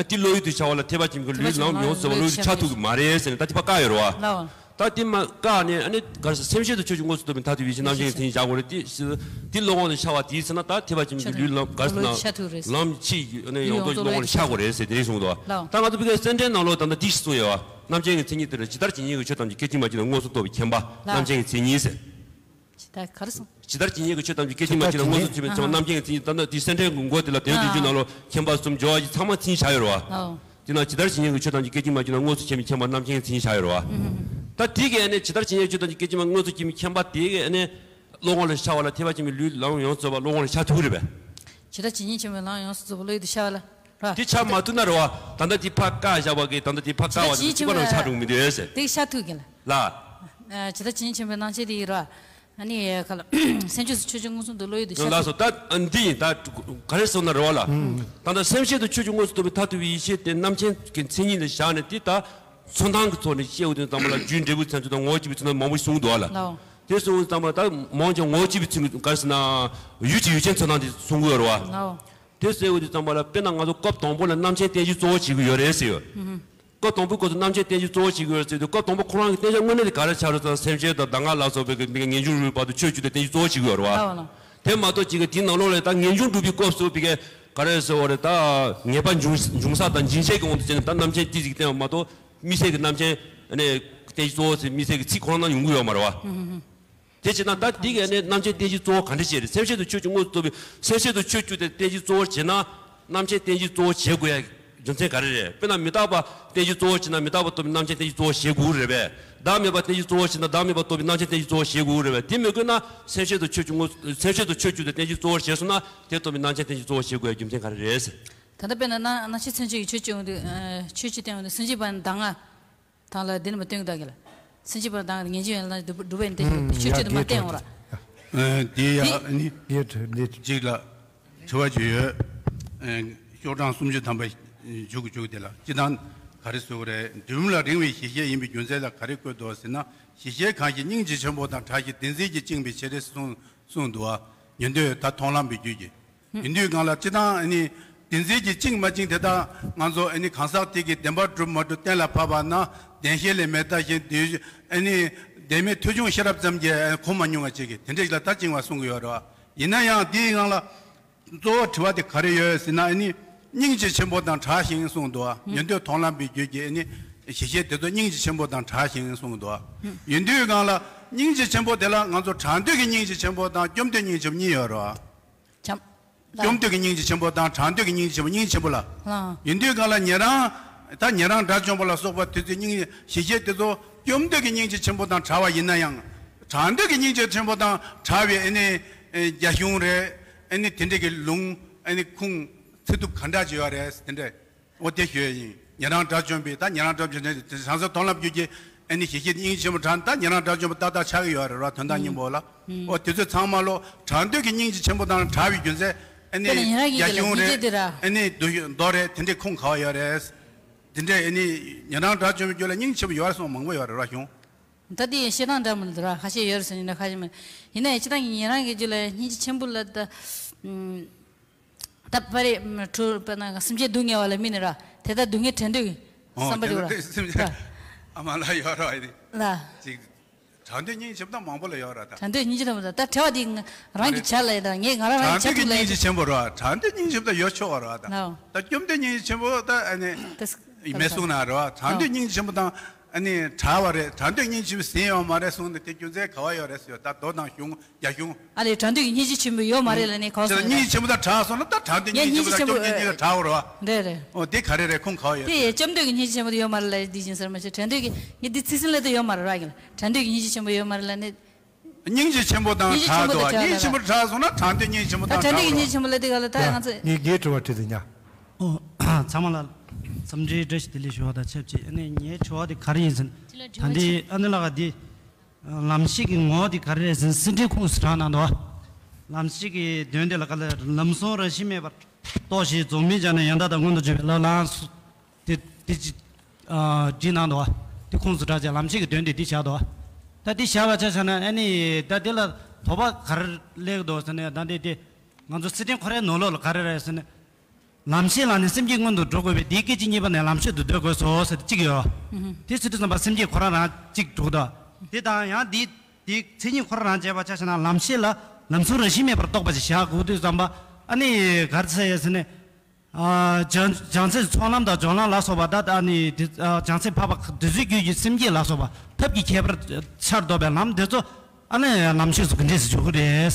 དེ་བློ་ཡུལ་དུ་འཆར་བ་ལ་ཐེག་པ་ཆེན་པོའི་ལུས་ལམ་ཡོངས་སུ་རྫོགས་པ་བློ་ཡུལ་དུ་འཆར་ཐུབ་ཀྱི་མ་རེད་ཟེར་ནས་ད་དེ་ཕར་བཀག་ཡོད་རེད་བ། ད་དེ་མ་བཀག་ནས་ཨ་ནི་ག་རེ་ཟེར་སེམས་ཤེས་དང་ཆོས་ཀྱི་དངོས་སུ་རྟོགས་པའི་མཐར་ཐུག་པའི་ཡེ་ཤེས་རྣམ་མཁྱེན་གྱི་མཚན་ཉིད་བཞག་དགོས་རེད་དེ། དེ་བློ་ངོར་དུ་འཆར་བ་དེ་ཟེར་ན་ད་ཐེག་པ་ཆེན་པོའི་ལུས་ལམ་ག་རེ་ཟེར་ན་ལམ་ཆེས་ཨ་ནི་ཡོངས་རྫོགས་བློ་ངོར་འཆར་དགོས་རེད་ཟེར་དེ་རེད་གསུངས་འདུག་བ། ད་ང་ཚོ་བོད་སྐད་གསལ་འགྲེལ་ནང་ལོགས་ད་ལྟ་དེ་ཞིག་གསུངས་ཡོད་བ། རྣམ་མཁྱེན་གྱི་མཚན་ཉིད་དེ་ལ་ཇི་ལྟར་ཇི་སྙེད་ཀྱི་ཆོས་ཐམས་ཅད་སྐད་ཅིག་མ་གཅིག་ལ་དངོས་སུ་རྟོགས་པའི་མཁྱེན་པ་རྣམ་མཁྱེན་གྱི་མཚན་ཉིད་ཟེར། ཇི་ལྟར་ག་རེ་གསུངས། ཇི་ལྟར་ཇི་སྙེད་ཀྱི་ཆོས་ཐམས་ཅད་སྐད་ཅིག་མ་གཅིག་ལ་དངོས་སུ་རྟོགས་པའི་མཁྱེན་པ་རྣམ་མཁྱེན་གྱི་མཚན་ཉིད་ད་ལྟ་དེ་གསལ་འགྲེལ་གྱི་མགོ་དེ་ལ་དོན་བདུན་ཅུ་ནང་ལོགས་མཁྱེན་པ་གསུམ་སྦྱོར་བ་བཞི་ཚང་མ་མཚན་ཉིད་བཞག་ཡོད་རེད་བ། དེ་ན་ཇི་ལྟར་ཇི་སྙེད་ཀྱི་ཆོས་ཐམས་ཅད་སྐད་ཅིག་མ་གཅིག་ལ་དངོས་སུ་མཁྱེན་པའི་མཁྱེན་པ་རྣམ་མཁྱེན་གྱི་མཚན་ཉིད་བཞག་ཡོད་རེད་བ། ད་དེ་གས་ནི་ཇི་ལྟར་ཇི་སྙེད་ཆོས་ཐམས་ཅད་སྐད་ཅིག་མ་མཁྱེན་པ་དེ་གས་ནི། བློ་ངོར་ལ་འཆར་བ་ལ་ཐེག་པ་ཆེན་པོའི་ལུས་ལམ་ཡོངས་སུ་རྫོགས་པ་བློ་ངོར་ལ་འཆར་ཐུབ་ཀྱི་རེད་པས། ཇི་ལྟར་ཇི་སྙེད་ཆེན་པོའི་ལམ་ཡོངས་སུ་རྫོགས་པ་བློ་ཡུལ་དུ་འཆར་བ་ལ། ར། དེ་འཆར་མ་ཐུབ་ན་རེད་བ། ད་ལྟ་དེ་ཕར་བཀག་བཞག་པ་གི་ད་ལྟ་དེ་ཕར་བཀག་བ་དང་གཅིག་པ་ནང་འཆར་འགྲོ་གི་མི་འདུག་ཟེར། དེ་འཆར་ཐུབ་ཀྱི་ལ། ལ། ཇི་ལྟར་ཇི་སྙེད་ཆེན་པོའི་རྣམ་མཁྱེན་དེ་ཡིན་ར། ཨ་ནི་ཁ་ལ། སེམས་བསྐྱེད་སུ་ཆོས་ཀྱི་མངོན་སུམ་དུ་བློ་ཡུལ་དུ་འཆར་ལགས་སོ། ད་འདི་ཡིན་ད་ག་རེ་ཟེར་ན་རེད་བ་ལ། ད་ལྟ་སེམས་བསྐྱེད་དུ་ཆོས་ཀྱི་མངོན་སུམ་རྟོགས་པའི་མཐར་ཐུག་པའི་ཡེ་ཤེས་དེ་རྣམ་མཁྱེན་གྱི་མཚན་ཉིད་ལ་བཞག་ནས་དེ་ད། ཚོན་མདངས་ཀྱི་ཐོག་ནས་བཤད་འོས་དོན་ཙམ་པ་ལ་རྒྱུའི་འབྲས་བུའི་མཚན་ཚུལ་དང་ངོ་བོ་གཅིག་པའི་ཚུལ་དང་མང་པོ་གསུངས་འདུག་ལ། དེ་གསུངས་ཙམ་པ་ད་མང་ཆེ་ངོ་བོ་གཅིག་པའི་ཚུལ་ག་རེ་ཟེར་ན། ཡུལ་གྱི་ཡུལ་ཅན་ཚོན་མདངས་དེ་གསུང་གི་ཡོད་རེད་བ། དེ་ཟེར་འོས་དོན་ཙམ་པ་ལ་དཔེར་ན་ང་ཚོ་སྐབས་དང་པོ་ལ་རྣམ་མཁྱེན་རྟེན་གཞི་གཙོ་བོ་བྱེད་ཀྱི་ཡོད་རེད་ཟེར་ཡོད། སྐབས་དང་པོའི་སྐབས་སུ་རྣམ་མཁྱེན་རྟེན་གཞི་གཙོ་བོ་བྱེད་ཀྱི་ཡོད་རེད་ཟེར་དུས་སྐབས་དང་པོ་ཁོ་རང་གི་རྟེན་གཞི་དངོས་གནས་དེ་ག་རེ་ཆགས་རེད་ཟེར་ན་སེམས་ཅན་དང་གདམས་ངག་ལ་སོགས་པའི་གི་ངེས་འབྱུང་རིག་པ་དང་ཆོས་བཅུ་དེ་རྟེན་གཞི་གཙོ་བོ་བྱེད་ཀྱི་ཡོད་རེད་བ། དེ་མ་གཏོགས་ཅིག་གི་དེའི་ནང་ལོགས་ལ་ད་ངེས་འབྱུང་སྒྲུབ་པའི་སྐབས་སུ་བི་ག་ག་རེ་ཟེར་བ་རེད་ད། ངེས་པ་འབྱུང་འབྱུང་ས་དང་འབྱིན་བྱེད་ཀྱི་དབང་དུ་བྱས་ནས་ད་རྣམ་མཁྱེན་ཏི་ཟིག་བསྟན་པ་མ་གཏོགས། དམིགས་བསལ་གྱི་རྣམ་མཁྱེན་ནས་རྟེན་གཞི་གཙོ་བོ་ཟེར་དམིགས་བསལ་གྱི་ཚིག་ཁོ་རང་ནང་ཡོང་གི་ཡོད་མ་རེད་བ། དེ་བྱས་ན་ད་འདི་གས་ནས་རྣམ་མཁྱེན་རྟེན་གཞི་གཙོ་བོ་ག་འདྲ་བྱས་རེད། སེམས་བསྐྱེད་དུ་ཆོས་ཀྱི་དངོས་སུ་རྟོགས་པའི་སེམས་བསྐྱེད་དུ་ཆོས་བཅུ་དེ་རྟེན་གཞི་གཙོ་བོར་བྱས་ན། རྣམ་མཁྱེན་རྟེན་གཞི་གཙོ་བོ་བྱེད་དགོས་ཡ་རྒྱུ་མཚན་ག་རེ་རེད། དཔེར་ན་མི་རྟག་པ་རྟེན་གཞི་གཙོ་བོར་བྱས་ན་མི་རྟག་པ་རྟོགས་པའི་རྣམ་མཁྱེན་རྟེན་གཞི་གཙོ་བོ་བྱེད་དགོས་རེད་པས། བདག་མེད་པ་རྟེན་གཞི་གཙོ་བོར་བྱས་ན་བདག་མེད་པ་རྟོགས་པའི་རྣམ་མཁྱེན་རྟེན་གཞི་གཙོ་བོ་བྱེད་དགོས་རེད་པས། དེ་མི་དགོས་ན་སེམས་བསྐྱེད་དུ་ཆོས་ཀྱི་དངོས་སེམས་བསྐྱེད་དུ་ཆོས་བཅུ་དེ་རྟེན་གཞི་གཙོ་བོར་བྱས་སོང་ན་དེ་རྟོགས་པའི་རྣམ་མཁྱེན་རྟེན་གཞི་གཙོ་བོ་བྱེད་དགོས་ཡ་རྒྱུ་མཚན་ག་རེ་རེད་ཟེར། ད་ལྟ་དཔེར་ན་ན་ན་ཆེ་མཚན་ཆོས་ཀྱི་ཆོས་བཅུ་ཡོང་དུས་ཆོས་བཅུ་བསྟན་ཡོང་དུས་སེམས་བསྐྱེད་པ་ནི་གདམས་ངག་དང་ལ་འདི་ནི་མ་བསྟན་གདགས་ཀྱི་ལ། སེམས་བསྐྱེད་པ་དང་ངེས་འབྱུང་ཡན་ལག་སྒྲུབ་པའི་འདི་ཆོས་སྤྱོད་དུ་མ་བསྟན་འོང་ར། དེ་ཡ་ནི་གཅིག་ལ་དྲི་བ་ཅིག་ཡོད། ཤོག་གྲངས་སུམ་ཅུ་ཐམ་པ་མཇུག་མཇུག་དེ་ལ་སྤྱི་བཏང་ག་རེ་ཟེར་དགོས་རེད། མདུན་ལ་རིང་བའི་ཞི་བྱེད་ཡིན་པའི་རྒྱུ་མཚན་ལ་ག་རེ་བཀོད་འདུག་ཟེར་ན། ཞི་བྱེད་གང་ཞིག་སྙིང་རྗེ་ཆེན་པོ་དང་བྲལ་ཞིང་བདེན་འཛིན་གྱིས་བཅིངས་པའི་ཕྱིར་གསུངས་གསུངས་འདུག་བ། ཉན་ཐོས་ད་མཐོང་ལམ་པའི་རྒྱུད་ཀྱི། ཡིན་དུས་གང་ལ་སྤྱི་བཏང་ཨ་ནི་བདེན་འཛིན་གྱིས་བཅིངས་མ་བཅིངས་དེ་དག་ང་ཚོ་ཨ་ནི་གང་ཟག་དེ་གིས་བདེན་པར་གྲུབ་མ་གྲུབ་གཏན་ལ་ཕབ་པ་ན་བདེན་ཞེན་ལས་མི་འདའ་ཞིང་དེ་ཨ་ནི་བདེན་མེད་ཐོས་བྱུང་ཤེས་རབ་ཙམ་གྱིས་གོ་མ་མྱོང་བ་ཅིག་གིས་དེ་འདྲ་ཞིག་ལ་ད་བཅིངས་པ་གསུང་གི་ཡོད་རེད་བ། ཡིན་ན་ཡང་དེའི་སྒང་ལ་གཙོ་བོ་དྲི་བ་དེ་ག་རེ་ཡོད་ཟེར་ན་ཨ་ནི་སྙིང་རྗེ་ཆེན་པོ་དང་བྲལ་ཞིང་གསུངས་འདུག་བ། ཉན་ཐོས་མཐོང་ལམ་པའི་རྒྱུད་ཀྱི་ཨ་ནི་ཞི་བྱེད་དེ་ཚོ་སྙིང་རྗེ་ཆེན་པོ་དང་བྲལ་ཞིང་གསུངས་འདུག་བ། ཡིན་དུས་སྒང་ལ་སྙིང་རྗེ་ཆེན་པོ་དེ་ལ་ང་ཚོ་བྲལ་འདོད་ཀྱི་སྙིང་རྗེ་ཆེན་པོ་དང་བཅོམ་འདོད་སྙིང་རྗེ་ཆེན་པོ་གཉིས་ཡོད་རེད་བ། བཅོམ་འདོད་ཀྱི་སྙིང་རྗེ་ཆེན་པོ་དང་བྲལ་འདོད་ཀྱི་སྙིང་རྗེ་ཆེན་པོ་གཉིས་ཆེན་པོ་ལ། ཡིན་དུས་གང་ལ་ཉན་རང་། ད་ཉན་རང་དགྲ་བཅོམ་པ་ལ་སོགས་པ་དེ་ཚོའི་སྙིང་ཞི་བྱེད་དེ་ཚོ་བཅོམ་འདོད་ཀྱི་སྙིང་རྗེ་ཆེན་པོ་དང་བྲལ་བ་ཡིན་ན་ཡང་། བྲལ་འདོད་ཀྱི་སྙིང་རྗེ་ཆེན་པོ་དང་བྲལ་བའི་ཨ་ནི། རྒྱ་གཞུང་རེད། ཨ་ནི་དེ་འདྲ་གི་ལུང་ཨ་ནི་ཁུངས་ཚིག་ཐུབ་ག་འདྲ་ཅིག་ཡོད་རེད་དེ་འདྲ། འོ་དེ་ཞུ་ཡ་ཡིན། ཉན་རང་དགྲ་བཅོམ་པའི་ད་ཉན་རང་དགྲ་བཅོམ་པའི་བྱང་སེམས་མཐོང་ལམ་རྒྱུད་ཀྱི་ཨ་ནི་ཞི་བྱེད་སྙིང་རྗེ་ཆེན་པོ་དང་ད་ཉན་རང་དགྲ་བཅོམ་པ་ཏག་ཏག་ཆགས་ཀྱི་ཡོད་རེད་ར་དོན་དག་སྙིང་པོ་ལ། འོ་དེ་ཚོ་ཚང་མ་ལོ་བྲལ་འདོད་ཀྱི་སྙིང་རྗེ་ཆེན་པོ་དང་བྲལ་བའི་རྒྱུ་མཚན་ཨ་ནི་དཔེར་ན་ཉན་རང་གི་རྒྱ་གཞུང་རེད། ཨ་ནི་མདོ་རེད་དེ་འདྲའི་ཁུངས་ག་བ་ཡོད་རེད། དེ་འདྲའི་ཨ་ནི་ཉན་རང་དགྲ་བཅོམ་པའི་རྒྱུད་ལ་སྙིང་རྗེ་ཆེན་པོ་ཡོད་རེད་གསུངས་མང་པོ་ཡོད་རེད་ར་གཞུང་། ད་དེ་བཤད་སྟངས་འདྲ་མི་འདུག་ར་ཁ་ཤས་ཡོད་རེད་ཟེར་ནས་ཁ་ཤས་མིན། ཡིན་ན་ཡང་སྤྱི་བཏང་གི་ཉན་རང་གི་རྒྱུད་ལ་སྙིང་རྗེ་ཆེན་པོ་ལ་ད། ད་པ་རེ་ཁྲོ་པ་ན་སེམས་ཅན་སྡུག་བསྔལ་བ་ལ་དམིགས་ནས་ར་དེ་ལྟར་སྡུག་བསྔལ་བྲལ་འདོད་ཀྱི་བསམ་པ་འདུག་ར། སེམས་ཅན་ཨ་མ་ལ་ཡོད་ར་ཡིན། ལ། ཅིག་བྲལ་འདོད་སྙིང་རྗེ་ཆེན་པོ་དང་མང་པོ་ལ་ཡོད་ར་ད། བྲལ་འདོད་སྙིང་རྗེ་དང་མ་ད་བྲལ་བ་དེ་རང་གི་བྱ་ལ་ཡིན་ད་ངས་ང་རང་རང་བྱ་ཐུབ་ལ་ཡིན། སྙིང་རྗེ་ཆེན་པོ་ར་བྲལ་འདོད་སྙིང་རྗེ་ཆེན་པོ་ད་ཡོད་ཆོག་བ་ར་ད། ལ། ད་བཅོམ་ལྡན་སྙིང་རྗེ་ཆེན་པོ་ད་ཨ་ནི་མེད་གསུངས་ན་ར་བྲལ་འདོད་སྙིང་རྗེ་ཆེན་པོ་དང་། ཨ་ནི་བྲལ་བ་རེད། བྲལ་འདོད་སྙིང་རྗེ་ཆེན་པོ་ཟིན་ཡོད་མ་རེད་གསུངས་ནས་དེ་རྒྱུ་མཚན་ག་བ་ཡོད་རེད་ཟེར་ད་མདོ་དང་གཞུང་རྒྱ་གཞུང་། ཨ་ལས་བྲལ་འདོད་ཀྱི་སྙིང་རྗེ་ཆེན་པོ་ཡོད་མ་རེད་ལ་ནི་གང་ཟེར་ན་སྙིང་རྗེ་ཆེན་པོ་དང་བྲལ་སོང་ན་ད་བྲལ་འདོད་སྙིང་རྗེ་ཆེན་པོ་དང་བཅོམ་ལྡན་སྙིང་རྗེ་དང་བྲལ་བ་རེད་བ། རེད་རེད། ཨོ་དེ་ག་རེ་རེད་ཁུངས་ག་བ་ཡོད་དེ་རེད། བཅོམ་འདོད་ཀྱི་སྙིང་རྗེ་ཆེན་པོ་དེ་ཡོད་མ་རེད་ལ་འདི་བཞིན་ཟེར་མ་ཤེས་བྲལ་འདོད་ཀྱི་ངས་འདི་ཚིག་ཟིན་ལ་དེ་ཡོད་མ་རེད་ར་གི་ལ་བྲལ་འདོད་ཀྱི་སྙིང་རྗེ་ཆེན་པོ་ཡོད་མ་རེད་ལ་ནི། སྙིང་རྗེ་ཆེན་པོ་དང་བྲལ་འདུག་སྙིང་རྗེ་ཆེན་པོ་དང་བྲལ་སོང་ན་བྲལ་འདོད་སྙིང་རྗེ་ཆེན་པོ་ད་དང་བྲལ་འདོད་ཀྱི་བྲལ་བ་སྙིང་རྗེ་ཆེན་པོ་ལ་དེ་ག་ལ་ད་ང་ཚོ། ངས་ངའི་དྲི་བ་དྲིས་ཏེ་ཉ། ཨོ། ཚང་མ་ལ་འཚམས་འདྲིའི་བཀྲ་ཤིས་བདེ་ལེགས་ཞུ་བ་དང་ཆབས་ཅིག་ཨ་ནི་ངའི་དྲི་བ་དེ་ག་རེ་ཡིན་ཟེར་ན། ད་འདི་ཨ་ནི་ལགས་འདི། ལམ་ཤེས་ཀྱི་ངོ་བོ་དེ་ག་རེ་རེད་ཟེར་ན་སེམས་ཁྲལ་ཁུངས་སུ་དྲངས་གནང་འདུག་ལམ་ཤེས་ཀྱི་དོན་དེ་ལ་ག་ལ་ལམ་ཟུང་རང་བཞིན་མེད་པར་རྟོགས་ཤིང་རྫོགས་སྨིན་སྦྱར་ནས་ཡང་དག་དང་མངོན་དུ་བརྗོད་པའི་ལག་ལེན་སུ་དེ་དེ་ཅི་ཨ་བྲིས་གནང་འདུག་བ། དེ་ཁུངས་སུ་དྲངས་བྱས་ལམ་ཤེས་ཀྱི་དོན་དེ་འདི་བཞག་འདུག་བ། ད་འདི་བཞག་པ་ཆ་བཞག་ན་ཨ་ནི་ད་འདི་ལ་དོགས་པ་ག་རེ་སླེབས་འདུག་ཟེར་ན། ད་འདི་དེ་ང་ཚོ་སེར་ཕྲེང་ཁོ་རའི་ནང་ལོགས་ལ་ག་རེ་རེད་ཟེར་ན། ལམ་ཤེས་ལ་ནི་སེམས་བསྐྱེད་སྔོན་དུ་འགྲོ་དགོས་པས་དེའི་སྐད་ཅིག་གཉིས་པ་ནས་ལམ་ཤེས་སུ་འདོད་དགོས་སོ་ཟེར་ཏེ་གཅིག་ཡོད། དེ་ཚུལ་དུ་བསམ་པ་སེམས་བསྐྱེད་ཁོ་རང་རང་གཅིག་འགྲོ་གི་འདུག་དེ་དང་ཡང་དེའི་དེའི་མཚན་ཉིད་ཁོ་རང་རང་བྱས་པ་ཆ་བཞག་ན་ལམ་ཤེས་ལ་ལམ་ཟུང་རང་བཞིན་མེད་པར་རྟོགས་པ་ཞིག་བཞག་དགོས་དུས་ཙམ་པ་ཨ་ནི་ག་རེ་ཟེར་ཡོད་ཟེར་ནས། ཨ་བྱང་བྱང་སེམས་ཚོགས་ལམ་དང་སྦྱོར་ལམ་ལ་སོགས་པ་ད་ཨ་ནི་དེ་ཨ་བྱང་སེམས་འཕགས་པ་དེ་ཚོའི་རྒྱུད་ཀྱི་སེམས་བསྐྱེད་ལ་སོགས་པ་ཐབས་ཀྱི་ཁྱད་པར་ཆར་ལྡོག་པའི་ལམ་དེ་ཚོ་ཨ་ནི་ལམ་ཤེས་སུ་ག་འདྲས་སུ་འཇུག་གི་རེད།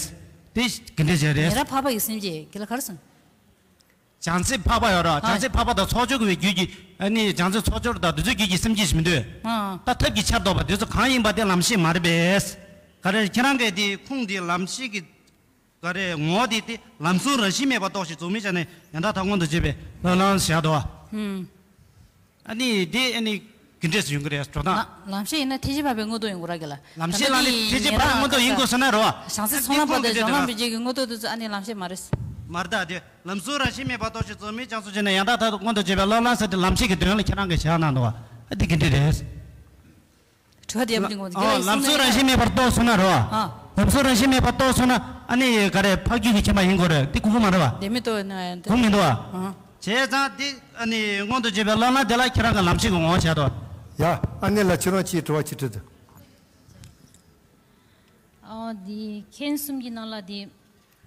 དེ་ག་འདྲས་བྱས་རེད། ཉེ་རབས་འཕགས་པ་ཡི་སེམས་བསྐྱེད་དེ་ལ་ག་རེ་ཟེར། བྱང་སེམས་འཕགས་པ་ཡོད་ར། ཨ། བྱང་སེམས་འཕགས་པ་དང་ཚོགས་སྦྱོར་གྱི་རྒྱུད་ཀྱི་ཨ་ནི་བྱང་སེམས་ཚོགས་སྦྱོར་དང་དེ་ཚོའི་རྒྱུད་ཀྱི་སེམས་བསྐྱེད་ཞིག་མི་འདུག་ཨ། ད་ཐབས་ཀྱི་ཆར་ལྡོག་པ་དེ་ཚོ་གང་ཡིན་པ་དེ་ལམ་ཤེས་མ་རེད་པས། ག་རེ་ཁྱེད་རང་གིས་དེ་ཁུངས་དེ་ལམ་ཤེས་ཀྱི་ག་རེ་ངོ་བོ་དེ་དེ་ལམ་ཟུང་རང་བཞིན་མེད་པར་རྟོགས་ཤིང་རྫོགས་སྨིན་སྦྱར་ནས་ཡང་དག་དང་མངོན་དུ་བརྗོད་པའི་ལག་ལེན་བཞག་འདུག་བ། ཨ་ནི་དེ་ཨ་ནི་ག་འདྲས་སུ་ཡོང་གི་རེད་འགྲོ་སྟངས། ལ་ལམ་ཤེས་ཡིན་ན་ཐེག་ཆེན་འཕགས་པའི་མངོན་རྟོགས་ཡོང་གི་རེད་ལ། ལམ་ཤེས་ལ་ནི་ཐེག་ཆེན་འཕགས་པའི་མངོན་རྟོགས་ཡིན་དགོས་ཟེར་ན་རེད་བ། བྱང་སེམས་ཚོགས་ལམ་པ་དང་སྦྱོར་ལམ་པའི་རྗེས་ཀྱི་མངོན་རྟོགས་དེ་ཚོ་ཨ་ནི་ལམ་ཤེས་མ་རེད། མ་རེད་ད། དེ་ལམ་ཟུང་རང་བཞིན་མེད་པར་རྟོགས་ཤིང་རྫོགས་སྨིན་སྦྱར་སོ་ཞེས་ནས་ཡང་དག་དང་མངོན་དུ་བརྗོད་པའི་ལག་ལེན་ཟེར་ཏེ་ལམ་ཤེས་ཀྱི་དོན་ལ་ཁྱེད་རང་གིས་བཞག་གནང་འདུག་བ། ཨ་འདི་ག་འདྲས་རེད། དྲི་བ་དེ་ཡང་དྲི་དགོས་འདུག་ཨ་ལམ་ཟུང་རང་བཞིན་མེད་པར་རྟོགས་སོང་ན་རེད་བ། ཨ། ལམ་ཟུང་རང་བཞིན་མེད་པར་རྟོགས་སོང་ན་ཨ་ནི་ག་རེ་འཕགས་རྒྱུད་ཀྱི་མཁྱེན་པ་ཡིན་དགོས་རེད། དེ་དགོས་ཀྱི་མ་རེད་བ། དེ་མི་ལྟོས་ན་དེ་དགོས་མི་འདུག་བ། ཨ། བྱས་ཙང་དེ་ཨ་ནི་མངོན་དུ་བརྗོད་པའི་ལག་ལེན་དེ་ལ་ཁྱེད་རང་གི་ལམ་ཤེས་ཀྱི་ངོ་བོ་བྱས་ཏོ། ཡ། ཨ་ནི་ལ་ཁྱེད་རང་ཅིའི་དྲི་བ་ཅིག་དྲིས་འདུག་ཨ་དེ་མཁྱེན་གསུམ་གྱི་ནང་ལ་དེ་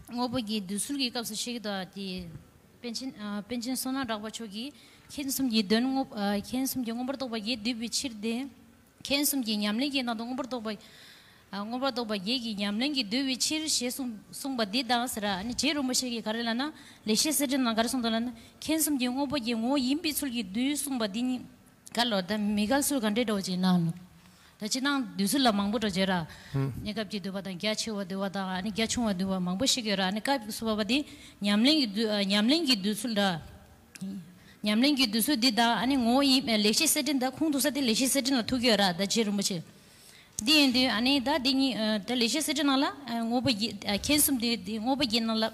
དངོས་པོ་བརྒྱད་འདོད་ཚུལ་གྱི་སྐབས་སུ་བཤད་ཀྱི་འདུག་དེ་པཎ་ཆེན་ཨ་པཎ་ཆེན་བསོད་ནམས་གྲགས་པ་མཆོག་གིས་མཁྱེན་གསུམ་གྱི་དོན་མངོན་ཨ་མཁྱེན་གསུམ་གྱི་མངོན་པར་རྟོགས་པ་བརྒྱད་བསྡུས་པའི་ཕྱིར་ཏེ། མཁྱེན་གསུམ་གྱི་ཉམས་ལེན་གྱི་ནང་དུ་མངོན་པར་རྟོགས་པ་ཨ་མངོན་པར་རྟོགས་པ་བརྒྱད་ཀྱི་ཉམས་ལེན་གྱིས་བསྡུས་པའི་ཕྱིར་ཞེས་གསུངས་གསུངས་པ་འདི་དང་ཟེར་ཨ་ནི་རྗེ་རིན་པོ་ཆེ་གིས་ག་རེ་ལབ་ན། ལེགས་བཤད་གསེར་ཕྲེང་ནང་ག་རེ་གསུངས་འདུག་ལབ་ན། མཁྱེན་གསུམ་གྱི་དངོས་པོ་བརྒྱད་ངོ་བོ་ཡིན་པའི་ཚུལ་གྱིས་བསྡུས་གསུངས་པ་འདི་གཉིས། ག་ལོར་ད་མི་འགལ་ཚུལ་ག་འདྲའི་འདྲ་བོ་ཅིག་ན་ལོ། ད་ཅི་ནང་འདོད་ཚུལ་ལ་མང་པོ་འདྲ་བྱས་ར། ཧུམ། གནས་སྐབས་ཀྱི་འདོད་པ་དང་རྒྱ་ཆེ་བ་འདོད་པ་དང་ཨ་ནི་རྒྱ་ཆུང་བ་འདོད་པ་མང་པོ་ཞིག་ཡོད་ར། ཨ་ནི་སྐབས་སུ་བབ་པ་དེ་ཉམས་ལེན་གྱི་འདོད་ཨ་ཉམས་ལེན་གྱི་འདོད་ཚུལ་འདྲ། ཉམས་ལེན་གྱི་འདོད་ཚུལ་འདི་དང་ཨ་ནི་ངོ་བོ་ཡིན་ལེགས་བཤད་གསེར་ཕྲེང་ད་ཁུངས་གཏུགས་ས་དེ་ལེགས་བཤད་གསེར་ཕྲེང་ལ་ཐུག་གི་ཡོད་ར། ད་རྗེ་རིན་པོ་ཆེ། འདི་ཡིན་དུས་ཨ་ནི་ད་འདི་གཉིས་ཨ་ད་ལེགས་བཤད་གསེར་ཕྲེང་ནང་ལ་ཨ་དངོས་པོ་བརྒྱད་ཨ་མཁྱེན་གསུམ་དེ་དེ་དངོས་པོ་བརྒྱད་ནང་ལ།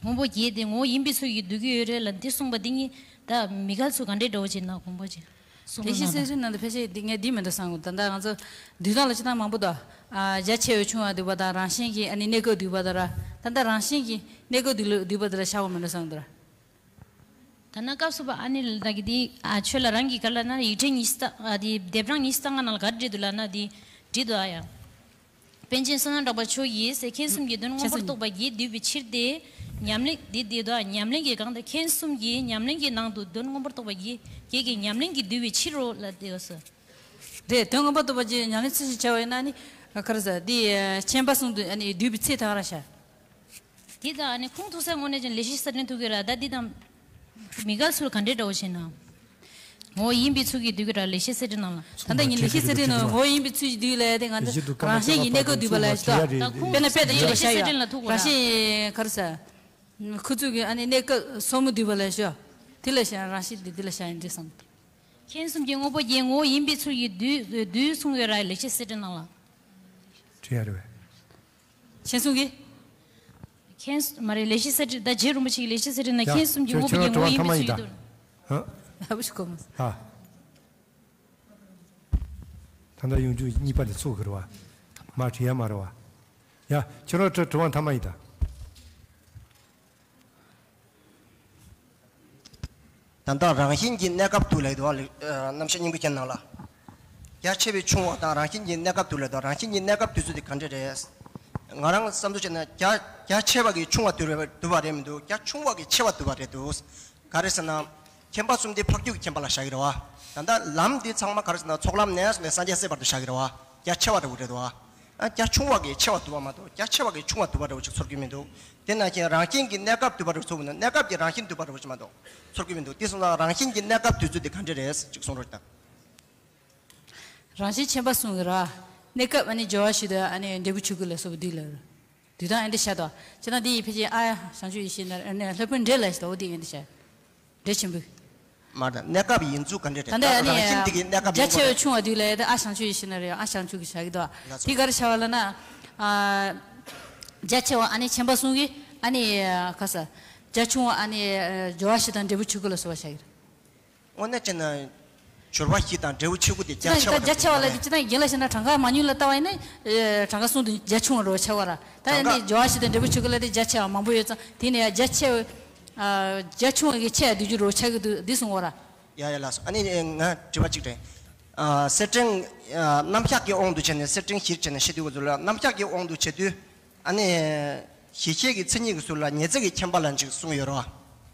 དངོས་པོ་བརྒྱད་དེ་ངོ་བོ་ཡིན་པའི་ཚུལ་གྱིས་འདོད་ཀྱི་ཡོད་རེད་ལ་འདི་གསུངས་པ་འདི་གཉིས་ད་མི་འགལ་ཚུལ་ག་འདྲའི་འདྲ་བོ་ཅིག་ན་དགོངས་པ་ཅིག་གསུངས་ལེགས་བཤད་གསེར་ཕྲེང་ནང་དུ་ཕལ་ཆེར་འདི་ངས་འདི་མི་འདུག་བསམ་གི། ད་ལྟ་ང་ཚོ་འདུལ་སྟངས་ལ་ཅི་སྟངས་མང་པོ་འདུག་ཨ་རྒྱ་ཆེ་བའི་ཆུང་བ་འདུས་པ་དང་རང་བཞིན་གྱིས་ཨ་ནི་གནས་སྐབས་འདུས་པ་དང་ར། ད་ལྟ་རང་བཞིན་གྱིས་གནས་སྐབས་འདུས་ལ་འདུས་པ་དང་ར་བཞག་པ་མི་འདུག་བསམ་གི་འདུག་ར། ད་ནི་སྐབས་སུ་བབ་པ་ཨ་ནི་ལ་ད་གི་འདི་ཨ་ཆོས་ལ་རང་གིས་ག་ལབ་ན་ཡིག་ཕྲེང་ཉི་ཤུ་རྩ་ཨ་འདི་ལྡེབ་གྲངས་ཉི་ཤུ་རྩ་ལྔ་ནང་ལ་ག་རེ་བྲིས་འདུག་ལབ་ན་འདི་བྲིས་འདུག་ཨ་ཡ། པཎ་ཆེན་བསོད་ནམས་གྲགས་པ་མཆོག་གིས་ཟེར་མཁྱེན་གསུམ་གྱི་དོན་མངོན་པར་རྟོགས་པ་བརྒྱད་བསྡུས་པའི་ཕྱིར་ཏེ། ཉམས་ལེན་འདི་འདི་དོ་ཉམས་ལེན་གྱི་སྒང་དུ་མཁྱེན་གསུམ་གྱི་ཉམས་ལེན་གྱི་ནང་དུ་དོན་མངོན་པར་རྟོགས་པ་བརྒྱད་བརྒྱད་ཀྱི་ཉམས་ལེན་གྱིས་བསྡུས་པའི་ཕྱིར་རོ་ལབ་སྟེ་ཡོད་ཟེར། རེད། དོན་མངོན་པར་རྟོགས་པ་བརྒྱད་ཉམས་ལེན་ཚུལ་ཞིག་བྱ་བ་ཡིན་ན་ནི་ག་རེ་ཟེར་འདི་མཁྱེན་པ་གསུམ་དུ་ཨ་ནི་བསྡུས་པའི་ཚེ་དང་ར་ཤ། འདི་དང་ཨ་ནི་ཁུངས་ཐུག་སའི་ངོས་ནས་ཀྱང་ལེགས་བཤད་གསེར་ཕྲེང་ཐུག་གི་ར། ད་འདི་དང་མི་འགལ་ཚུལ་ག་འདྲའི་འདྲ་བོ་ཞེ་ན། ངོ་བོ་ཡིན་པའི་ཚུལ་གྱིས་བསྡུས་ཀྱི་ར་ལེགས་བཤད་གསེར་ཕྲེང་ནང་ལ། ད་ལྟ་ཉིད་ལེགས་བཤད་གསེར་ཕྲེང་ནང་ངོ་བོ་ཡིན་པའི་ཚུལ་གྱིས་བསྡུས་ལ་དེ་ང་ཚོ་རང་བཞིན་གྱི་གནས་སྐབས་བསྡུས་པ་ལ་ཞིག་དང་། དཔེར་ན་དཔེ་དང་ལེགས་བཤད་གསེར་ཕྲེང་ལ་ཐུག་གོ་ར། རང་བཞིན་ག་རེ་ཟེར། ཁུ་ཚུར་གྱི་ཨ་ནི་གནས་སྐབས་སོར་མོ་བསྡུས་པ་ལ་ཞོ། དེ་ལ་ཞེ་རང་བཞིན་དེ་དེ་ལ་ཞེ་ཡིན་འདྲི་བསམ། མཁྱེན་གསུམ་གྱི་དངོས་པོ་བརྒྱད་ངོ་བོ་ཡིན་པའི་ཚུལ་གྱིས་བསྡུས་བསྡུས་གསུངས་ཡོད་ར་ལེགས་བཤད་གསེར་ཕྲེང་ནང་ལ། བྲིས་ཡ་རེད་བས། མཁྱེན་གསུམ་གྱི། མཁྱེན་མ་རེད་ལེགས་བཤད་གསེར་ཕྲེང་ད་རྗེ་རིན་པོ་ཆེ་གི་ལེགས་བཤད་གསེར་ཕྲེང་ན་ཡ། མཁྱེན་གསུམ་གྱི་ཁྱོད་དངོས་པོ་ཁྱོད་བརྒྱད་ངོ་བོ་ཡིན་པའི་ཚུལ་གྱིས་བསྡུས། ཧ། ཧ་བུ་ཤི་གོ་མ། ཧ། ད་ལྟ་ཡོང་རྒྱུ་གཉིས་པ་དེ་ཚུགས་ཀྱི་རེད་བ། མ་བྲིས་ཡ་མ་རེད་བ། ཡ། ཁྱོད་རང་དྲི་དྲི་བ་མཐའ་མ་ཡིན་ད། ད་ལྟ་རང་བཞིན་གྱི་གནས་སྐབས་དུ་ལས་དུ་བ་ལེགས་རྣམ་བཤད་སྙིང་པོའི་རྒྱན་ནང་ལ། རྒྱ་ཆེ་བའི་ཆུང་བ་དང་རང་བཞིན་གྱི་གནས་སྐབས་དུ་ལས་དུ་རང་བཞིན་གྱི་གནས་སྐབས་དུ་ཚུལ་དེ་ག་འདྲ་རེད། ང་རང་བསམ་ཚུལ་བྱས་ན་རྒྱ་རྒྱ་ཆེ་བ་གིས་ཆུང་བ་དུ་རེད་དུ་བ་རེད་མི་འདུག་རྒྱ་ཆུང་བ་གིས་ཆེ་བ་དུ་བ་རེད་འདུག་ག་རེ་ཟེར་ན། མཁྱེན་པ་གསུམ་དེ་འཕགས་རྒྱུད་ཀྱི་མཁྱེན་པ་ལ་བཞག་གི་རེད་བ། ད་ལྟ་ལམ་འདི་ཚང་མ་ག་རེ་ཟེར་ན་ཚོགས་ལམ་ནས་སོང་ནས་སངས་རྒྱས་སྲས་བར་དུ་བཞག་གི་རེད་བ། རྒྱ་ཆེ་བ་འདྲ་བོ་རེད་དོ། ཨ་རྒྱ་ཆུང་བ་གིས་ཆེ་བ་དུ་བ་མ་གཏོགས་རྒྱ་ཆེ་བ་གིས་ཆུང་བ་དུ་བ་འདྲ་བོ་ཅིག་ཚོར་གྱི་མི་འདུག་དེ་ནང་བཞིན་རང་བཞིན་གྱི་གནས་སྐབས་དུ་བ་འདྲ་བོ་ཚོར་གྱི་མི་འདུག་གནས་སྐབས་ཀྱི་རང་བཞིན་དུ་བ་འདྲ་བོ་ཅིག་མ་གཏོགས་ཚོར་གྱི་མི་འདུག་དེ་སོང་ཙང་རང་བཞིན་གྱི་གནས་སྐབས་དུ་ཚུལ་དེ་ག་འདྲ་རེད་ཅིག་གསུང་རོགས་གྱིས་དང་། རང་བཞིན་མཁྱེན་པ་གསུམ་གྱི་ར། གནས་སྐབས་ཨ་ནི་སྦྱོར་བ་ཞིག་ཏུ་ཨ་ནི་འབྲས་བུ་ཆོས་སྐུ་ལ་སོགས་པ་འདུས་ལ། འདུས་དང་ཨེ་འདི་བྱ་དོ། ཅི་ན་འདི་ཡི་ཕལ་ཆེར་ཨ་ཡ་བྱང་ཆུབ་ཡེ་ཤེས་ན་ཨ་ནི་ལྷག་པའི་འབྲས་ལ་ཞིག་དོ་འདི་ཨེ་འདི་བྱ། འབྲས་ཆེན་པོ། མར་དང་གནས་སྐབས་ཡིན་ཚུལ་ག་འདྲ་རེད། ད་ལྟ་ཨ་ནི་རང་བཞིན་འདི་གི་གནས་སྐབས་རྒྱ་ཡིན་ཆེ་བའི་ཆུང་བ་འདུས་ལ་ཨེ་འདི་ཨ་བྱང་ཆུབ་ཡེ་ཤེས་ན་རེད་ཨ་བྱང་ཆུབ་ཀྱི་བྱ་གི་དོ། ལགས་སོ། འདི་ག་རེ་བྱ་བ་ལ་ན། ཨ། རྒྱ་ཆེ་བ་ཨ་ནི་ཆེན་པ་གསུང་གི། ཨ་ནི་ཁ་ས། རྒྱ་ཆུང་བ་ཨ་ནི་སྦྱོར་བ་བཞི་དང་འབྲས་བུ་ཆོས་སྐུ་ལ་སོགས་པ་བྱ་གི་རེད། དངོས་གནས་བྱས་ན། སྦྱོར་བ་བཞི་དང་འབྲས་བུ་ཆོས་སྐུ་དེ་རྒྱ་ཆེ་བ་ད་རྒྱ་ཆེ་བ་ལ་དེ་ཅི་ད་རྒྱན་ལ་བྱས་ན་གྲངས་ཀ་མང་ཉུང་ལ་ལྟ་བ་ཡིན་ན། གྲངས་ཀ་གསུམ་དུ་རྒྱ་ཆུང་བ་རོ་ཆེ་བ་ར། ད་ཡིན་ནི་སྦྱོར་བ་བཞི་དང་འབྲས་བུ་ཆོས་སྐུ་ལ་དེ་རྒྱ་ཆེ་བ་མང་པོ་ཡོད་ཙང་དེ་ནས་ཡང་རྒྱ་ཆེ་བ། རྒྱ་ཆུང་བ་གི་ཆེ་བ་བསྡུས་རྒྱུ་རོ་ཆགས་ཀྱི་འདུག་འདི་གསུང་བ་ར། ཡ་ཡ་ལགས་སོ། ཨ་ནི་ང་དྲི་བ་གཅིག་དྲན། གསེར་ཕྲེང་། རྣམ་གཞག་གི་དབང་དུ་བྱས་ནས་གསེར་ཕྲེང་བཞིར་བྱས་ནས་བཤད་དུས་ཀྱི་ཚུལ་ལ་རྣམ་གཞག་གི་དབང་དུ་བྱས་དུས། ཨ་ནི། གཞི་ཤེས་ཀྱི་མཚན་ཉིད་ཀྱི་ཚུལ་ལ་ཉེར་འཚེ་གི་ཁྱིམ་པ་ལ་ཅིག་གསུངས་ཡོད་རེད་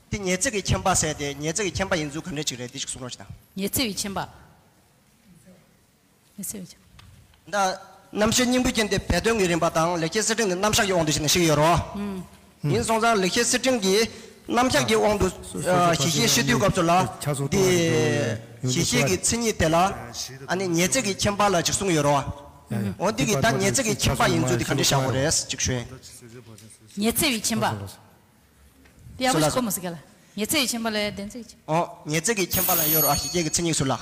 བ། དེ་ཉེར་འཚེ་གི་ཁྱིམ་པ་ཟེར་དེ་ཉེར་འཚེ་གི་ཁྱིམ་པ་ཡིན་ཚུལ་ག་འདྲ་ཅིག་རེད་དེ་ཅིག་གསུང་རོགས་ཞེ་དང་། ཉེར་འཚེ་བའི་ཁྱིམ་པ། ཉེར་འཚེ་བའི་ཁྱིམ་པ། ད། རྣམ་བཤད་སྙིང་པོའི་རྒྱན་དེ་སྦས་དོན་གྱི་རིམ་པ་དང་ལེགས་བཤད་གསེར་ཕྲེང་གི་རྣམ་གཞག་གི་དབང་དུ་བྱས་ནས་བཤད་ཀྱི་ཡོད་རེད་བ། ཡིན་སོང་ཙང་ལེགས་བཤད་གསེར་ཕྲེང་གི་རྣམ་གཞག་གི་དབང་དུ། གཞི་ཤེས་བཤད་དུས་སྐབས་སུ་ལ། འདི། གཞི་ཤེས་ཀྱི་མཚན་ཉིད་དེ་ལ། ཨ་ནི་ཉེར་འཚེ་གི་ཁྱིམ་པ་ལ་ཅིག་གསུངས་ཡོད་རེད་བ། འོ་འདི་གི་ད་ཉེར་འཚེ་གི་ཁྱིམ་པ་ཡིན་ཚུལ་དེ་ག་འདྲ་བཞག་དགོས་རེད་ཅིག་ཞུ། ཉེར་འཚེ་བའི་ཁྱིམ་པ། དེ་ཡག་པོ་ཞིག་གོ་མ་སོང་ག་ལ། ཉེར་འཚེ་བའི་ཁྱིམ་པ་ལ་ཡ་བདེན་འཚེ་བའི་ཁྱིམ། ཨོ། ཉེར་འཚེ་གི་ཁྱིམ་པ་ལ་ཡོད་རེད་བ་གཞི་ཤེས་ཀྱི་མཚན་ཉིད་ཚུལ་ལ།